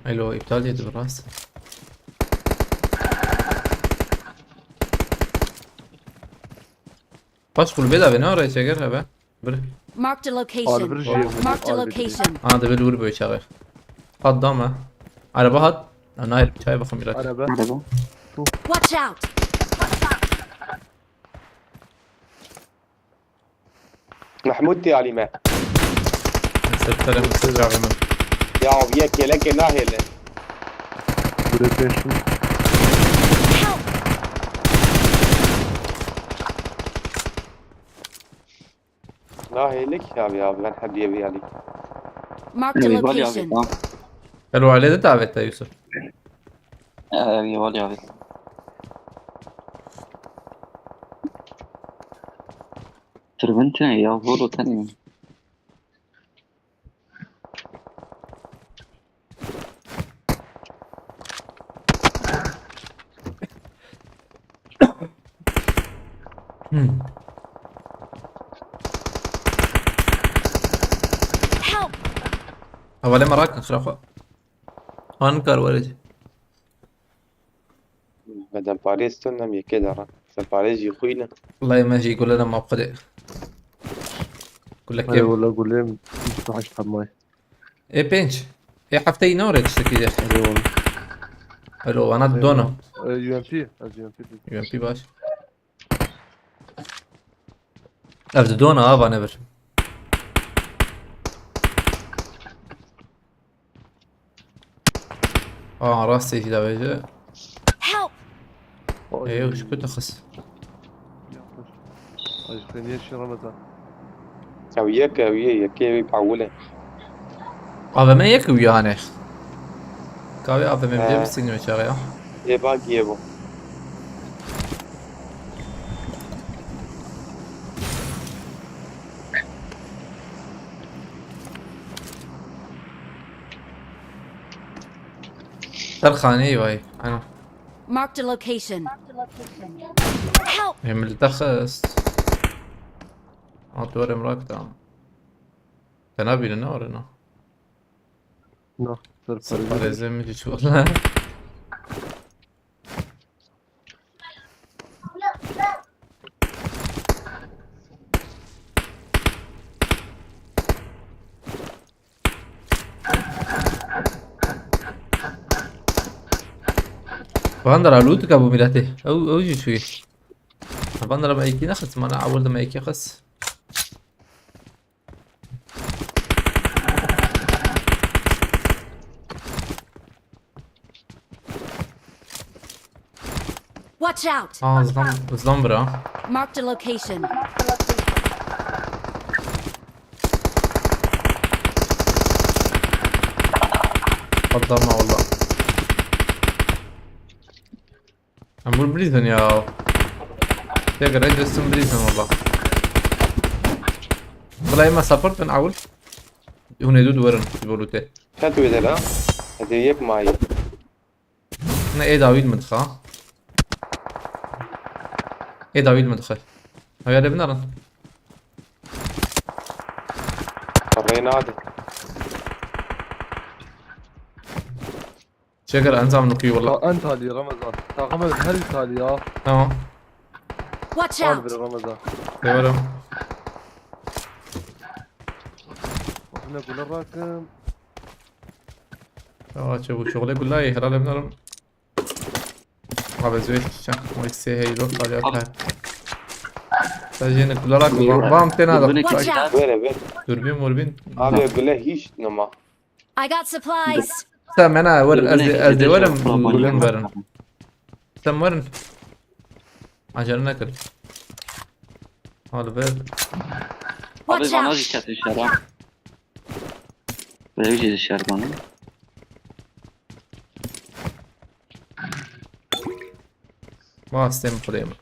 Alo, iptal dedi biraz. Pas kulübe de beni oraya çeker ha be. Bir. Marked a Alvir location. Jiyev'in. Marked a Alvir. Location. Ana da bir vur böyle çağır. Hat da mı? Araba hat. Ana hayır, çay bakın biraz. Araba. Araba. Watch out! Mahmud de Alime. Sırtlarım sıcağımın. Ya bir kelek nahele. Buraya peşin. Help! Nahele ki abi ya, ben hediye bir alayım. Marked a Eyvallah abi. location. Tamam. Alo, aile de davette Yusuf. Eyvallah abi. Türbün tine ya, vur o tane. Hmm. Help! Havale merak in, xira xwe. Han kar were. Bedem parêz tun nem yekê dara. Sen parêz jî xwîne. Wallahî me jî gule de map xwedê. Gule Ay kêm. Wala gulê min. Hiç hemay. Ê pênc. Ê hefteyî ne ore tiştekî de. Alo, wana dona. E, U M P. Ez U M P dedim. U M P baş. Ev di dona ha, vane bir. Aa, rastê jî davêje. Help! Ê, û ji ku te xist? Ay xeniye şi Ramazan. Ew yek, ew yê, yekê wî pawule. A V M yek û ya hane. Kavê A V M C He. Bistînî çaxê ya. Ê bagiyê bû. Ser xaneyê vay. Ano. Marked a location. Help! Ê min li te xist. A tu were min rakda. Te nabîne ne were na? Na, ser Ser parêzê. Parêzê min jî çû wele. Bandera lût ka bû miletê. Ew, ew jî çûyê. Bandera me ekî nexist, mana ewil de me ekî xist. Watch out! Aa, zlam, zlam bira. Marked a location. Patlama valla. Em bûr bilîzin ya. Tê gere cestim bilîzin valla. Bila ema support bin awil. Hûn ê dû duwerin, ji bo lûtê. Çend wê de la? Ez ê yek mayî. Ne ê dawî min dixa. Ê dawî min dixe. Heya lê binarin. Rê nade. Çeker encam nukî wala. Ta en talî Ramazan. Takım her talî ya. Tamam. Watch Al out! Bir Ramazan. Devam. Bakın ne gule bakın. Ya çabuk şoğle gulay herhalde bilmiyorum. Abi züveş çiçek. O ikisi heylo talya Abi. Kay. Sadece ne gulay bak. Bam tena da. Dürbünü Watch out! Ver ver. Dürbün murbin. Abi bile hiç nama. I got supplies. Sen mena wer Dur, ez bu ne de ez de gidecek? Werim Ulan, gulüm bana verin. Sen werin. Acele ne kır. Hadi ver. Abi Watch bana out. Dikkat et şara. Böyle bir şey dışarı bana. Bastım buraya mı?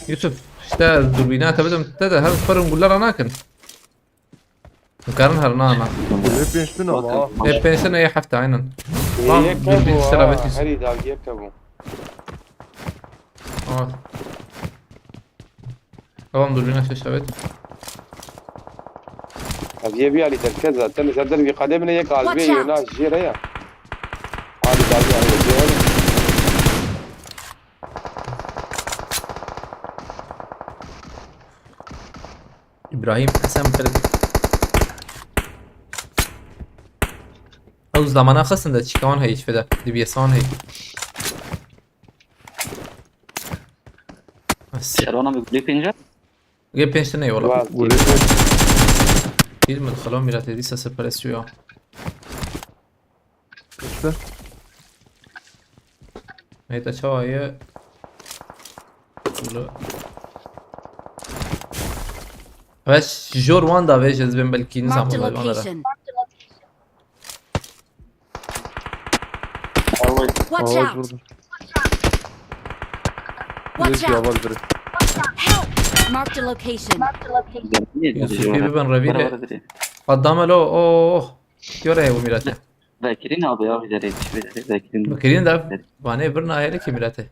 Yusuf, işte dürbüne tabii de her farın gullar anakin. Karin her nana. Hep pênc tune ama ha. Hep pênc tune ya hafta aynen. Tamam, yek bir, bir bu sıra ha, betis. Her idare yek bu. Tamam. Tamam, dur, yine ses evet. Abi ye bir ali terke zaten. Zaten bir kademine yek albe yena jere ya. Ali davi ali jere. İbrahim Esen Kırık. Ew zamana xistin de çîkan heye, çi feda. D B S an heye. Şerwana bi gulê pênce? Gulê pênc tane wala. Var. Gulê pênc. Bir mi xelo miratê dîsa serperestî ya. İşte. Neyse çawa ye. Lo. Ve jor wan da vêj ez bên belkî nizam. Marked a location. Watch out! Vurdum. Watch out! Help! Marked a location. Yusuf, bir ben revî le. Adam lo, oh, oh. Göre bu miratê. Vekirin abi ya, bilerek, bilerek vekirin. Vekirin de, bana bir nahiyeli ki miratê.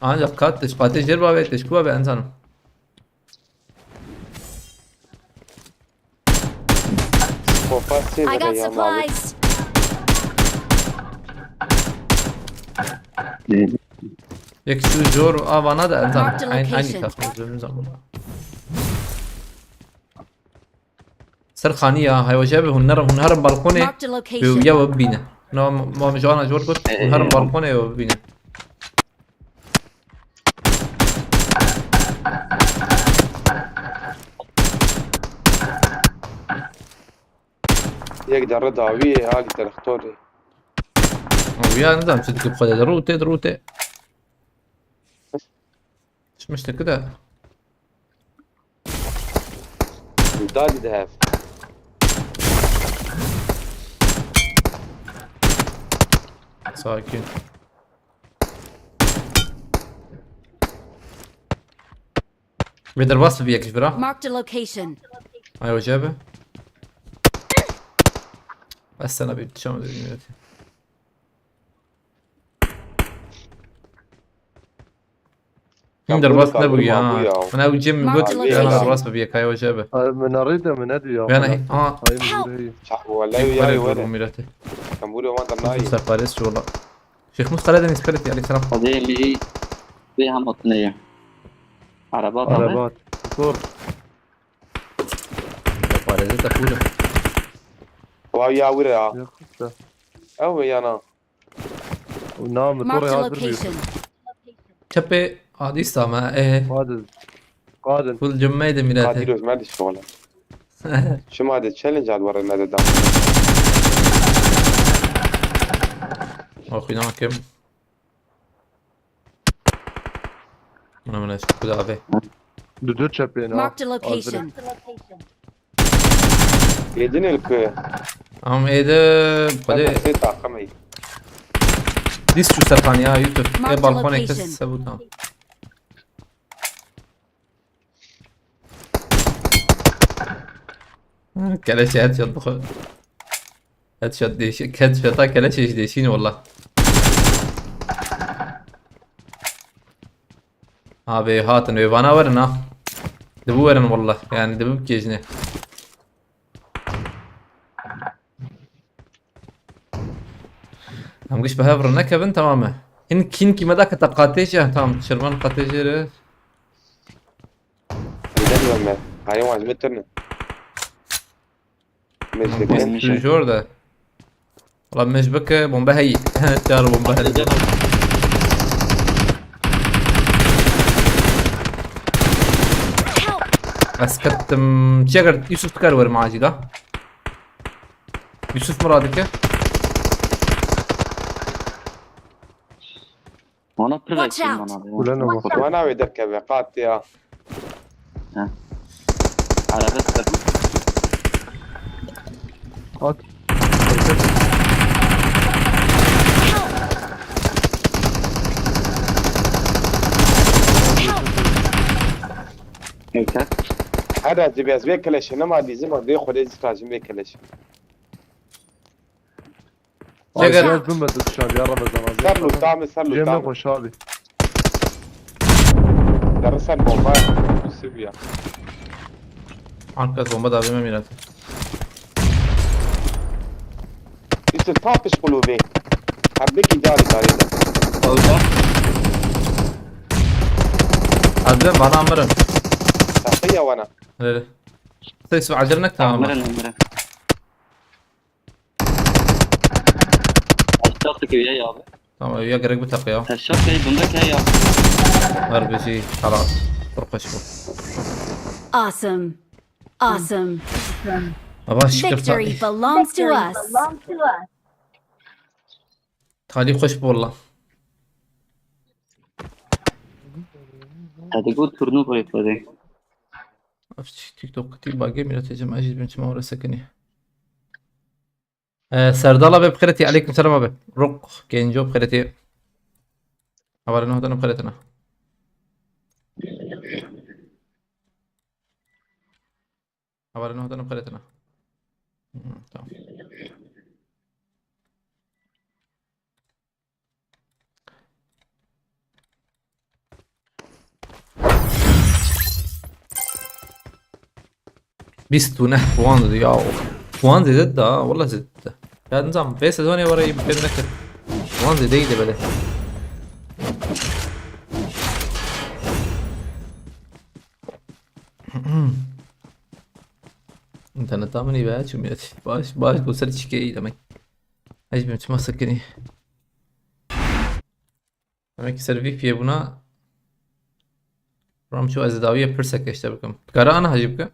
Ancak kat dış, pate jer babe, dış kuwa be insanım. I got supplies. Yek şu jor avana da enzam. Aynı, aynı takım zaman. Ser xanî ya, heywaje bi hûn nerin, hûn herin balkonê. Marked a location. Ya we bibîne. No, ma, ma min ji wan re jor got, hûn herin balkonê we bibîne. Yek derre dawiyê, ha li derextorê. Ew ya nizam çi dikir xwe de, rûtê, rûtê. Çi mişteki de. Dadî de hev. Sakin. Wê derbas bibe yek ji bira. Marked a location. Ay hoca be. Bes sana bir çam dedim. Him derbas nebû ya. Min ew cem min got Marked ya location. Derbas bibe yek ay hoca be. Ay, min nerede, min ne diyor? Yani ha. Ay, min burayı. Wala ya Wala wala. Mirate. Kan buri wan da nayi. Mustafa Resul. Şêx Mustafa Deniz Pelet aleyhisselam. Hadi mi bir hem atneye. Araba tabi. Araba. Dur. Parêze te pûle. Wa ya wira ya. Yok işte. Ew ya na. Namı dur Marked a ya, durmuyor. Location. Çepê hadîs ama e. Kadın. Kadın. Full cümmeydi Hadi Mirate. rozmer dişt wala. Şima de challenge ad wara ne de dam. Oxuyna hakim. Buna buna şu kuda abi. Dur dur çepeyine. Marked a location. Yedin el ku. Am ede Hadi hadi se takım ey. dis şu serkan ya YouTube. Mark E the balkon location. ekles sebutan. Keleşe headshot bu. Headshot değişik. Headshot'a keleşe iş değişik valla. Abi hatin övana verin ha. Dibu verin valla. Yani dibu kejine. Em giş bi hev re nekevin, tamam e. Hin kîn kî me da kete qatêje, tamam, şirvan qatêje re. Neden ben ben? Hayır, vazmet turne. Mecbur. Bombe. Tu jor de. Wala mecbur ke bombe heyî. Çar bombe heyî. Help! Ez kettim. Çeker Yusuf, tu kar werim acîl ha. Yusuf Muradike. Ona pir Watch vekî out. bana be. Ulan ama. Wana ve derkeve qat ya. Araba sıkı. At. Help! Neyse. Hada dibez ve keleşe, nema dizim, ve xwedê zî tajim ve keleşe. Ay, Çeker. biraz bilmedim şu an ya Ramazan abi. Ser lu tamı, ser lu Cemre tamı. Koş abi. Dersen bomba. Yusuf ya. Arkas bomba da vermem biraz. Yusuf, ta piş qulûbê. Her bikî darî darî de. Oldu. Azben bana amırın. Saqiya wana. Öyle. Ses ve acele nek tamam. Amırın amırın. Aşağı sıkıyor ya abi. Tamam, ya gerek bir takı ya. Aşağı şey bunda şey ya. Her bir şey. Tamam. Korkmuş bu. Awesome. Awesome. Ama şükür Victory ta- belongs to us. Talih hoş bu valla. Hadi bu turnu koyup hadi. Of, TikTok kutî bagê mîratê cem ejî bin çima ora sekinî. Ee, Serdal abi bixêretî, aleyküm selam abi. Rok Genco bixêretî. Habarını hodanı bixêretine. Habarını hodanı bixêretine. Hı, tamam. Bîst û neh puan dedi ya. Puan zêde da, wala zêde da. Ya nizam, vê sezonê were yî pê nekir. Puan zêde yî de bele. İnterneta min î be çimiyet. Baş, baş, bu ser çike yî demek. Hiç bir çima sekinî. Demek ki ser V P N buna Ramço ez dawiye pirsek işte bikim. Kara ana hacı bikim.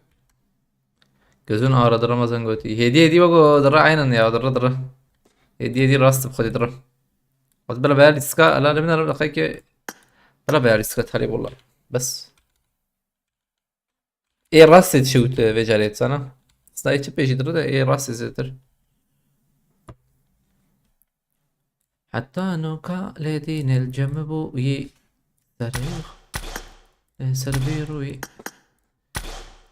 Gözün ağrıdı Ramazan goti. Hediye hediye bak o dırra aynen ya dırra dırra. Hediye hediye rast bi xwedê dırra. Az bela bela riska ala lemina la xayke. Bela bela riska talep valla. Bes. Ê rastê dişewit vê carê dizana. Sna ê çi pêşî diro de ê rastê zêtir. Heta noka lê dînê li cem bû yî serê, ê, ser vî rûyî.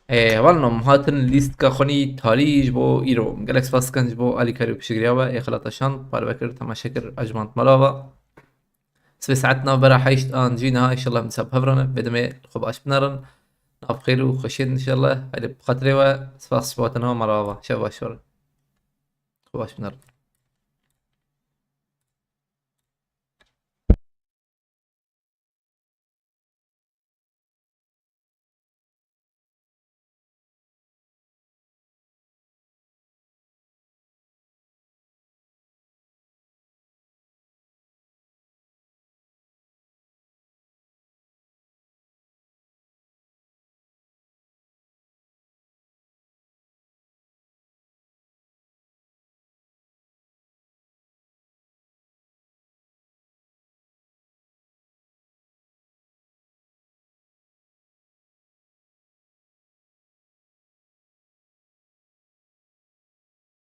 Ê, hevalno, em hatin lîstka xwe nî talî ji bo îro. Gelek spas dikin ji bo alîkarî û piştgiriya we. Ê xelata şand, parve kir, temaşe kir, ecmand mala ve. Sibê saet navbera heşt an jî niha, înşallah em dîsa bi hev re ne. Bê demê xwe baş binerin. Nav xêr û xweşiyê din înşallah. Haydi bi xatirê we, spas ji bo hatina we, mala ve. Şev baş werin. Xwe baş binerin.